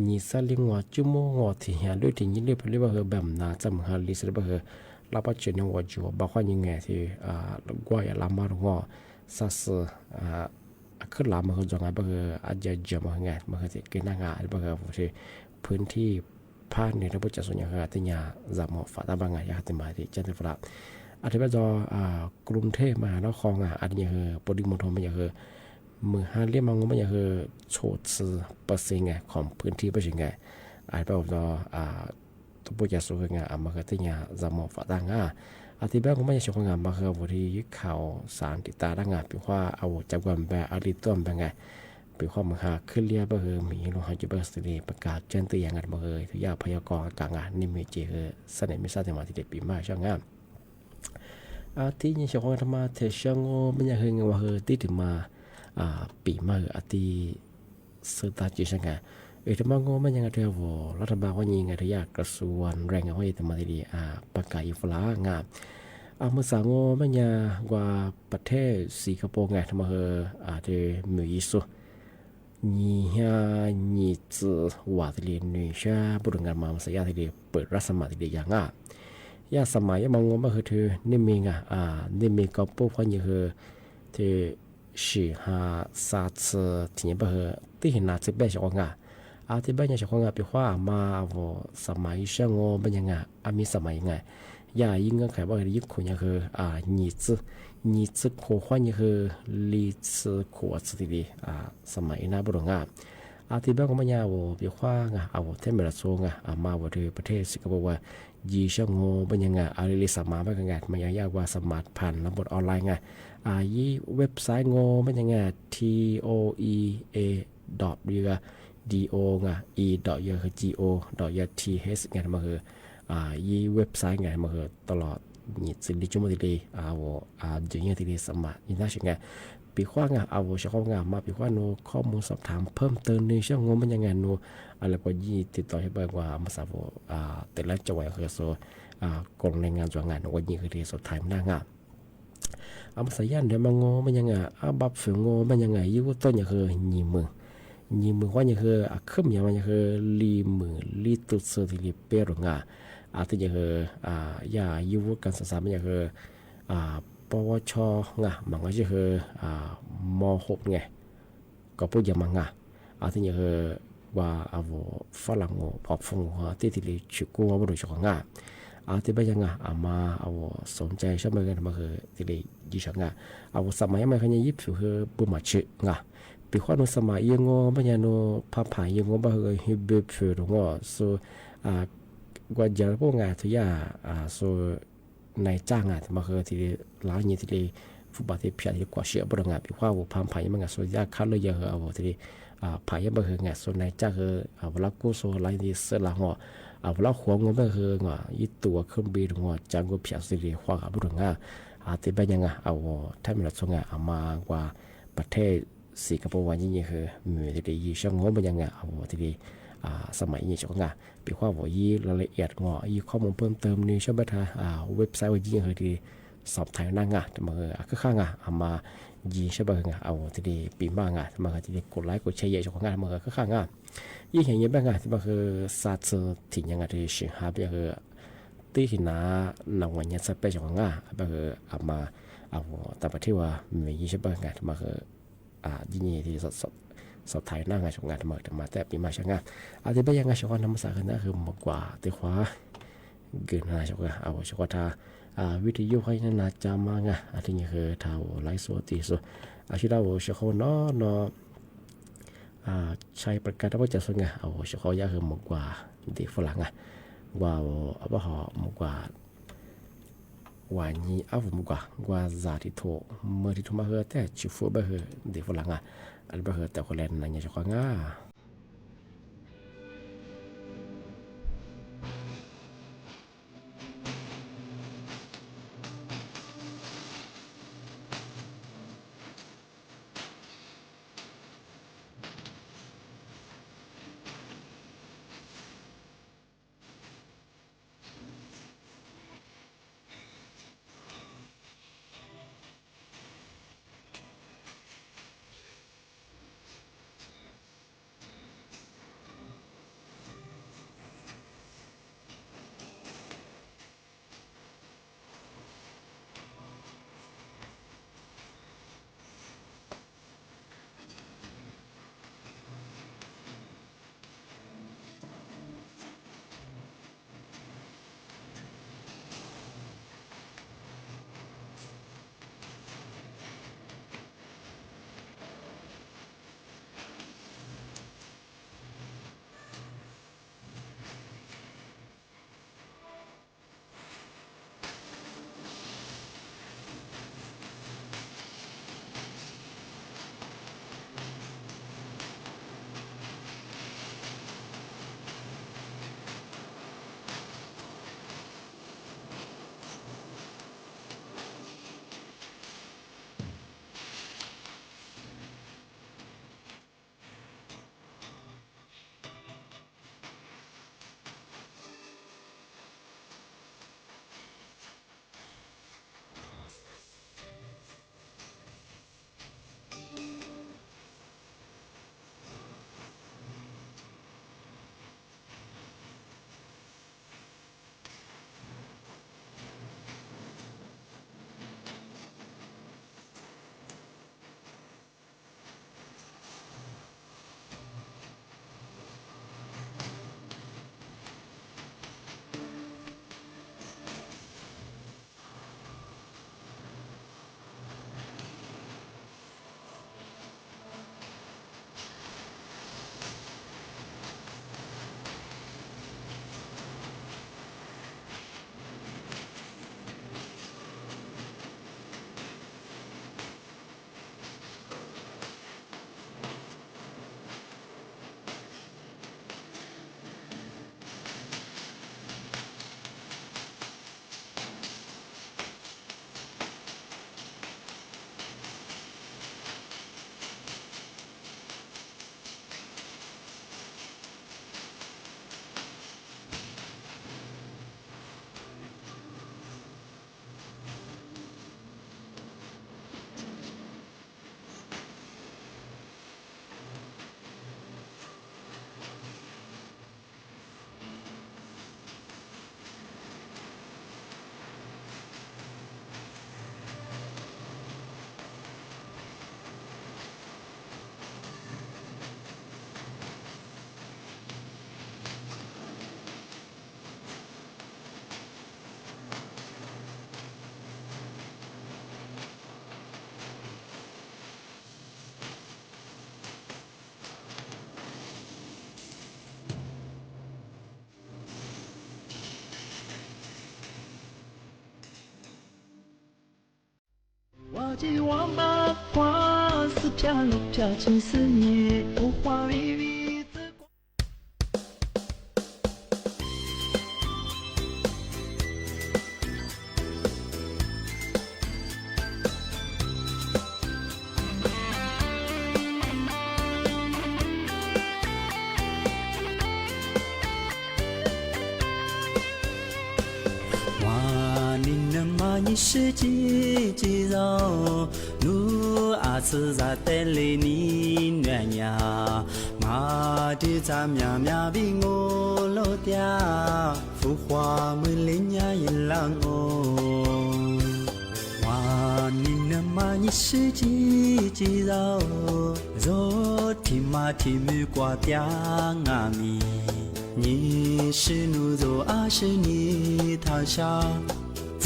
หยี่สิบลิงว่าจุโมงว่าที่เหียด้วยที่ยินด้วยไปเรียกว่าเฮอ แบบนาจะเมืองฮาลีสิบ่าเฮอ ลาป้าเจนว่าอยู่บ่าว่ายิงไง ที่ อ่า กว่าอย่าลามาลงว่าซาซอ อ่า ขึ้นลามาเฮอ จงไงบ่าเฮอ อาจจะเจอมาเฮอไง มาเฮอที่เกณฑ์หน้างา บ่าเฮอ ที่พื้นที่ ภาคเหนือทั้งหมดจะส่วนใหญ่เฮอ อาทิตย์เนี้ย จะมาฝากตาบางงา อยากให้มาที่จันทร์ที่ฝรั่ง อาทิตย์บ่าจอ อ่า กรุงเทพมหานครอ่ะ อันนี้เฮอ ปริมณฑล เมื่อยังเฮอ เมืองฮาเลี้ยงมางอ เมื่อยังเฮอ โฉดซืเปอร์เซ็นต์ไง ของพื้นที่เปอร์เซ็นต์ไง อาทิตย์บ่าจอ อ่า ตะปู้จะสวยงา อามาเฮอ อาทิตย์เนี้ย จะมาฝากตางา อาทิตย์บ่างอ เมื่อยังเฮอ งา มาเฮอ วันที่ข่าวสารติดตามงา ปีคว้าอาวุธจับกวนแบบอาริต้วมแบบไง ปีคว้าเมืองฮาคือเรียกบ่าเฮอ มีลมหายใจบ่าเฮอ สิริประกาศแจ้งเตือนงา บ่าเฮอ ทุกอย่างพยากรณ์อากาศงา นี่มีเจเฮอ เสน่ห์มิตรสร้างเทวาที่เด็ดปีใหม่ช่างงาม อาทิตย์นี้เฮอ ของธรรมะเทเชียงงอ เมื่อยังเฮองา บ่าเฮอ ที่ถึงมา อ่า ปีใหม่เฮอ อาทิตย์ เสริมตาจีช่างงา เออ ธรรมะงอ เมื่อยังเฮอ เธอว่ารัฐบาลว่ายิงไง เธออยากกระทรวงแรงงานว่ายิงธรรมะที่ดี อ่า ประกาศอีกฝรั่งงา อ่า เมื่อสามงอ เมื่อยังกว่าประเทศสิงคโปร์ไง ธรรมะเฮอ อ่า เธอมือยิสุ หยี่ห้าหยี่จื้อว่าที่เรียนหนึ่งชาบุรุษงานมาสยามที่เรียนเปิดรับสมัครที่เรียนอย่างอ่ะ ยาสมัครยังมางอ บ่าเฮอ เธอ นี่มีงา อ่า นี่มีก็ปุ๊บ เพราะยังเฮอ เธอ สี่ห้าสามจื้อ ที่ยังบ่าเฮอ ที่เห็นหน้าสิบแปดเฉพาะงา อาทิตย์บ่ายังเฉพาะงา ปีคว้ามาอาวุธสมัครเชียงงอ เมื่อยังงา อามีสมัครยังไง อย่ายิ่งเงื่อนไขบ่าเฮอ ยิ่งคนยังเฮอ อ่า หยี่จื้อ หยี่จื้อโคคว้ายังเฮอ ลีจื้อโคจื้อที่ดี อ่า สมัครอีกหน้าบุรุษงา อาทิตย์บ่างอ เมื่อยังอาวุธ ปีคว้างา อาวุธเทมเบลโซงา อามาอาวุธที่ประเทศสิงคโปร์ว่า ยี่เชียงงอ เมื่อยังงา อาลีลีสมัครบ่าเฮองา เมื่อยังยากว่าสมัครผ่านระบบออนไลน์งา อ่า ยี่เว็บไซต์งอ เมื่อยังงา ที โอ อี เอ ดอท เยอ ดี โอ งา อี ดอท เยอ คือ จี โอ ดอท เยอ ที เอช งา มาเฮอ อ่า ยี่เว็บไซต์งา มาเฮอ ตลอด ยี่สิบสี่ชั่วโมงที่ดี อ่า โว อ่า เดี๋ยวนี้ที่ดีสมัคร ยี่น่าเชื่องา ปีคว้างา อาวุธเฉพาะงา มาปีคว้าโน ข้อมูลสอบถามเพิ่มเติมในเชียงงอ เมื่อยังงาโน อะไรก็ยี่ติดต่อให้เบอร์กว่า มาสาโว อ่า แต่ละจังหวัดเฮอ โซ อ่า กรมแรงงานจังหวัดงาโน ก็ยี่คือที่สอบถามหน้างา อามาสาย่านเดี๋ยวมางอ เมื่อยังงา อาบับฝึกงอ เมื่อยังงา ยี่วุ้นต้นยังเฮอ ยี่หมื่น ยี่หมื่นคว้ายังเฮอ อ่า ขึ้นยังมายังเฮอ ลีหมื่น ลีตุ๊ดเซอร์ที่ลีเปโรงงา อาทิตย์ยังเฮอ อ่า อย่ายี่วุ้นการศึกษา เมื่อยังเฮอ อ่า ปวช งา มังก็จะเฮอ อ่า มหก ไง ก็ปุ๊บยังมางา อาทิตย์ยังเฮอ ว่าอาวุธฝรั่งงอ พอฟงงอ ที่ที่ลีชื่อกู้ว่าบุรุษเจ้าของงา อาทิตย์บ่ายังงา อามาอาวุธสนใจชอบเมื่อกันมาเฮอ ที่ลียี่เชียงงา อาวุธสมัครยังไม่เคยยี่สิบเฮอ บุมาชื่องา ปีคว้าโนสมัครยังงอ บ่ายังโน ผ่านผ่านยังงอ บ่าเฮอ ฮิบเบอร์เฟอร์งอ โซ อ่า กว่าจะพวกงา ทุกอย่าง อ่า โซ นายจ้างงา มาเฮอ ที่ล้างยี่ที่ลีฟุตบอลที่เพียที่กว่าเชียร์บุรุษงา ปีคว้าอาวุธผ่านผ่านยังไม่งา โซ ยากคัดเลยยังเฮอ อาวุธที่ลี อ่า ผ่านยังบ่าเฮองา โซ นายจ้างเฮอ อ่า เวลากู้ โซ ล้างยี่เสื้อล้างงอ อ่า เวลาหัวงอ บ่าเฮองา ยี่ตั๋วเครื่องบินงอ จ้างกู้เพียที่ลีคว้ากับบุรุษงา อาทิตย์บ่ายังงา อาวุธ ถ้ามีหลักสูตรงา อามาว่าประเทศ สิงคโปร์ว่ายี่เฮอ มีที่ดียี่เชียงงอ บ่ายังงา อาวุธที่ดี อ่า สมัครยี่เชียงงา ปีคว้าว่ายี่รายละเอียดงอ ยี่ข้อมูลเพิ่มเติมในเชียงบ่าทา อ่า เว็บไซต์ว่ายี่เฮอ ที่สอบถามหน้างา มาเฮอ อ่า คือข้างงา อามายี่เชียงบ่างา อาวุธที่ดี ปีมางา มาเฮอ ที่ดี กดไลค์ กดแชร์ เยอะเชียงงา มาเฮอ คือข้างงา ยี่เห็นยี่บ่างา ที่มาเฮอ ซาเซอร์ ที่ยังงา ที่เชียงฮา บ่าเฮอ ที่หินหน้า หนังวันยันสัปดาห์เชียงงา บ่าเฮอ อามา อาวุธ ต่างประเทศว่า มียี่เชียงบ่างา มาเฮอ อ่า ยี่นี่ที่สอบ สอบ สอบถามหน้างาเชียงงา มาเฮอ มาแต่ปีมาเชียงงา อาทิตย์บ่ายังงา เชียงงา ธรรมศาสตร์ คือนั่นคือมากกว่า ที่คว้า เกินหน้าเชียงงา อาวุธ เชียงงา ถ้า อ่า วิทยุไว้นานาจามาไง อ่า ตี้นี่คือทาวไลฟ์สดตี้สุด อ่า ชิดาวหัวเสียงของน้อง น้อง อ่า ชัยประกาศ ว่าจะสุดไง เอาหัวเสียงของยาคือหมกกว่า เด็กฝรั่งไง ว่า เอาบ่าหอหมกกว่า ว่านี้ เอาหมกกว่า ว่าจะติดโทร เมื่อติดโทรมาเฮือ แต่จะฟูเบอร์เฮือ เด็กฝรั่งไง อันเบอร์เฮือ แต่คนแลนด์นั่นไง เสียงของไง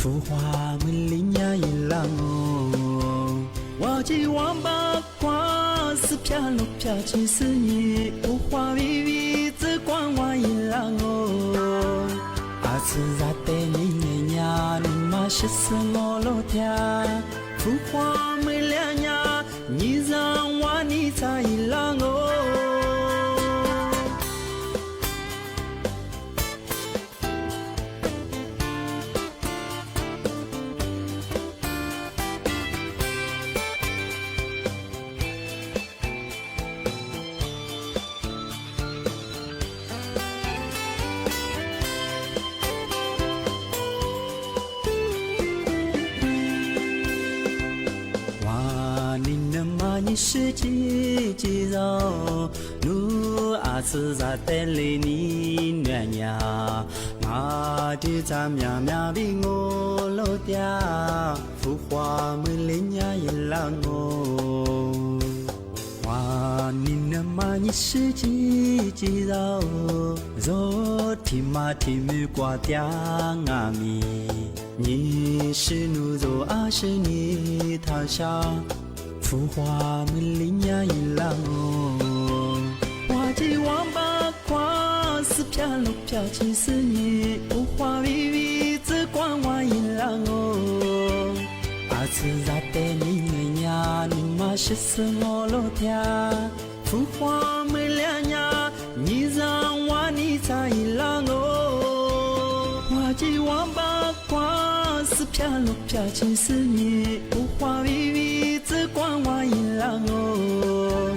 浮花美麗呀，一郎哦，哇唧哇吧呱，斯啪硱啪七十二，浮花微微之光哇，一郎哦。阿姊在等你呢呀，你嘛識得我老爹。浮花美麗呀，你讓我你在一郎哦。 哇，你那么你是几几岁？ 奴阿姊在等哩你呢呀，我的咱苗苗比我老爹，浮花美麗呀，一郎哦。哇，你那么你是几几岁？昨天嘛天没挂点俺们，你是奴昨阿是你他下， 浮花美麗呀，一郎哦，哇唧哇吧呱，斯啪硱啪七十二，浮花微微之光哇，一郎哦。阿姊在等你呢呀，你嘛識得我老爹。浮花美麗呀，你讓我你在一郎哦。哇唧哇吧 呱，斯啪硱啪七十二，浮花微微之光哇，一郎哦。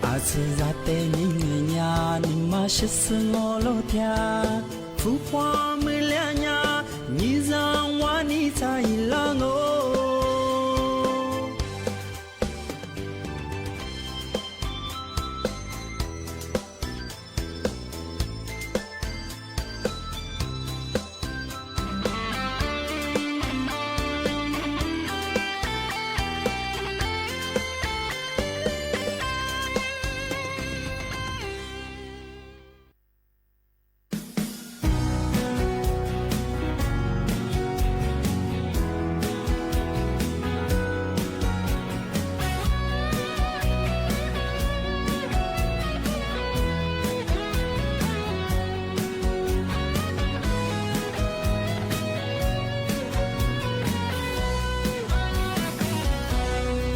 阿姊在等你呢呀，你嘛識得我老爹。浮花美麗呀，你讓我你在一郎哦。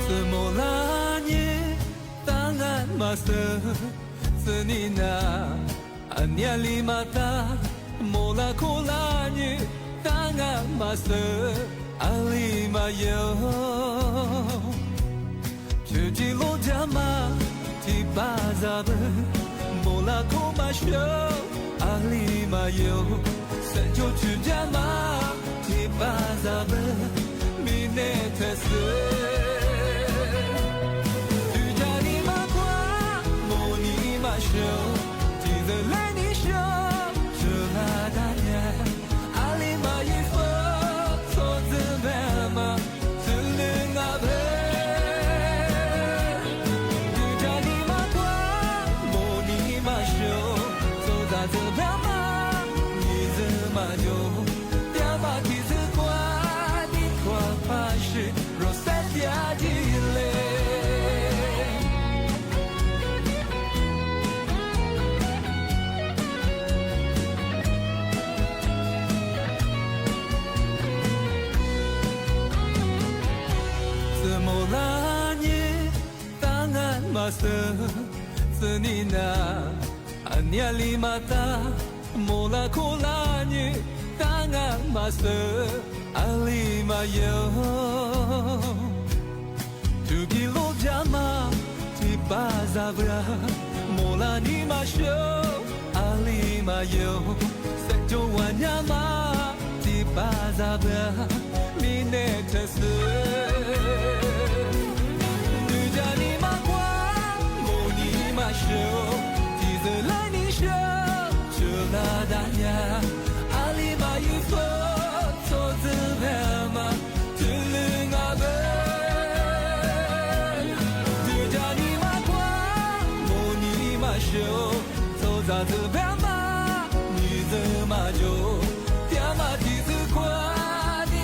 子母啦你，当俺妈生，子你那。 俺娘哩嘛大，母啦苦啦女，当俺妈生，俺哩嘛有。出去落家嘛，七八十分，母啦苦嘛凶，俺哩嘛有。三九出家嘛， 七八十分，米内特色。女家里嘛宽，母里嘛凶，今日来你凶，这拉大年，阿里嘛一分，错字白嘛，只能阿分。女家里嘛宽，母里嘛凶，错啥字白嘛，你人嘛凶。 子母啦你，当俺妈生，子你那。 俺娘哩嘛大，母啦苦啦女，当俺妈生，俺哩嘛有。出去落家嘛，七八十分，母啦你嘛凶，俺哩嘛有。三九望娘嘛， 七八十分，米内特色。女家里嘛宽，母里嘛凶，今日来你凶，这拉大年，俺哩嘛一分，错字白嘛，只能阿分。女家里嘛宽，母里嘛凶， 错啥字白嘛，你人嘛凶，爹嘛七十快，你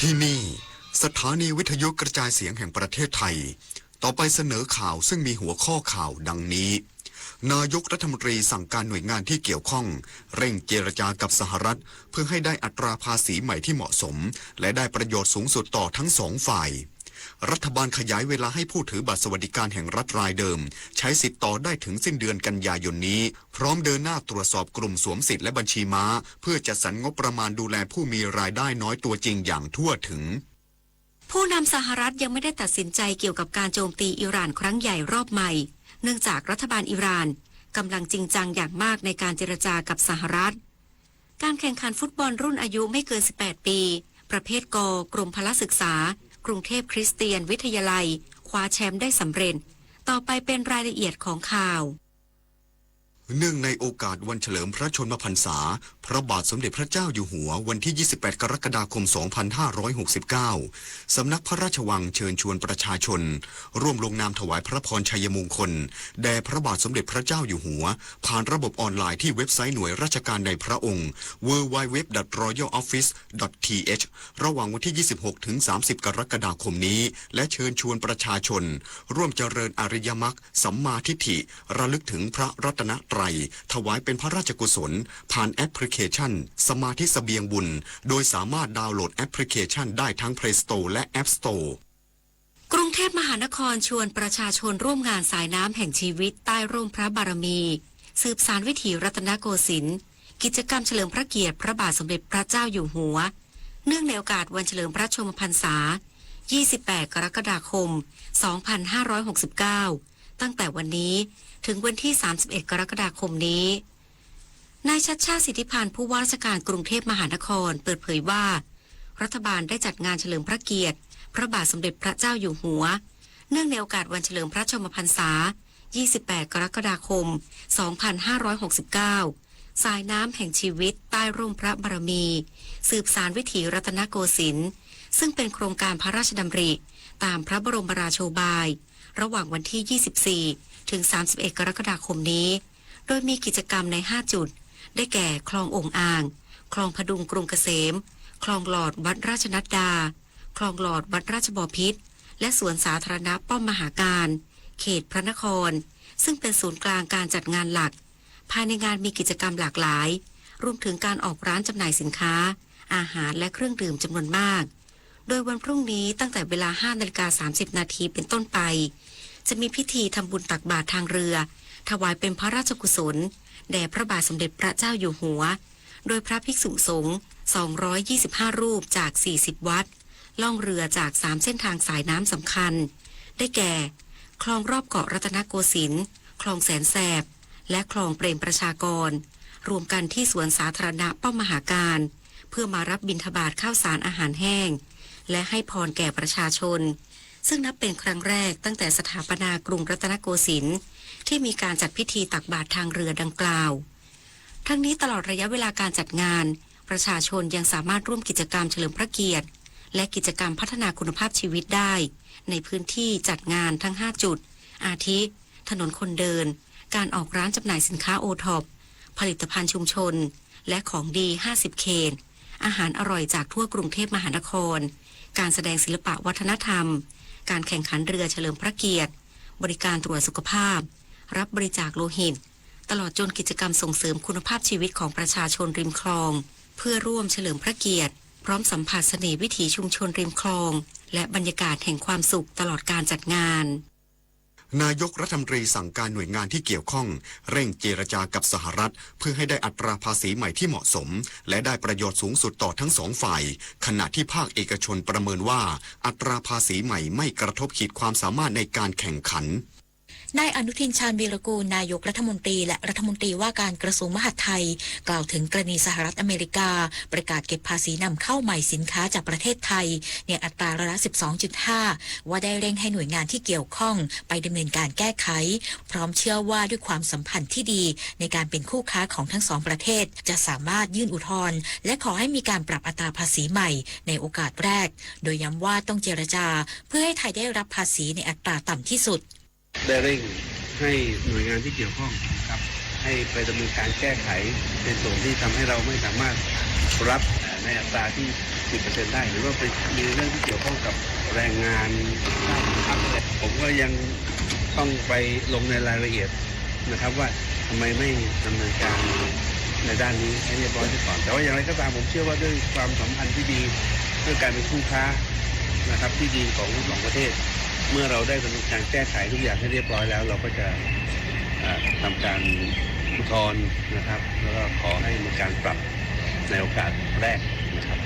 ที่นี่ สถานีวิทยุกระจายเสียงแห่งประเทศไทย ต่อไปเสนอข่าวซึ่งมีหัวข้อข่าวดังนี้ นายกรัฐมนตรีสั่งการหน่วยงานที่เกี่ยวข้อง เร่งเจรจากับสหรัฐ เพื่อให้ได้อัตราภาษีใหม่ที่เหมาะสม และได้ประโยชน์สูงสุดต่อทั้งสองฝ่าย รัฐบาลขยายเวลาให้ผู้ถือบัตรสวัสดิการแห่งรัฐรายเดิม ใช้สิทธิ์ต่อได้ถึงสิ้นเดือนกันยายนนี้ พร้อมเดินหน้าตรวจสอบกลุ่มสวมสิทธิ์และบัญชีม้า เพื่อจัดสรรงบประมาณดูแลผู้มีรายได้น้อยตัวจริงอย่างทั่วถึง ผู้นำสหรัฐยังไม่ได้ตัดสินใจเกี่ยวกับการโจมตีอิหร่านครั้งใหญ่รอบใหม่ เนื่องจากรัฐบาลอิหร่านกำลังจริงจังอย่างมากในการเจรจากับสหรัฐ การแข่งขันฟุตบอลรุ่นอายุไม่เกิน สิบแปด ปี ประเภท ก กรมพละศึกษา กรุงเทพคริสเตียนวิทยาลัย คว้าแชมป์ได้สำเร็จ ต่อไปเป็นรายละเอียดของข่าว เนื่องในโอกาสวันเฉลิมพระชนมพรรษา พระบาทสมเด็จพระเจ้าอยู่หัว วันที่ ยี่สิบแปด กรกฎาคม สองพันห้าร้อยหกสิบเก้า สำนักพระราชวังเชิญชวนประชาชน ร่วมลงนามถวายพระพรชัยมงคล แด่พระบาทสมเด็จพระเจ้าอยู่หัว ผ่านระบบออนไลน์ที่เว็บไซต์หน่วยราชการในพระองค์ ดับเบิลยู ดับเบิลยู ดับเบิลยู ดอท รอยัล ออฟฟิศ ดอท ที เอช ระหว่างวันที่ ยี่สิบหก ถึง สามสิบ กรกฎาคมนี้ และเชิญชวนประชาชน ร่วมเจริญอริยมรรค สัมมาทิฏฐิ ระลึกถึงพระรัตนตรัย ถวายเป็นพระราชกุศล ผ่านแอปพลิเคชัน สมาธิเสบียงบุญ โดยสามารถดาวน์โหลดแอปพลิเคชันได้ทั้ง เพลย์สโตร์ และ แอปสโตร์ กรุงเทพมหานครชวนประชาชนร่วมงานสายน้ำแห่งชีวิตใต้ร่มพระบารมี สืบสานวิถีรัตนโกสินทร์ กิจกรรมเฉลิมพระเกียรติพระบาทสมเด็จพระเจ้าอยู่หัว เนื่องในโอกาสวันเฉลิมพระชนมพรรษา ยี่สิบแปด กรกฎาคม สองพันห้าร้อยหกสิบเก้า ตั้งแต่วันนี้ถึงวันที่ สามสิบเอ็ด กรกฎาคมนี้ นายชัชชาติ สิทธิพันธ์ ผู้ว่าราชการกรุงเทพมหานคร เปิดเผยว่า รัฐบาลได้จัดงานเฉลิมพระเกียรติพระบาทสมเด็จพระเจ้าอยู่หัว เนื่องในโอกาสวันเฉลิมพระชนมพรรษา ยี่สิบแปด กรกฎาคม สองพันห้าร้อยหกสิบเก้า สายน้ำแห่งชีวิตใต้ร่มพระบารมี สืบสานวิถีรัตนโกสินทร์ ซึ่งเป็นโครงการพระราชดำริตามพระบรมราโชบาย ระหว่างวันที่ ยี่สิบสี่ ถึง สามสิบเอ็ด กรกฎาคมนี้ โดยมีกิจกรรมใน ห้า จุด ได้แก่ คลองโอ่งอ่าง คลองผดุงกรุงเกษม คลองหลอดวัดราชนัดดา คลองหลอดวัดราชบพิตร และสวนสาธารณะป้อมมหาการ เขตพระนคร ซึ่งเป็นศูนย์กลางการจัดงานหลัก ภายในงานมีกิจกรรมหลากหลาย รวมถึงการออกร้านจำหน่ายสินค้า อาหารและเครื่องดื่มจำนวนมาก โดยวันพรุ่งนี้ตั้งแต่เวลา ห้า นาฬิกา สามสิบ นาทีเป็นต้นไป จะมีพิธีทำบุญตักบาตรทางเรือ ถวายเป็นพระราชกุศล แด่พระบาทสมเด็จพระเจ้าอยู่หัว โดยพระภิกษุสงฆ์ สองร้อยยี่สิบห้า รูปจาก สี่สิบ วัด ล่องเรือจาก สาม เส้นทางสายน้ำสำคัญ ได้แก่ คลองรอบเกาะรัตนโกสินทร์ คลองแสนแสบ และคลองเปรมประชากร รวมกันที่สวนสาธารณะป้อมมหาการ เพื่อมารับบิณฑบาตข้าวสารอาหารแห้ง และให้พรแก่ประชาชน ซึ่งนับเป็นครั้งแรกตั้งแต่สถาปนากรุงรัตนโกสินทร์ ที่มีการจัดพิธีตักบาตรทางเรือดังกล่าว ทั้งนี้ตลอดระยะเวลาการจัดงาน ประชาชนยังสามารถร่วมกิจกรรมเฉลิมพระเกียรติ และกิจกรรมพัฒนาคุณภาพชีวิตได้ ในพื้นที่จัดงานทั้ง ห้า จุด อาทิ ถนนคนเดิน การออกร้านจำหน่ายสินค้าโอท็อป ผลิตภัณฑ์ชุมชน และของดี ห้าสิบ เขต อาหารอร่อยจากทั่วกรุงเทพมหานคร การแสดงศิลปะวัฒนธรรม การแข่งขันเรือเฉลิมพระเกียรติ บริการตรวจสุขภาพ รับบริจาคโลหิต ตลอดจนกิจกรรมส่งเสริมคุณภาพชีวิตของประชาชนริมคลอง เพื่อร่วมเฉลิมพระเกียรติ พร้อมสัมผัสเสน่ห์วิถีชุมชนริมคลอง และบรรยากาศแห่งความสุขตลอดการจัดงาน นายกรัฐมนตรีสั่งการหน่วยงานที่เกี่ยวข้อง เร่งเจรจากับสหรัฐ เพื่อให้ได้อัตราภาษีใหม่ที่เหมาะสม และได้ประโยชน์สูงสุดต่อทั้งสองฝ่าย ขณะที่ภาคเอกชนประเมินว่า อัตราภาษีใหม่ไม่กระทบขีดความสามารถในการแข่งขัน นายอนุทิน ชาญวีรกูร นายกรัฐมนตรี และรัฐมนตรีว่าการกระทรวงมหาดไทย กล่าวถึงกรณีสหรัฐอเมริกา ประกาศเก็บภาษีนำเข้าใหม่สินค้าจากประเทศไทย ในอัตราร้อยละ สิบสองจุดห้า ว่าได้เร่งให้หน่วยงานที่เกี่ยวข้องไปดำเนินการแก้ไข พร้อมเชื่อว่าด้วยความสัมพันธ์ที่ดีในการเป็นคู่ค้าของทั้งสองประเทศ จะสามารถยื่นอุทธรณ์ และขอให้มีการปรับอัตราภาษีใหม่ในโอกาสแรก โดยย้ำว่าต้องเจรจาเพื่อให้ไทยได้รับภาษีในอัตราต่ำที่สุด ได้เร่งให้หน่วยงานที่เกี่ยวข้องนะครับ ให้ไปดำเนินการแก้ไขในส่วนที่ทำให้เราไม่สามารถรับ เอ่อ ในอัตราที่ สิบเปอร์เซ็นต์ ได้ หรือว่าไปมีเรื่องที่เกี่ยวข้องกับแรงงานข้ามชาติ ผมก็ยังต้องไปลงในรายละเอียดนะครับ ว่าทำไมไม่ดำเนินการในด้านนี้ให้เรียบร้อยซะก่อน แต่ว่าอย่างไรก็ตาม ผมเชื่อว่าด้วยความสัมพันธ์ที่ดี ด้วยการเป็นคู่ค้านะครับ ที่ดีของทั้งสองประเทศ เมื่อเราได้ดำเนินการแก้ไขทุกอย่างให้เรียบร้อยแล้ว เราก็จะ เอ่อ ทำการอุทธรณ์นะครับ แล้วก็ขอให้มีการปรับในโอกาสแรกนะครับ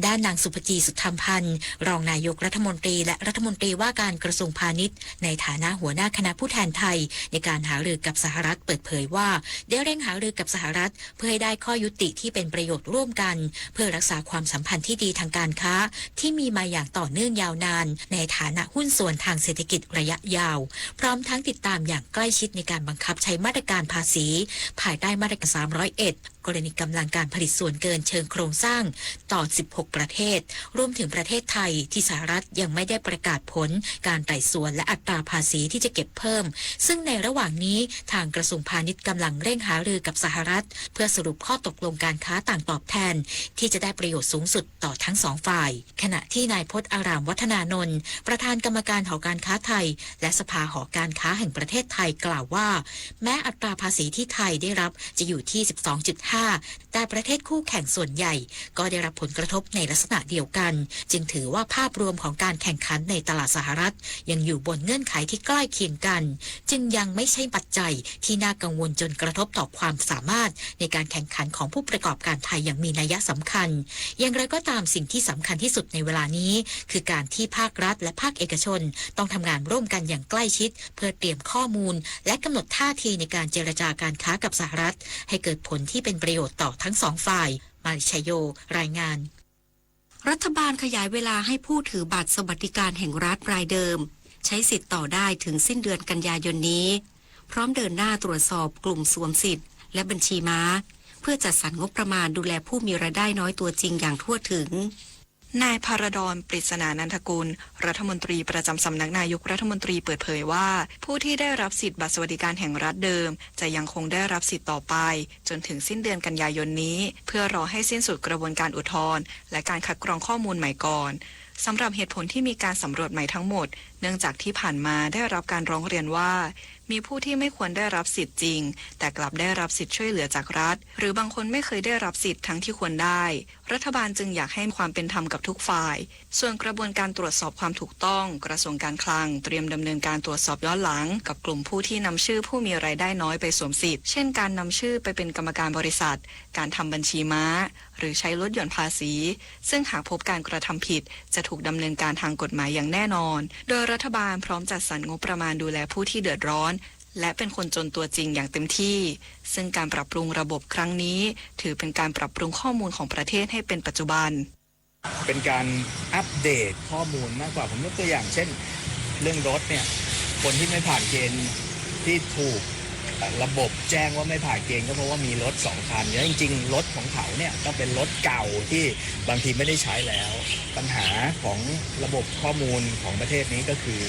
ด้านนางสุภจี สุธรรมพันธ์ รองนายกรัฐมนตรี และรัฐมนตรีว่าการกระทรวงพาณิชย์ ในฐานะหัวหน้าคณะผู้แทนไทย ในการหารือกับสหรัฐ เปิดเผยว่า ได้เร่งหารือกับสหรัฐ เพื่อให้ได้ข้อยุติที่เป็นประโยชน์ร่วมกัน เพื่อรักษาความสัมพันธ์ที่ดีทางการค้า ที่มีมาอย่างต่อเนื่องยาวนาน ในฐานะหุ้นส่วนทางเศรษฐกิจระยะยาว พร้อมทั้งติดตามอย่างใกล้ชิดในการบังคับใช้มาตรการภาษี ภายใต้มาตรการ สามร้อยเอ็ด กรณีกำลังการผลิตส่วนเกินเชิงโครงสร้างต่อ สิบหก ประเทศ รวมถึงประเทศไทย ที่สหรัฐยังไม่ได้ประกาศผลการไต่สวนและอัตราภาษีที่จะเก็บเพิ่ม ซึ่งในระหว่างนี้ทางกระทรวงพาณิชย์กำลังเร่งหารือกับสหรัฐ เพื่อสรุปข้อตกลงการค้าต่างตอบแทน ที่จะได้ประโยชน์สูงสุดต่อทั้งสองฝ่าย ขณะที่นายพจน์อารามวัฒนานนท์ ประธานกรรมการหอการค้าไทย และสภาหอการค้าแห่งประเทศไทยกล่าวว่า แม้อัตราภาษีที่ไทยได้รับจะอยู่ที่ สิบสองจุดห้า แต่ประเทศคู่แข่งส่วนใหญ่ก็ได้รับผลกระทบในลักษณะเดียวกัน จึงถือว่าภาพรวมของการแข่งขันในตลาดสหรัฐยังอยู่บนเงื่อนไขที่ใกล้เคียงกัน จึงยังไม่ใช่ปัจจัยที่น่ากังวลจนกระทบต่อความสามารถในการแข่งขันของผู้ประกอบการไทยอย่างมีนัยสำคัญ อย่างไรก็ตาม สิ่งที่สำคัญที่สุดในเวลานี้ คือการที่ภาครัฐและภาคเอกชนต้องทำงานร่วมกันอย่างใกล้ชิด เพื่อเตรียมข้อมูล และกำหนดท่าทีในการเจรจาการค้ากับสหรัฐ ให้เกิดผลที่เป็นประโยชน์ต่อทั้งสองฝ่าย มาริชโย รายงาน รัฐบาลขยายเวลาให้ผู้ถือบัตรสวัสดิการแห่งรัฐรายเดิม ใช้สิทธิ์ต่อได้ถึงสิ้นเดือนกันยายนนี้ พร้อมเดินหน้าตรวจสอบกลุ่มสวมสิทธิ์ และบัญชีม้า เพื่อจัดสรรงบประมาณดูแลผู้มีรายได้น้อยตัวจริงอย่างทั่วถึง นายพาราดอน ปริศนานันทกุล รัฐมนตรีประจำสำนักนายกรัฐมนตรีเปิดเผยว่า ผู้ที่ได้รับสิทธิ์บัตรสวัสดิการแห่งรัฐเดิม จะยังคงได้รับสิทธิ์ต่อไป จนถึงสิ้นเดือนกันยายนนี้ เพื่อรอให้สิ้นสุดกระบวนการอุทธรณ์ และการคัดกรองข้อมูลใหม่ก่อน สำหรับเหตุผลที่มีการสำรวจใหม่ทั้งหมด เนื่องจากที่ผ่านมาได้รับการร้องเรียนว่า มีผู้ที่ไม่ควรได้รับสิทธิ์จริง แต่กลับได้รับสิทธิ์ช่วยเหลือจากรัฐ หรือบางคนไม่เคยได้รับสิทธิ์ทั้งที่ควรได้ รัฐบาลจึงอยากให้ความเป็นธรรมกับทุกฝ่าย ส่วนกระบวนการตรวจสอบความถูกต้อง กระทรวงการคลังเตรียมดำเนินการตรวจสอบย้อนหลังกับกลุ่มผู้ที่นำชื่อผู้มีรายได้น้อยไปสวมสิทธิ์ เช่น การนำชื่อไปเป็นกรรมการบริษัท การทำบัญชีม้า หรือใช้ลดหย่อนภาษี ซึ่งหากพบการกระทำผิด จะถูกดำเนินการทางกฎหมายอย่างแน่นอน โดยรัฐบาลพร้อมจัดสรรงบประมาณดูแลผู้ที่เดือดร้อน และเป็นคนจนตัวจริงอย่างเต็มที่ ซึ่งการปรับปรุงระบบครั้งนี้ ถือเป็นการปรับปรุงข้อมูลของประเทศให้เป็นปัจจุบัน เป็นการอัปเดตข้อมูลมากกว่า ผมยกตัวอย่างเช่น เรื่องรถเนี่ย คนที่ไม่ผ่านเกณฑ์ที่ถูก เอ่อ ระบบแจ้งว่าไม่ผ่านเกณฑ์ ก็เพราะว่ามีรถสองคัน แล้วจริงๆ รถของเขาเนี่ยก็เป็นรถเก่าที่บางทีไม่ได้ใช้แล้ว ปัญหาของระบบข้อมูลของประเทศนี้ก็คือ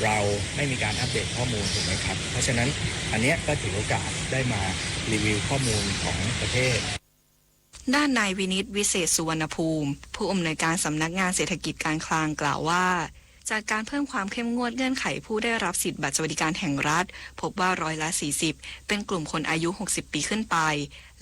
เราไม่มีการอัปเดตข้อมูล ถูกไหมครับ เพราะฉะนั้นอันเนี้ยก็ถือโอกาสได้มารีวิวข้อมูลของประเทศ ด้านนายวินิต วิเศษสุวรรณภูมิ ผู้อำนวยการสำนักงานเศรษฐกิจการคลังกล่าวว่า จากการเพิ่มความเข้มงวดเงื่อนไขผู้ได้รับสิทธิ์บัตรสวัสดิการแห่งรัฐ พบว่าร้อยละสี่สิบเป็นกลุ่มคนอายุหกสิบปีขึ้นไป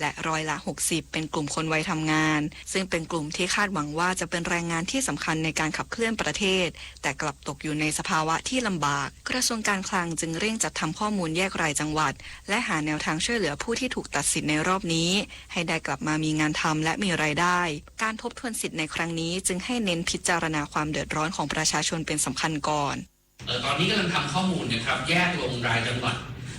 และร้อยละหกสิบเป็นกลุ่มคนวัยทำงาน ซึ่งเป็นกลุ่มที่คาดหวังว่าจะเป็นแรงงานที่สำคัญในการขับเคลื่อนประเทศ แต่กลับตกอยู่ในสภาวะที่ลำบาก กระทรวงการคลังจึงเร่งจัดทำข้อมูลแยกรายจังหวัด และหาแนวทางช่วยเหลือผู้ที่ถูกตัดสิทธิ์ในรอบนี้ ให้ได้กลับมามีงานทำและมีรายได้ การทบทวนสิทธิ์ในครั้งนี้จึงให้เน้นพิจารณาความเดือดร้อนของประชาชนเป็นสำคัญก่อน เอ่อ ตอนนี้กำลังทำข้อมูลนะครับ แยกลงรายจังหวัด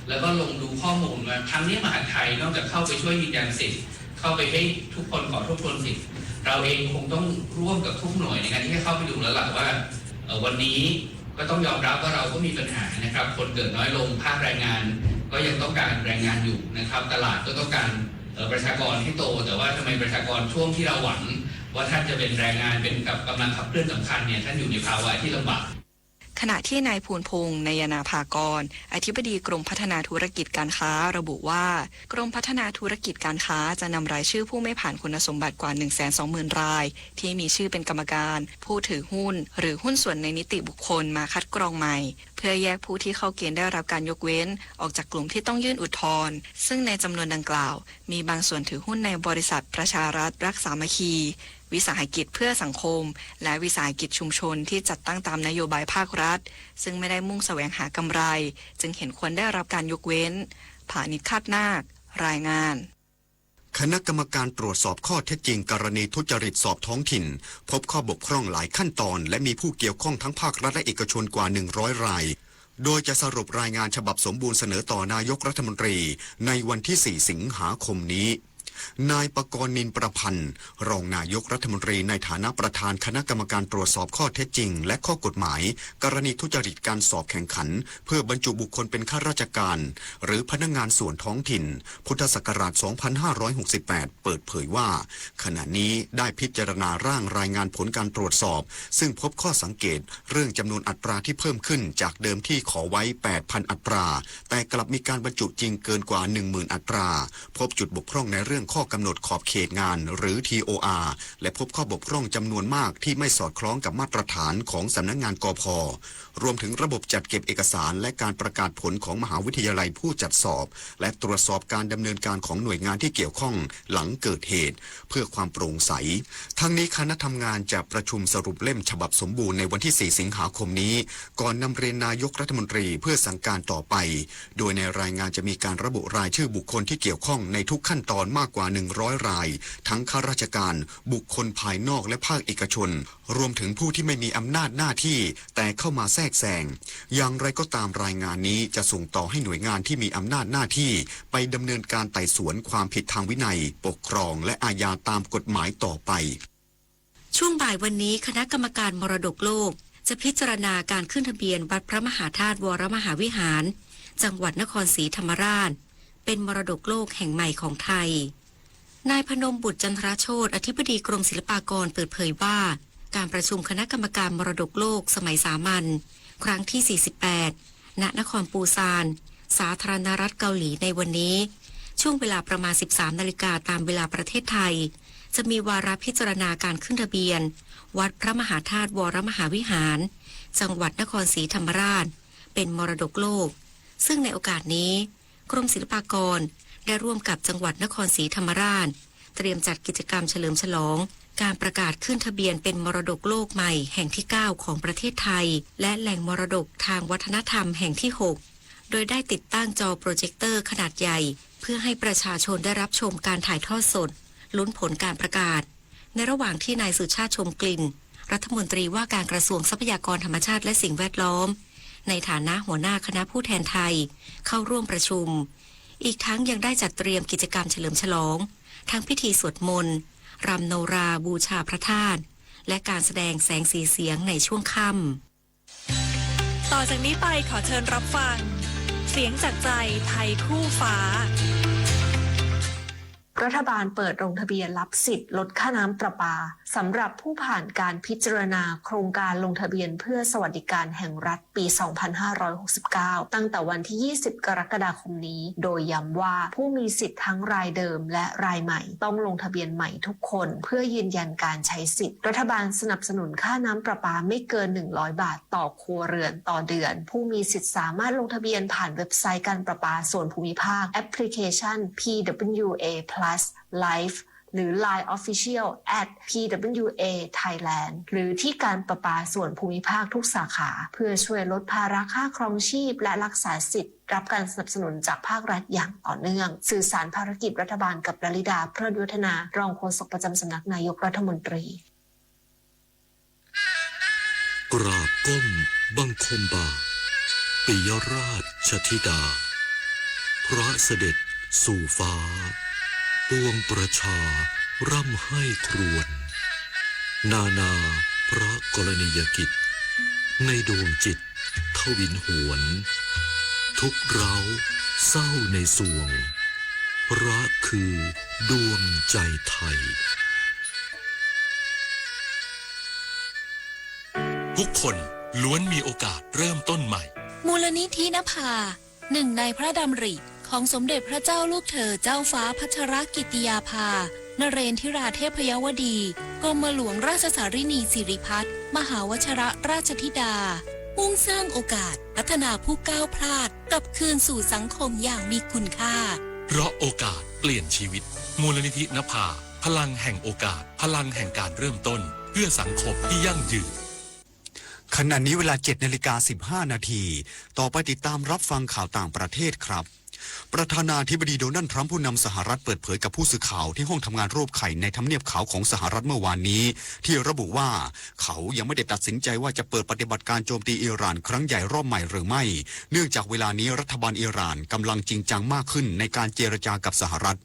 แล้วก็ลงดูข้อมูลว่าครั้งนี้มหาดไทยนอกจากเข้าไปช่วยยืนยันสิทธิ์ เข้าไปให้ทุกคนขอทบทวนสิทธิ์ เราเองคงต้องร่วมกับทุกหน่วยในการที่จะเข้าไปดูแล้วล่ะว่า เอ่อ วันนี้ก็ต้องยอมรับว่าเราก็มีปัญหานะครับ คนเกิดน้อยลง ภาคแรงงานก็ยังต้องการแรงงานอยู่นะครับ ตลาดก็ต้องการ เอ่อ ประชากรให้โต แต่ว่าทำไมประชากรช่วงที่เราหวังว่าท่านจะเป็นแรงงาน เป็นกับกำลังขับเคลื่อนสำคัญเนี่ย ท่านอยู่ในภาวะที่ลำบาก ขณะที่นายภูนพงษ์ นยนาภากร อธิบดีกรมพัฒนาธุรกิจการค้า ระบุว่า กรมพัฒนาธุรกิจการค้าจะนำรายชื่อผู้ไม่ผ่านคุณสมบัติกว่า หนึ่งแสนสองหมื่นราย ที่มีชื่อเป็นกรรมการ ผู้ถือหุ้น หรือหุ้นส่วนในนิติบุคคลมาคัดกรองใหม่ เพื่อแยกผู้ที่เข้าเกณฑ์ได้รับการยกเว้น ออกจากกลุ่มที่ต้องยื่นอุทธรณ์ ซึ่งในจำนวนดังกล่าว มีบางส่วนถือหุ้นในบริษัทประชารัฐรักสามัคคี วิสาหกิจเพื่อสังคม และวิสาหกิจชุมชนที่จัดตั้งตามนโยบายภาครัฐ ซึ่งไม่ได้มุ่งแสวงหากำไร จึงเห็นควรได้รับการยกเว้น ผานิช คาดนาค รายงาน คณะกรรมการตรวจสอบข้อเท็จจริงกรณีทุจริตสอบท้องถิ่น พบข้อบกพร่องหลายขั้นตอน และมีผู้เกี่ยวข้องทั้งภาครัฐและเอกชนกว่า หนึ่งร้อยราย โดยจะสรุปรายงานฉบับสมบูรณ์เสนอต่อนายกรัฐมนตรีในวันที่ สี่ สิงหาคมนี้ นายปกรณ์ นินประพันธ์ รองนายกรัฐมนตรีในฐานะประธานคณะกรรมการตรวจสอบข้อเท็จจริง และข้อกฎหมาย กรณีทุจริตการสอบแข่งขัน เพื่อบรรจุบุคคลเป็นข้าราชการ หรือพนักงานส่วนท้องถิ่น พุทธศักราช สองพันห้าร้อยหกสิบแปด เปิดเผยว่า ขณะนี้ได้พิจารณาร่างรายงานผลการตรวจสอบ ซึ่งพบข้อสังเกตเรื่องจำนวนอัตราที่เพิ่มขึ้นจากเดิมที่ขอไว้ แปดพันอัตรา แต่กลับมีการบรรจุจริงเกินกว่า หนึ่งหมื่นอัตรา พบจุดบกพร่องในเรื่อง ข้อกำหนดขอบเขตงาน หรือ ทีโออาร์ และพบข้อบกพร่องจำนวนมากที่ไม่สอดคล้องกับมาตรฐานของสำนักงาน กพ รวมถึงระบบจัดเก็บเอกสารและการประกาศผลของมหาวิทยาลัยผู้จัดสอบ และตรวจสอบการดำเนินการของหน่วยงานที่เกี่ยวข้องหลังเกิดเหตุ เพื่อความโปร่งใส ทั้งนี้คณะทำงานจะประชุมสรุปเล่มฉบับสมบูรณ์ในวันที่ สี่ สิงหาคมนี้ ก่อนนำเรียนนายกรัฐมนตรีเพื่อสั่งการต่อไป โดยในรายงานจะมีการระบุรายชื่อบุคคลที่เกี่ยวข้องในทุกขั้นตอนมากกว่า หนึ่งร้อย ราย ทั้งข้าราชการ บุคคลภายนอกและภาคเอกชน รวมถึงผู้ที่ไม่มีอำนาจหน้าที่ แต่เข้ามาแทรกแซง อย่างไรก็ตามรายงานนี้จะส่งต่อให้หน่วยงานที่มีอำนาจหน้าที่ ไปดำเนินการไต่สวนความผิดทางวินัย ปกครอง และอาญาตามกฎหมายต่อไป ช่วงบ่ายวันนี้คณะกรรมการมรดกโลกจะพิจารณาการขึ้นทะเบียนวัดพระมหาธาตุวรมหาวิหาร จังหวัดนครศรีธรรมราช เป็นมรดกโลกแห่งใหม่ของไทย นายพนมบุตรจันทรโชติ อธิบดีกรมศิลปากรเปิดเผยว่า การประชุมคณะกรรมการมรดกโลกสมัยสามัญ ครั้งที่ สี่สิบแปด ณ นครปูซาน สาธารณรัฐเกาหลีในวันนี้ ช่วงเวลาประมาณ สิบสาม นาฬิกาตามเวลาประเทศไทย จะมีวาระพิจารณาการขึ้นทะเบียน วัดพระมหาธาตุวรมหาวิหาร จังหวัดนครศรีธรรมราช เป็นมรดกโลก ซึ่งในโอกาสนี้ กรมศิลปากรได้ร่วมกับจังหวัดนครศรีธรรมราช เตรียมจัดกิจกรรมเฉลิมฉลอง การประกาศขึ้นทะเบียนเป็นมรดกโลกใหม่แห่งที่ เก้า ของประเทศไทย และแหล่งมรดกทางวัฒนธรรมแห่งที่ หก โดยได้ติดตั้งจอโปรเจคเตอร์ขนาดใหญ่ เพื่อให้ประชาชนได้รับชมการถ่ายทอดสด ลุ้นผลการประกาศ ในระหว่างที่นายสุชาติ ชมกลิ่น รัฐมนตรีว่าการกระทรวงทรัพยากรธรรมชาติและสิ่งแวดล้อม ในฐานะหัวหน้าคณะผู้แทนไทย เข้าร่วมประชุม อีกทั้งยังได้จัดเตรียมกิจกรรมเฉลิมฉลอง ทั้งพิธีสวดมนต์ รำโนราบูชาพระธาตุ และการแสดงแสงสีเสียงในช่วงค่ำ ต่อจากนี้ไปขอเชิญรับฟัง เสียงจากใจไทยคู่ฟ้า รัฐบาลเปิดลงทะเบียนรับสิทธิ์ลดค่าน้ำประปา สำหรับผู้ผ่านการพิจารณาโครงการลงทะเบียนเพื่อสวัสดิการแห่งรัฐปี สองพันห้าร้อยหกสิบเก้า ตั้งแต่วันที่ ยี่สิบ กรกฎาคมนี้ โดยย้ำว่าผู้มีสิทธิ์ทั้งรายเดิมและรายใหม่ต้องลงทะเบียนใหม่ทุกคน เพื่อยืนยันการใช้สิทธิ์ รัฐบาลสนับสนุนค่าน้ำประปาไม่เกิน หนึ่งร้อย บาทต่อครัวเรือนต่อเดือน ผู้มีสิทธิ์สามารถลงทะเบียนผ่านเว็บไซต์การประปาส่วนภูมิภาค แอปพลิเคชัน พีดับเบิลยูเอ พลัส ไลฟ์ หรือ ไลน์ Official แอท พีดับเบิลยูเอ ไทยแลนด์ หรือที่การประปาส่วนภูมิภาคทุกสาขา เพื่อช่วยลดภาระค่าครองชีพ และรักษาสิทธิ์รับการสนับสนุนจากภาครัฐอย่างต่อเนื่อง สื่อสารภารกิจรัฐบาลกับลลิดา เพลิดวัฒนา รองโฆษกประจำสำนักนายกรัฐมนตรี กราบก้มบังคมบาท ปิยราชธิดา พระเสด็จสู่ฟ้า ปวงประชาร่ำไห้ครวญ นานาพระกรณียกิจ ในดวงจิตทวินหวน ทุกข์ร้าวเศร้าในสวง พระคือดวงใจไทย ทุกคนล้วนมีโอกาสเริ่มต้นใหม่ มูลนิธินภา หนึ่งในพระดำริของสมเด็จพระเจ้าลูกเธอเจ้าฟ้าพัชรกิติยาภา นเรนทิราเทพยวดี กรมหลวงราชสารินีสิริพัฒน์ มหาวชรราชธิดา มุ่งสร้างโอกาสพัฒนาผู้ก้าวพลาดกลับคืนสู่สังคมอย่างมีคุณค่า เพราะโอกาสเปลี่ยนชีวิต มูลนิธินภา พลังแห่งโอกาส พลังแห่งการเริ่มต้น เพื่อสังคมที่ยั่งยืน ขณะนี้เวลา เจ็ดนาฬิกาสิบห้านาที ต่อไปติดตามรับฟังข่าวต่างประเทศครับ ประธานาธิบดีโดนัลด์ทรัมป์ผู้นำสหรัฐเปิดเผยกับผู้สื่อข่าวที่ห้องทำงานรูปไข่ในทำเนียบขาวของสหรัฐเมื่อวานนี้ ที่ระบุว่าเขายังไม่ได้ตัดสินใจว่าจะเปิดปฏิบัติการโจมตีอิหร่านครั้งใหญ่รอบใหม่หรือไม่ เนื่องจากเวลานี้รัฐบาลอิหร่านกำลังจริงจังมากขึ้นในการเจรจากับสหรัฐ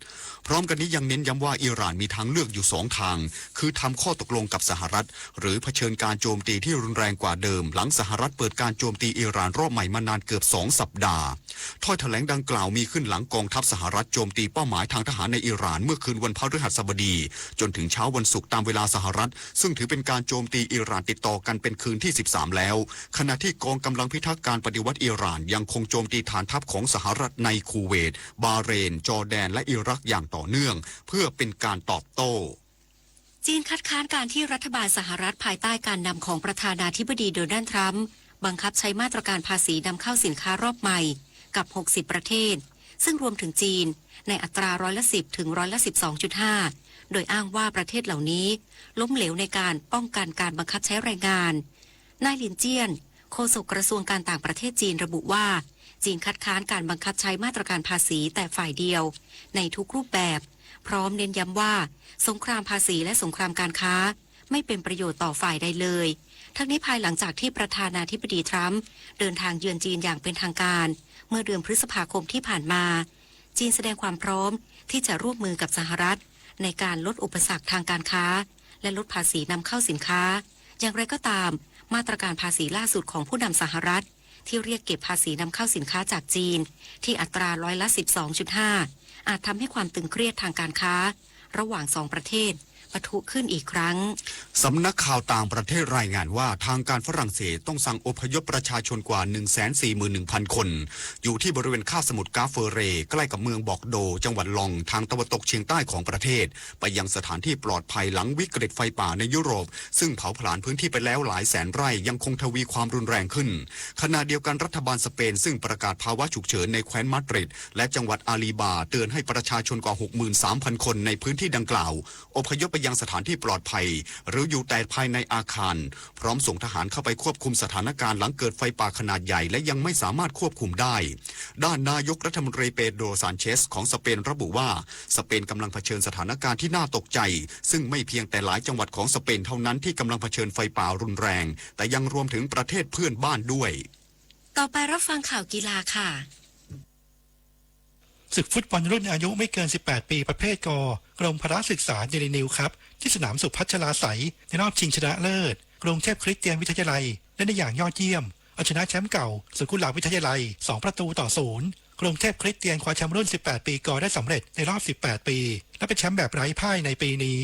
พร้อมกันนี้ยังเน้นย้ำว่าอิหร่านมีทางเลือกอยู่สองทาง คือทำข้อตกลงกับสหรัฐ หรือเผชิญการโจมตีที่รุนแรงกว่าเดิม หลังสหรัฐเปิดการโจมตีอิหร่านรอบใหม่มานานเกือบสองสัปดาห์ ถ้อยแถลงดังกล่าว มีขึ้นหลังกองทัพสหรัฐโจมตีเป้าหมายทางทหารในอิหร่านเมื่อคืนวันพฤหัสบดี จนถึงเช้าวันศุกร์ตามเวลาสหรัฐ ซึ่งถือเป็นการโจมตีอิหร่านติดต่อกันเป็นคืนที่ สิบสาม แล้ว ขณะที่กองกำลังพิทักษ์การปฏิวัติอิหร่านยังคงโจมตีฐานทัพของสหรัฐในคูเวต บาห์เรน จอร์แดน และอิรักอย่างต่อเนื่อง เพื่อเป็นการตอบโต้ จีนคัดค้านการที่รัฐบาลสหรัฐภายใต้การนำของประธานาธิบดีโดนัลด์ทรัมป์บังคับใช้มาตรการภาษีนำเข้าสินค้ารอบใหม่กับ หกสิบ ประเทศ ซึ่งรวมถึงจีน ในอัตราร้อยละ สิบ ถึงร้อยละ สิบสองจุดห้า โดยอ้างว่าประเทศเหล่านี้ล้มเหลวในการป้องกันการบังคับใช้แรงงาน นายหลินเจี้ยน โฆษกกระทรวงการต่างประเทศจีนระบุว่า จีนคัดค้านการบังคับใช้มาตรการภาษีแต่ฝ่ายเดียวในทุกรูปแบบ พร้อมเน้นย้ำว่าสงครามภาษีและสงครามการค้าไม่เป็นประโยชน์ต่อฝ่ายใดเลย ทั้งนี้ภายหลังจากที่ประธานาธิบดีทรัมป์เดินทางเยือนจีนอย่างเป็นทางการเมื่อเดือนพฤษภาคมที่ผ่านมา จีนแสดงความพร้อมที่จะร่วมมือกับสหรัฐในการลดอุปสรรคทางการค้า และลดภาษีนำเข้าสินค้า อย่างไรก็ตาม มาตรการภาษีล่าสุดของผู้นำสหรัฐ ที่เรียกเก็บภาษีนำเข้าสินค้าจากจีน ที่อัตราร้อยละ สิบสองจุดห้า อาจทำให้ความตึงเครียดทางการค้า ระหว่างสองประเทศปะทุขึ้นอีกครั้ง สำนักข่าวต่างประเทศรายงานว่าทางการฝรั่งเศสต้องสั่งอพยพประชาชนกว่า หนึ่งแสนสี่หมื่นหนึ่งพัน คน อยู่ที่บริเวณคาบสมุทรกาเฟอเร ใกล้กับเมืองบอกโด จังหวัดลอง ทางตะวันตกเฉียงใต้ของประเทศ ไปยังสถานที่ปลอดภัยหลังวิกฤตไฟป่าในยุโรป ซึ่งเผาผลาญพื้นที่ไปแล้วหลายแสนไร่ ยังคงทวีความรุนแรงขึ้น ขณะเดียวกันรัฐบาลสเปนซึ่งประกาศภาวะฉุกเฉินในแคว้นมาดริด และจังหวัดอาลีบา เตือนให้ประชาชนกว่า หกหมื่นสามพัน คนในพื้นที่ดังกล่าว อพยพไปยังสถานที่ปลอดภัย หรืออยู่แต่ภายในอาคาร พร้อมส่งทหารเข้าไปควบคุมสถานการณ์หลังเกิดไฟป่าขนาดใหญ่ และยังไม่สามารถควบคุมได้ ด้านนายกรัฐมนตรีเปโดร ซานเชสของสเปนระบุว่า สเปนกำลังเผชิญสถานการณ์ที่น่าตกใจ ซึ่งไม่เพียงแต่หลายจังหวัดของสเปนเท่านั้นที่กำลังเผชิญไฟป่ารุนแรง แต่ยังรวมถึงประเทศเพื่อนบ้านด้วย ต่อไปรับฟังข่าวกีฬาค่ะ ศึกฟุตบอลรุ่นอายุไม่เกิน สิบแปด ปีประเภท ก กรมพละศึกษา เดลีนิวส์คัพ ที่สนามสุพัชราไสย ในรอบชิงชนะเลิศ กรุงเทพคริสเตียนวิทยาลัย เล่นได้อย่างยอดเยี่ยม เอาชนะแชมป์เก่า สวนกุหลาบวิทยาลัย สองประตูต่อศูนย์ กรุงเทพคริสเตียนคว้าแชมป์รุ่น สิบแปด ปี ก ได้สำเร็จในรอบ สิบแปด ปี และเป็นแชมป์แบบไร้พ่ายในปีนี้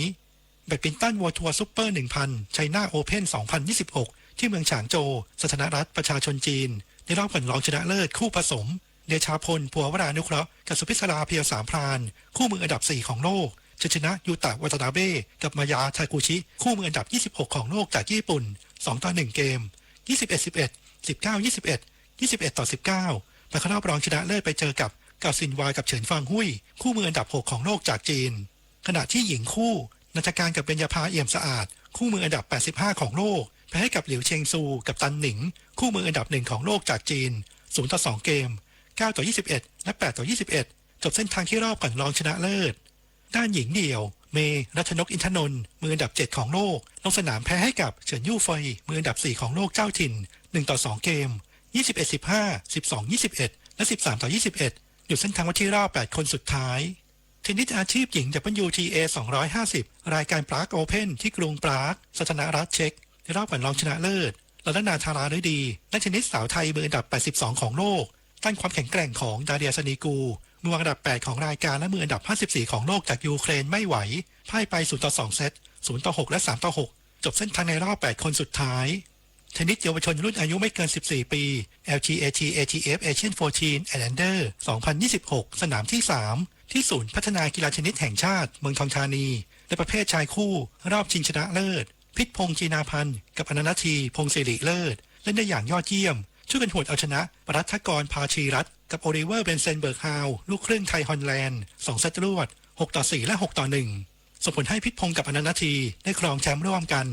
แบดมินตัน เวิลด์ทัวร์ ซูเปอร์ หนึ่งพัน ไชน่าโอเพ่น สองพันยี่สิบหก ที่เมืองฉางโจว สาธารณรัฐประชาชนจีน ในรอบก่อนรองชนะเลิศคู่ผสม เดชาพล ภัววรานุเคราะห์ กับสุพิศรา เพียวสามพราน คู่มืออันดับ สี่ ของโลก จะชนะ ยูตะ วาตานาเบ้ กับ มายา ทากุชิ คู่มืออันดับ ยี่สิบหก ของโลกจากญี่ปุ่น สองต่อหนึ่ง เกม ยี่สิบเอ็ดสิบเอ็ด สิบเก้ายี่สิบเอ็ด ยี่สิบเอ็ดต่อสิบเก้า และเข้ารอบรองชนะเลิศไปเจอกับ เก่าซินวา กับ เฉินฟางฮุ้ย คู่มืออันดับ หก ของโลกจากจีน ขณะที่หญิงคู่ นันทการ กับ เบญญาภา เอี่ยมสะอาด คู่มืออันดับ แปดสิบห้า ของโลก แพ้ให้กับ หลิวเชงซู กับ ตันหนิง คู่มืออันดับ หนึ่ง ของโลกจากจีน ศูนย์ต่อสอง เกม เก้าต่อยี่สิบเอ็ด และ แปดต่อยี่สิบเอ็ด จบเส้นทางที่รอบก่อนรองชนะเลิศ ด้านหญิงเดี่ยว เมย์ รัชนก อินทนนท์ มืออันดับ เจ็ด ของโลก ลงสนามแพ้ให้กับ เฉินยู่เฟย มืออันดับ สี่ ของโลกเจ้าถิ่น หนึ่งต่อสอง เกม ยี่สิบเอ็ดสิบห้า สิบสองยี่สิบเอ็ด และ สิบสามต่อยี่สิบเอ็ด หยุดเส้นทางไว้ที่รอบ แปด คนสุดท้าย เทนนิสอาชีพหญิง ดับเบิลยูทีเอ สองร้อยห้าสิบ รายการปรากโอเพ่น ที่กรุงปราก สาธารณรัฐเช็ก ในรอบก่อนรองชนะเลิศ ลาลานา ธาราฤดี นักเทนนิสสาวไทยมืออันดับ แปดสิบสอง ของโลก ต้านความแข็งแกร่งของ ดาเรีย ซานีกู มือวางอันดับ แปด ของรายการ และมืออันดับ ห้าสิบสี่ ของโลกจากยูเครนไม่ไหว พ่ายไป ศูนย์ต่อสอง เซต ศูนย์ต่อหก และ สามต่อหก จบเส้นทางในรอบ แปด คนสุดท้าย เทนนิสเยาวชนรุ่นอายุไม่เกิน สิบสี่ ปี แอลทีเอที เอทีเอฟ Asian Fourteen and Under สองพันยี่สิบหก สนามที่ สาม ที่ศูนย์พัฒนากีฬาเทนนิสแห่งชาติ เมืองทองธานี ในประเภทชายคู่ รอบชิงชนะเลิศ พิษพงษ์ จีนาพันธ์ กับ อนันทนาธี พงศิริเลิศ เล่นได้อย่างยอดเยี่ยม ช่วยกันหวดเอาชนะ ปรัฐกร พาชีรัตน์ กับ โอลิเวอร์ เบนเซนเบิร์กฮาว ลูกครึ่งไทยฮอลแลนด์ สอง เซตรวด หกต่อสี่ และ หกต่อหนึ่ง ส่งผลให้พิษพงษ์ กับ อนันทนาธี ได้ครองแชมป์ร่วมกัน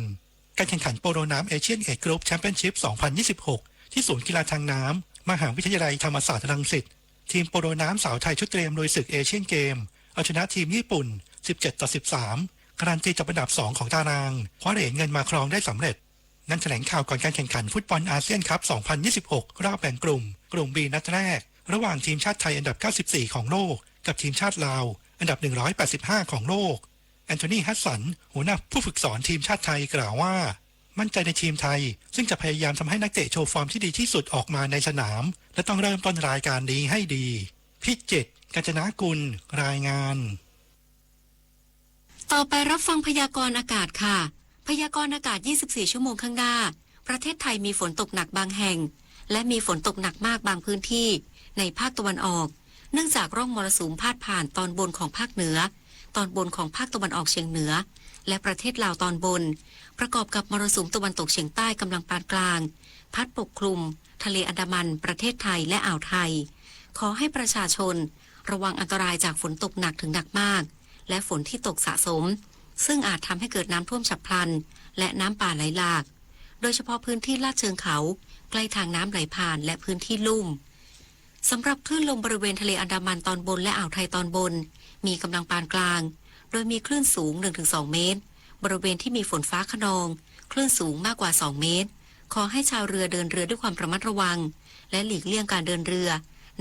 การแข่งขันโปโลน้ำ เอเชียนเอจกรุ๊ปแชมเปี้ยนชิพ สองพันยี่สิบหก ที่ศูนย์กีฬาทางน้ำ มหาวิทยาลัยธรรมศาสตร์รังสิต ทีมโปโลน้ำสาวไทยชุดเตรียมลุยศึกเอเชียนเกม เอาชนะทีมญี่ปุ่น สิบเจ็ดต่อสิบสาม การันตีจับอันดับ สอง ของตาราง คว้าเหรียญเงินมาครองได้สำเร็จ งานแถลงข่าวก่อนการแข่งขันฟุตบอลอาเซียนคัพ สองพันยี่สิบหก รอบแบ่งกลุ่ม กลุ่ม B นัดแรก ระหว่างทีมชาติไทยอันดับ เก้าสิบสี่ ของโลก กับทีมชาติลาว อันดับ หนึ่งร้อยแปดสิบห้า ของโลก แอนโทนี ฮัดสัน หัวหน้าผู้ฝึกสอนทีมชาติไทยกล่าวว่า มั่นใจในทีมไทย ซึ่งจะพยายามทำให้นักเตะโชว์ฟอร์มที่ดีที่สุดออกมาในสนาม และต้องเริ่มต้นรายการนี้ให้ดี เพี พิจิตร กัญจนากุล รายงาน ต่อไปรับฟังพยากรณ์อากาศค่ะ พยากรณ์อากาศ ยี่สิบสี่ ชั่วโมงข้างหน้า ประเทศไทยมีฝนตกหนักบางแห่ง และมีฝนตกหนักมากบางพื้นที่ในภาคตะวันออก เนื่องจากร่องมรสุมพาดผ่านตอนบนของภาคเหนือ ตอนบนของภาคตะวันออกเฉียงเหนือ และประเทศลาวตอนบน ประกอบกับมรสุมตะวันตกเฉียงใต้กำลังปานกลาง พัดปกคลุมทะเลอันดามัน ประเทศไทย และอ่าวไทย ขอให้ประชาชนระวังอันตรายจากฝนตกหนักถึงหนักมาก และฝนที่ตกสะสม ซึ่งอาจทำให้เกิดน้ำท่วมฉับพลัน และน้ำป่าไหลหลาก โดยเฉพาะพื้นที่ลาดเชิงเขา ใกล้ทางน้ำไหลผ่าน และพื้นที่ลุ่ม สำหรับคลื่นลมบริเวณทะเลอันดามันตอนบน และอ่าวไทยตอนบน มีกำลังปานกลาง โดยมีคลื่นสูง หนึ่งถึงสอง เมตร บริเวณที่มีฝนฟ้าคะนอง คลื่นสูงมากกว่า สอง เมตร ขอให้ชาวเรือเดินเรือด้วยความระมัดระวัง และหลีกเลี่ยงการเดินเรือ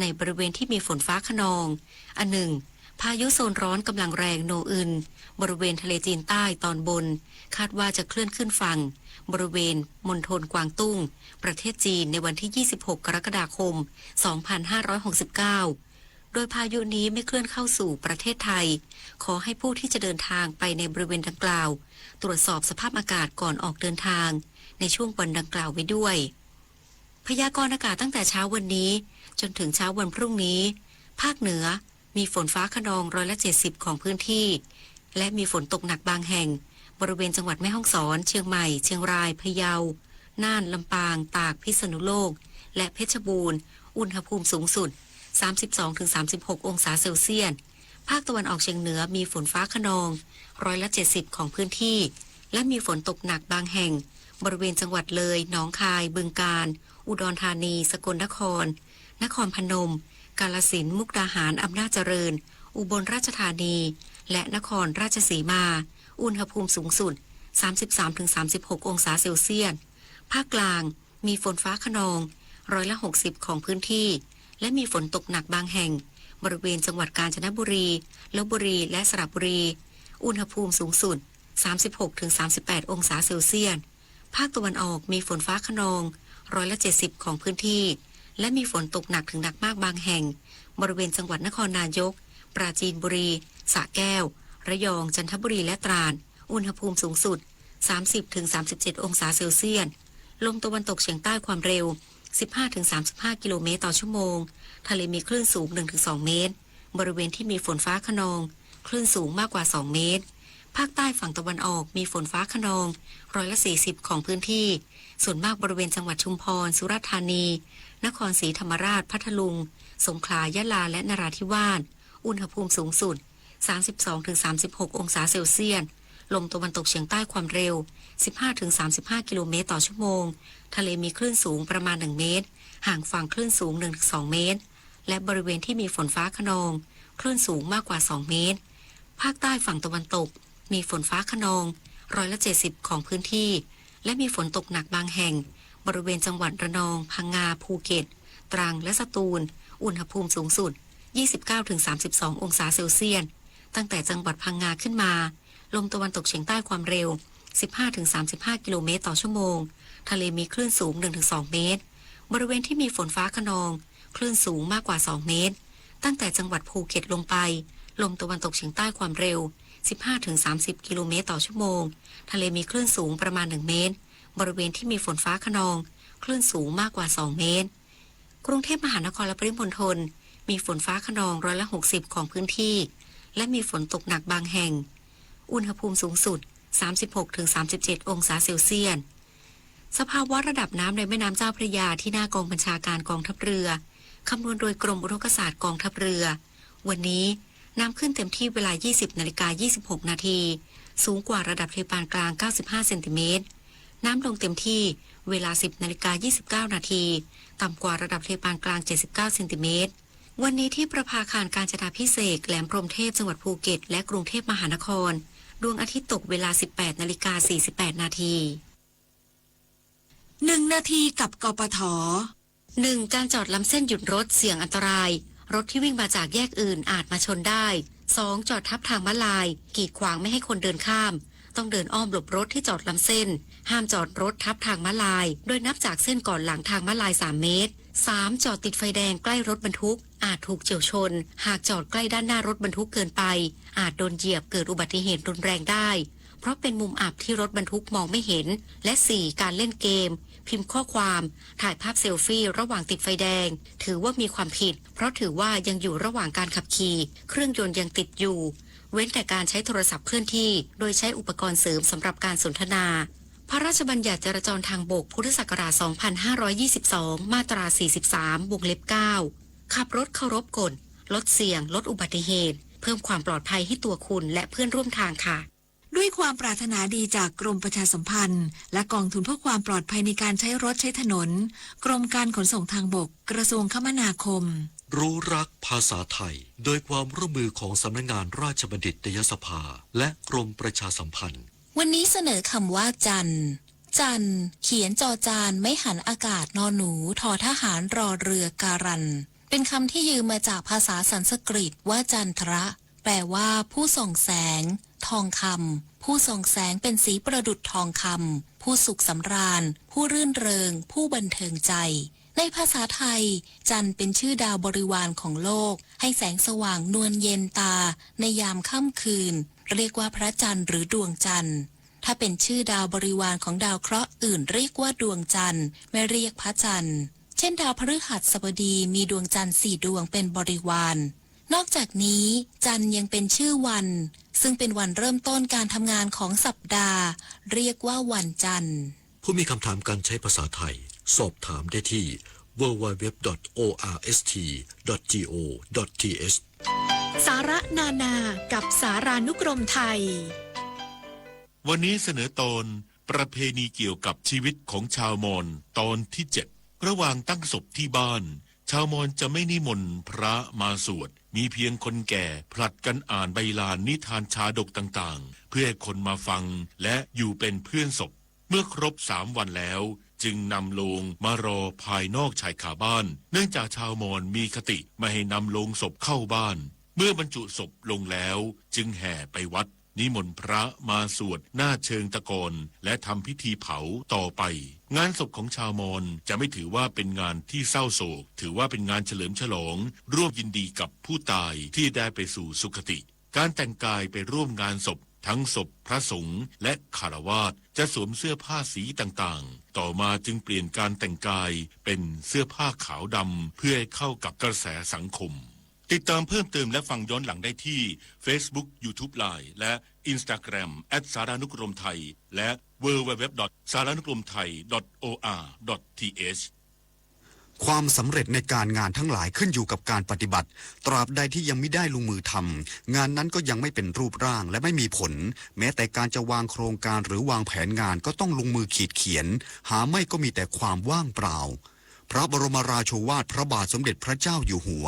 ในบริเวณที่มีฝนฟ้าคะนอง อันหนึ่ง พายุโซนร้อนกำลังแรงโนอึน บริเวณทะเลจีนใต้ตอนบน คาดว่าจะเคลื่อนขึ้นฝั่ง บริเวณมณฑลกวางตุ้ง ประเทศจีน ในวันที่ ยี่สิบหก กรกฎาคม สองพันห้าร้อยหกสิบเก้า โดยพายุนี้ไม่เคลื่อนเข้าสู่ประเทศไทย ขอให้ผู้ที่จะเดินทางไปในบริเวณดังกล่าว ตรวจสอบสภาพอากาศก่อนออกเดินทาง ในช่วงวันดังกล่าวไว้ด้วย พยากรณ์อากาศตั้งแต่เช้าวันนี้ จนถึงเช้าวันพรุ่งนี้ ภาคเหนือ มีฝนฟ้าคะนองร้อยละเจ็ดสิบของพื้นที่ และมีฝนตกหนักบางแห่ง บริเวณจังหวัดแม่ฮ่องสอน เชียงใหม่ เชียงราย พะเยา น่าน ลำปาง ตาก พิษณุโลก และเพชรบูรณ์ อุณหภูมิสูงสุด สามสิบสองถึงสามสิบหก องศาเซลเซียส ภาคตะวันออกเฉียงเหนือมีฝนฟ้าคะนองร้อยละเจ็ดสิบของพื้นที่ และมีฝนตกหนักบางแห่ง บริเวณจังหวัดเลย หนองคาย บึงกาฬ อุดรธานี สกลนคร นครพนม กาฬสินธุ์ มุกดาหาร อำนาจเจริญ อุบลราชธานี และนครราชสีมา อุณหภูมิสูงสุด สามสิบสามถึงสามสิบหก องศาเซลเซียส ภาคกลาง มีฝนฟ้าคะนองร้อยละหกสิบของพื้นที่ และมีฝนตกหนักบางแห่ง บริเวณจังหวัดกาญจนบุรี ลพบุรี และสระบุรี อุณหภูมิสูงสุด สามสิบหกถึงสามสิบแปด องศาเซลเซียส ภาคตะวันออกมีฝนฟ้าคะนองร้อยละเจ็ดสิบของพื้นที่ และมีฝนตกหนักถึงหนักมากบางแห่ง บริเวณจังหวัดนครนายก ปราจีนบุรี สระแก้ว ระยอง จันทบุรี และตราด อุณหภูมิสูงสุด สามสิบถึงสามสิบเจ็ด องศาเซลเซียส ลมตะวันตกเฉียงใต้ความเร็ว สิบห้าถึงสามสิบห้า กิโลเมตรต่อชั่วโมง ทะเลมีคลื่นสูง หนึ่งถึงสอง เมตร บริเวณที่มีฝนฟ้าคะนอง คลื่นสูงมากกว่า สอง เมตร ภาคใต้ฝั่งตะวันออกมีฝนฟ้าคะนองร้อยละสี่สิบของพื้นที่ ส่วนมากบริเวณจังหวัดชุมพร สุราษฎร์ธานี นครศรีธรรมราช พัทลุง สงขลา ยะลา และนราธิวาส อุณหภูมิสูงสุด สามสิบสองถึงสามสิบหก องศาเซลเซียส ลมตะวันตกเฉียงใต้ความเร็ว สิบห้าถึงสามสิบห้า กิโลเมตรต่อชั่วโมง ทะเลมีคลื่นสูงประมาณ หนึ่ง เมตร ห่างฝั่งคลื่นสูง หนึ่งถึงสอง เมตร และบริเวณที่มีฝนฟ้าคะนอง คลื่นสูงมากกว่า สอง เมตร ภาคใต้ฝั่งตะวันตก มีฝนฟ้าคะนองร้อยละเจ็ดสิบของพื้นที่ และมีฝนตกหนักบางแห่ง บริเวณจังหวัดระนอง พังงา ภูเก็ต ตรัง และสตูล อุณหภูมิสูงสุด ยี่สิบเก้าถึงสามสิบสอง องศาเซลเซียส ตั้งแต่จังหวัดพังงาขึ้นมา ลมตะวันตกเฉียงใต้ความเร็ว สิบห้าถึงสามสิบห้า กิโลเมตรต่อชั่วโมง ทะเลมีคลื่นสูง หนึ่งถึงสอง เมตร บริเวณที่มีฝนฟ้าคะนอง คลื่นสูงมากกว่า สอง เมตร ตั้งแต่จังหวัดภูเก็ตลงไป ลมตะวันตกเฉียงใต้ความเร็ว สิบห้าถึงสามสิบ กิโลเมตรต่อชั่วโมง ทะเลมีคลื่นสูงประมาณ หนึ่ง เมตร บริเวณที่มีฝนฟ้าคะนอง คลื่นสูงมากกว่า สอง เมตร กรุงเทพมหานครและปริมณฑล มีฝนฟ้าคะนองร้อยละหกสิบของพื้นที่ และมีฝนตกหนักบางแห่ง อุณหภูมิสูงสุด สามสิบหกถึงสามสิบเจ็ด องศาเซลเซียส สภาวะระดับน้ำในแม่น้ำเจ้าพระยาที่หน้ากองบัญชาการกองทัพเรือ คำนวณโดยกรมอุทกศาสตร์กองทัพเรือ วันนี้น้ำขึ้นเต็มที่เวลา ยี่สิบนาฬิกายี่สิบหกนาที สูงกว่าระดับทะเลปานกลาง เก้าสิบห้าเซนติเมตร น้ำลงเต็มที่เวลา สิบนาฬิกายี่สิบเก้านาที ต่ำกว่าระดับทะเลปานกลาง เจ็ดสิบเก้าเซนติเมตร วันนี้ที่ประภาคารกาญจนาภิเษก แหลมพรหมเทพ จังหวัดภูเก็ต และกรุงเทพมหานคร ดวงอาทิตย์ตกเวลา สิบแปดนาฬิกาสี่สิบแปดนาที หนึ่งนาทีกับ กปท. หนึ่ง การจอดล้ำเส้นหยุดรถเสี่ยงอันตราย รถที่วิ่งมาจากแยกอื่นอาจมาชนได้ สอง จอดทับทางม้าลาย กีดขวางไม่ให้คนเดินข้าม ต้องเดินอ้อมหลบรถที่จอดล้ำเส้น ห้ามจอดรถทับทางม้าลาย โดยนับจากเส้นก่อนหลังทางม้าลาย สาม เมตร สาม จอดติดไฟแดงใกล้รถบรรทุก อาจถูกเฉี่ยวชน หากจอดใกล้ด้านหน้ารถบรรทุกเกินไป อาจโดนเหยียบเกิดอุบัติเหตุรุนแรงได้ เพราะเป็นมุมอับที่รถบรรทุกมองไม่เห็น และสี่ การเล่นเกม พิมพ์ข้อความ ถ่ายภาพเซลฟี่ระหว่างติดไฟแดง ถือว่ามีความผิด เพราะถือว่ายังอยู่ระหว่างการขับขี่ เครื่องยนต์ยังติดอยู่ เว้นแต่การใช้โทรศัพท์เคลื่อนที่ โดยใช้อุปกรณ์เสริมสำหรับการสนทนา พระราชบัญญัติจราจรทางบก พุทธศักราช สองพันห้าร้อยยี่สิบสอง มาตรา สี่สิบสาม วงเล็บ เก้า ขับรถเคารพกฎ ลดเสี่ยง ลดอุบัติเหตุ เพิ่มความปลอดภัยให้ตัวคุณและเพื่อนร่วมทางค่ะ ด้วยความปรารถนาดีจากกรมประชาสัมพันธ์ และกองทุนเพื่อความปลอดภัยในการใช้รถใช้ถนน กรมการขนส่งทางบก กระทรวงคมนาคม รู้รักภาษาไทย โดยความร่วมมือของสำนักงานราชบัณฑิตยสภา และกรมประชาสัมพันธ์ วันนี้เสนอคำว่าจันทร์ จันทร์ เขียน จอ จาน ไม้หันอากาศ นอหนู ทอทหาร รอเรือ การัน เป็นคำที่ยืมมาจากภาษาสันสกฤตว่าจันทระ แปลว่าผู้ส่องแสง ทองคำ ผู้ส่องแสงเป็นสีประดุจทองคำ ผู้สุขสำราญ ผู้รื่นเริง ผู้บันเทิงใจ ในภาษาไทย จันทร์เป็นชื่อดาวบริวารของโลก ให้แสงสว่างนวลเย็นตาในยามค่ำคืน เรียกว่าพระจันทร์หรือดวงจันทร์ ถ้าเป็นชื่อดาวบริวารของดาวเคราะห์อื่นเรียกว่าดวงจันทร์ ไม่เรียกพระจันทร์ เช่น ดาวพฤหัสบดีมีดวงจันทร์สี่ดวงเป็นบริวาร นอกจากนี้ จันทร์ยังเป็นชื่อวัน ซึ่งเป็นวันเริ่มต้นการทำงานของสัปดาห์ เรียกว่าวันจันทร์ ผู้มีคำถามการใช้ภาษาไทย สอบถามได้ที่ ดับเบิลยู ดับเบิลยู ดับเบิลยู ดอท โอ อาร์ เอส ที ดอท จี โอ ดอท ที เอช สาระนานากับสารานุกรมไทย วันนี้เสนอตอนประเพณีเกี่ยวกับชีวิตของชาวมอญตอนที่เจ็ด ระหว่างตั้งศพที่บ้าน ชาวมอญจะไม่นิมนต์พระมาสวด มีเพียงคนแก่ผลัดกันอ่านใบลานนิทานชาดกต่างๆ เพื่อให้คนมาฟังและอยู่เป็นเพื่อนศพ เมื่อครบสามวันแล้ว จึงนำโลงมารอภายนอกชายคาบ้าน เนื่องจากชาวมอญมีคติไม่ให้นำโลงศพเข้าบ้าน เมื่อบรรจุศพลงแล้ว จึงแห่ไปวัด นิมนต์พระมาสวดหน้าเชิงตะกอน และทำพิธีเผาต่อไป งานศพของชาวมอญจะไม่ถือว่าเป็นงานที่เศร้าโศก ถือว่าเป็นงานเฉลิมฉลอง ร่วมยินดีกับผู้ตายที่ได้ไปสู่สุคติ การแต่งกายไปร่วมงานศพ ทั้งศพพระสงฆ์และฆราวาส จะสวมเสื้อผ้าสีต่างๆ ต่อมาจึงเปลี่ยนการแต่งกายเป็นเสื้อผ้าขาวดำ เพื่อให้เข้ากับกระแสสังคม ติดตามเพิ่มเติมและฟังย้อนหลังได้ที่ Facebook YouTube Line และ Instagram แอท สารานุกรมไทย และ ดับเบิลยู ดับเบิลยู ดับเบิลยู ดอท สารานุกรมไทย ดอท โอ อาร์ ดอท ที เอช ความสำเร็จในการงานทั้งหลายขึ้นอยู่กับการปฏิบัติ ตราบใดที่ยังมิได้ลงมือทำ งานนั้นก็ยังไม่เป็นรูปร่างและไม่มีผล แม้แต่การจะวางโครงการหรือวางแผนงานก็ต้องลงมือขีดเขียน หาไม่ก็มีแต่ความว่างเปล่า พระบรมราโชวาทพระบาทสมเด็จพระเจ้าอยู่หัว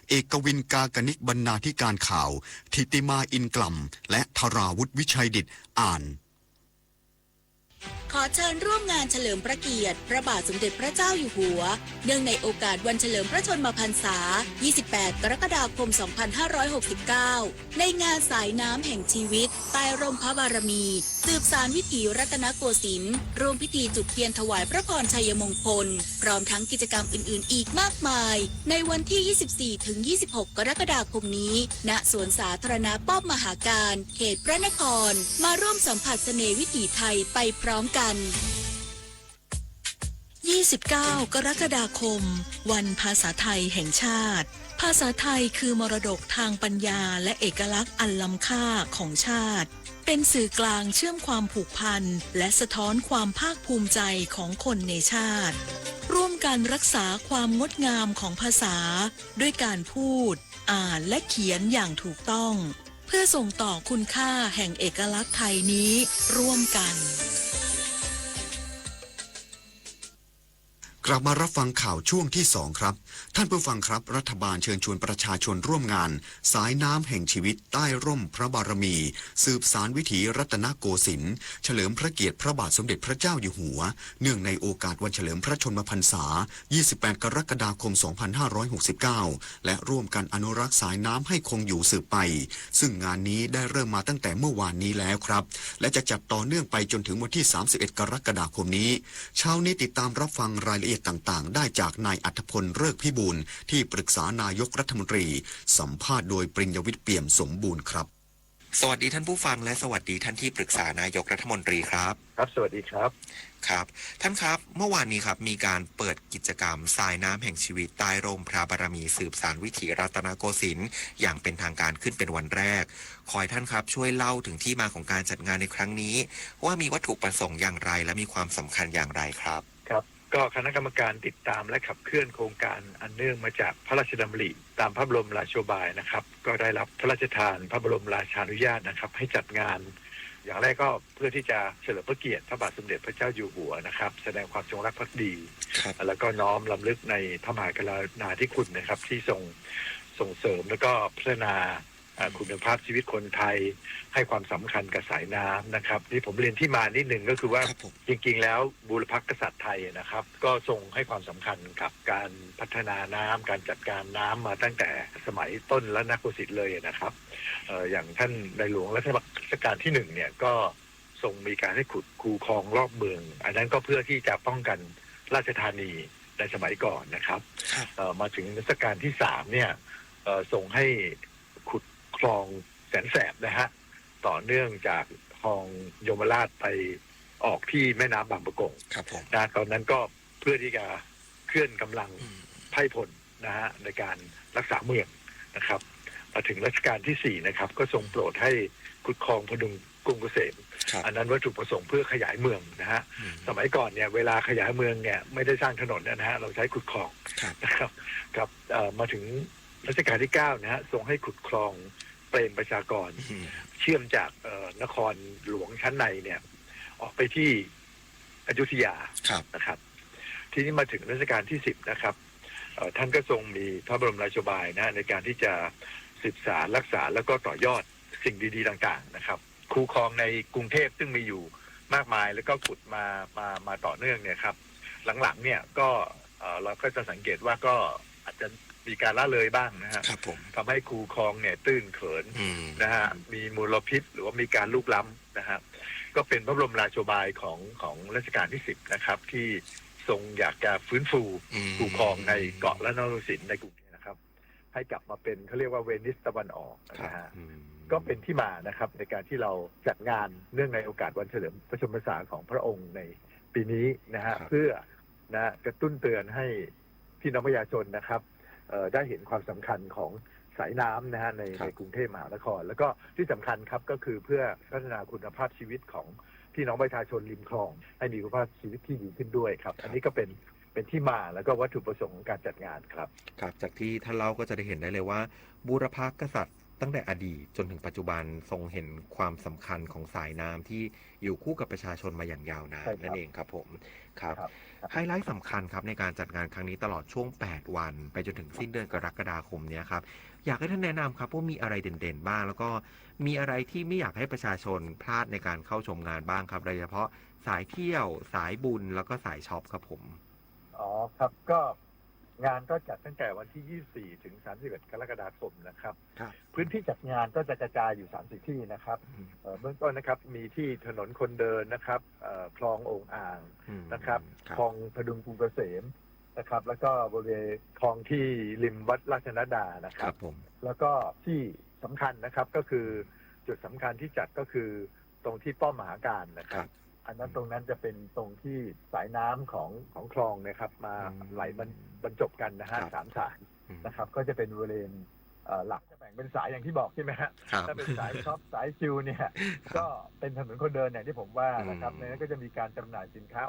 เอกวิน กากนิก บรรณาธิการข่าว ธิติมา อินกล่ำ และธราวุฒิ วิชัยดิษฐ อ่าน ขอเชิญร่วมงานเฉลิมพระเกียรติพระบาทสมเด็จพระเจ้าอยู่หัว เนื่องในโอกาสวันเฉลิมพระชนมพรรษา ยี่สิบแปด กรกฎาคม สองพันห้าร้อยหกสิบเก้า ในงานสายน้ำแห่งชีวิต ใต้ร่มพระบารมี สืบสานวิถีรัตนโกสินทร์ ร่วมพิธีจุดเทียนถวายพระพรชัยมงคล พร้อมทั้งกิจกรรมอื่นๆ อีกมากมาย ในวันที่ ยี่สิบสี่ ถึง ยี่สิบหก กรกฎาคมนี้ ณ สวนสาธารณะป้อมมหาการ เขตพระนคร มาร่วมสัมผัสเสน่ห์วิถีไทยไปพร้อมกัน ยี่สิบเก้า กรกฎาคม วันภาษาไทยแห่งชาติ ภาษาไทยคือมรดกทางปัญญาและเอกลักษณ์อันล้ำค่าของชาติ เป็นสื่อกลางเชื่อมความผูกพันและสะท้อนความภาคภูมิใจของคนในชาติ ร่วมกันรักษาความงดงามของภาษา ด้วยการพูด อ่านและเขียนอย่างถูกต้อง เพื่อส่งต่อคุณค่าแห่งเอกลักษณ์ไทยนี้ร่วมกัน กลับมารับฟังข่าวช่วงที่สองครับ ท่านผู้ฟังครับ รัฐบาลเชิญชวนประชาชนร่วมงาน สายน้ำแห่งชีวิตใต้ร่มพระบารมี สืบสานวิถีรัตนโกสินทร์ เฉลิมพระเกียรติพระบาทสมเด็จพระเจ้าอยู่หัว เนื่องในโอกาสวันเฉลิมพระชนมพรรษา ยี่สิบแปด กรกฎาคม สองพันห้าร้อยหกสิบเก้า และร่วมกันอนุรักษ์สายน้ำให้คงอยู่สืบไป ซึ่งงานนี้ได้เริ่มมาตั้งแต่เมื่อวานนี้แล้วครับ และจะจัดต่อเนื่องไปจนถึงวันที่ สามสิบเอ็ด กรกฎาคมนี้ เช้านี้ติดตามรับฟังรายละเอียด ต่างๆ ได้จากนายอัธพล ฤกษ์พิบูล ที่ปรึกษานายกรัฐมนตรี สัมภาษณ์โดยปริญญวิทย์ เปี่ยมสมบูรณ์ครับ สวัสดีท่านผู้ฟังและสวัสดีท่านที่ปรึกษานายกรัฐมนตรีครับ ครับ สวัสดีครับ ครับ ท่านครับ เมื่อวานนี้ครับ มีการเปิดกิจกรรมสายน้ำแห่งชีวิตใต้ร่มพระบารมี สืบสานวิถีรัตนโกสินทร์ อย่างเป็นทางการขึ้นเป็นวันแรก ขอให้ท่านครับ ช่วยเล่าถึงที่มาของการจัดงานในครั้งนี้ ว่ามีวัตถุประสงค์อย่างไรและมีความสำคัญอย่างไรครับ ครับ ก็คณะกรรมการติดตามและขับเคลื่อนโครงการอันเนื่องมาจากพระราชดำริตามพระบรมราโชบายนะครับ ก็ได้รับพระราชทานพระบรมราชานุญาตนะครับ ให้จัดงาน อย่างแรกก็เพื่อที่จะเฉลิมพระเกียรติพระบาทสมเด็จพระเจ้าอยู่หัวนะครับ แสดงความจงรักภักดี ครับ แล้วก็น้อมรำลึกในพระมหากรุณาธิคุณนะครับ ที่ทรงส่งเสริมแล้วก็พัฒนา อ่า อืม คุณภาพชีวิตคนไทย ให้ความสำคัญกับสายน้ำนะครับ นี่ผมเรียนที่มานิดหนึ่งก็คือว่า ครับผม จริงๆ แล้วบูรพกษัตริย์ไทยนะครับ ก็ทรงให้ความสำคัญกับการพัฒนาน้ำ การจัดการน้ำมาตั้งแต่สมัยต้นรัตนโกสินทร์เลยนะครับ เอ่อ อย่างท่านในหลวงรัชกาลที่หนึ่งเนี่ย ก็ทรงมีการให้ขุดคูคลองรอบเมือง อันนั้นก็เพื่อที่จะป้องกันราชธานีในสมัยก่อนนะครับ ครับ เอ่อ มาถึงรัชกาลที่สามเนี่ย เอ่อ ทรงให้ขุดคลองแสนแสบนะฮะ ต่อเนื่องจากคลองยมราชไปออกที่แม่น้ำบางปะกง ครับผม นะ ตอนนั้นก็เพื่อที่จะเคลื่อนกำลัง อืม ไพร่พลนะฮะ ในการรักษาเมืองนะครับ มาถึงรัชกาลที่สี่นะครับ ก็ทรงโปรดให้ขุดคลองพดุงกรุงเกษม ครับ อันนั้นวัตถุประสงค์เพื่อขยายเมืองนะฮะ อืม สมัยก่อนเนี่ย เวลาขยายเมืองเนี่ย ไม่ได้สร้างถนนนะฮะ เราใช้ขุดคลอง ครับ นะครับ ครับ เอ่อ มาถึงรัชกาลที่เก้านะฮะ ทรงให้ขุดคลองเปรมประชากร อืม เชื่อมจาก เอ่อ นครหลวงชั้นในเนี่ย ออกไปที่อยุธยา ครับ นะครับ ทีนี้มาถึงรัชกาลที่สิบนะครับ เอ่อ ท่านก็ทรงมีพระบรมราโชบายนะ ในการที่จะสืบสานรักษาแล้วก็ต่อยอดสิ่งดีๆ ต่างๆ นะครับ คูคลองในกรุงเทพซึ่งมีอยู่มากมาย แล้วก็ขุดมา มา มาต่อเนื่องเนี่ยครับ หลังๆ เนี่ยก็ เอ่อ เราก็จะสังเกตว่าก็อาจจะมีการละเลยบ้างนะฮะ ครับผม ทำให้คูคลองเนี่ยตื้นเขิน อืม นะฮะ มีมลพิษหรือว่ามีการรุกล้ำนะฮะ ก็เป็นพระบรมราโชบายของ ของรัชกาลที่สิบนะครับ ที่ทรงอยากจะฟื้นฟู อืม คูคลองในเกาะรัตนโกสินทร์ในกรุงเทพนะครับ ให้กลับมาเป็น เขาเรียกว่าเวนิสตะวันออกนะฮะ ครับ อืม ก็เป็นที่มานะครับ ในการที่เราจัดงานเนื่องในโอกาสวันเฉลิมพระชนมพรรษาของพระองค์ในปีนี้นะฮะ ครับ เพื่อ นะ กระตุ้นเตือนให้พี่น้องประชาชนนะครับ เอ่อ ได้เห็นความสำคัญของสายน้ำนะฮะ ใน ครับ ในกรุงเทพมหานคร แล้วก็ที่สำคัญครับ ก็คือเพื่อพัฒนาคุณภาพชีวิตของพี่น้องประชาชนริมคลอง ให้มีคุณภาพชีวิตที่ดีขึ้นด้วยครับ ครับ อันนี้ก็เป็น เป็นที่มาแล้วก็วัตถุประสงค์ของการจัดงานครับ ครับ จากที่ท่านเล่าก็จะได้เห็นได้เลยว่า บูรพกษัตริย์ตั้งแต่อดีตจนถึงปัจจุบันทรงเห็นความสำคัญของสายน้ำที่อยู่คู่กับประชาชนมาอย่างยาวนาน ใช่ครับ นั่นเองครับผม ครับ ครับ ครับ ไฮไลท์สำคัญครับในการจัดงานครั้งนี้ตลอดช่วงแปดวัน ไปจนถึงสิ้นเดือนกรกฎาคมเนี้ยครับ อยากให้ท่านแนะนำครับว่ามีอะไรเด่นๆ บ้าง แล้วก็มีอะไรที่ไม่อยากให้ประชาชนพลาดในการเข้าชมงานบ้างครับ โดยเฉพาะสายเที่ยว สายบุญ แล้วก็สายช็อปครับผม อ๋อ ครับ ก็งานก็จัดตั้งแต่วันที่ยี่สิบสี่ถึงสามสิบเอ็ดกรกฎาคมนะครับ ครับ พื้นที่จัดงานก็จะกระจายอยู่สามสี่ที่นะครับ อืม เอ่อ เบื้องต้นนะครับ มีที่ถนนคนเดินนะครับ เอ่อ คลองโอ่งอ่าง อืม นะครับ ครับ คลองพดุงกรุงเกษมนะครับ แล้วก็บริเวณคลองที่ริมวัดราชนัดดานะครับ ครับผม แล้วก็ที่สำคัญนะครับ ก็คือจุดสำคัญที่จัดก็คือตรงที่ป้อมมหาการนะครับ ครับ อันนั้น อืม ตรงนั้นจะเป็นตรงที่สายน้ำของ ของคลองเนี่ยครับ มา อืม ไหลบรร บรรจบกันนะฮะ ครับ สามสาย อืม นะครับ ก็จะเป็นบริเวณ เอ่อ หลัก จะแบ่งเป็นสายอย่างที่บอกใช่ไหมฮะ ครับ ถ้าเป็นสายช็อป สายชิลเนี่ย ครับ ก็เป็นถนนคนเดินอย่างที่ผมว่านะครับ อืม ในนั้นก็จะมีการจำหน่ายสินค้า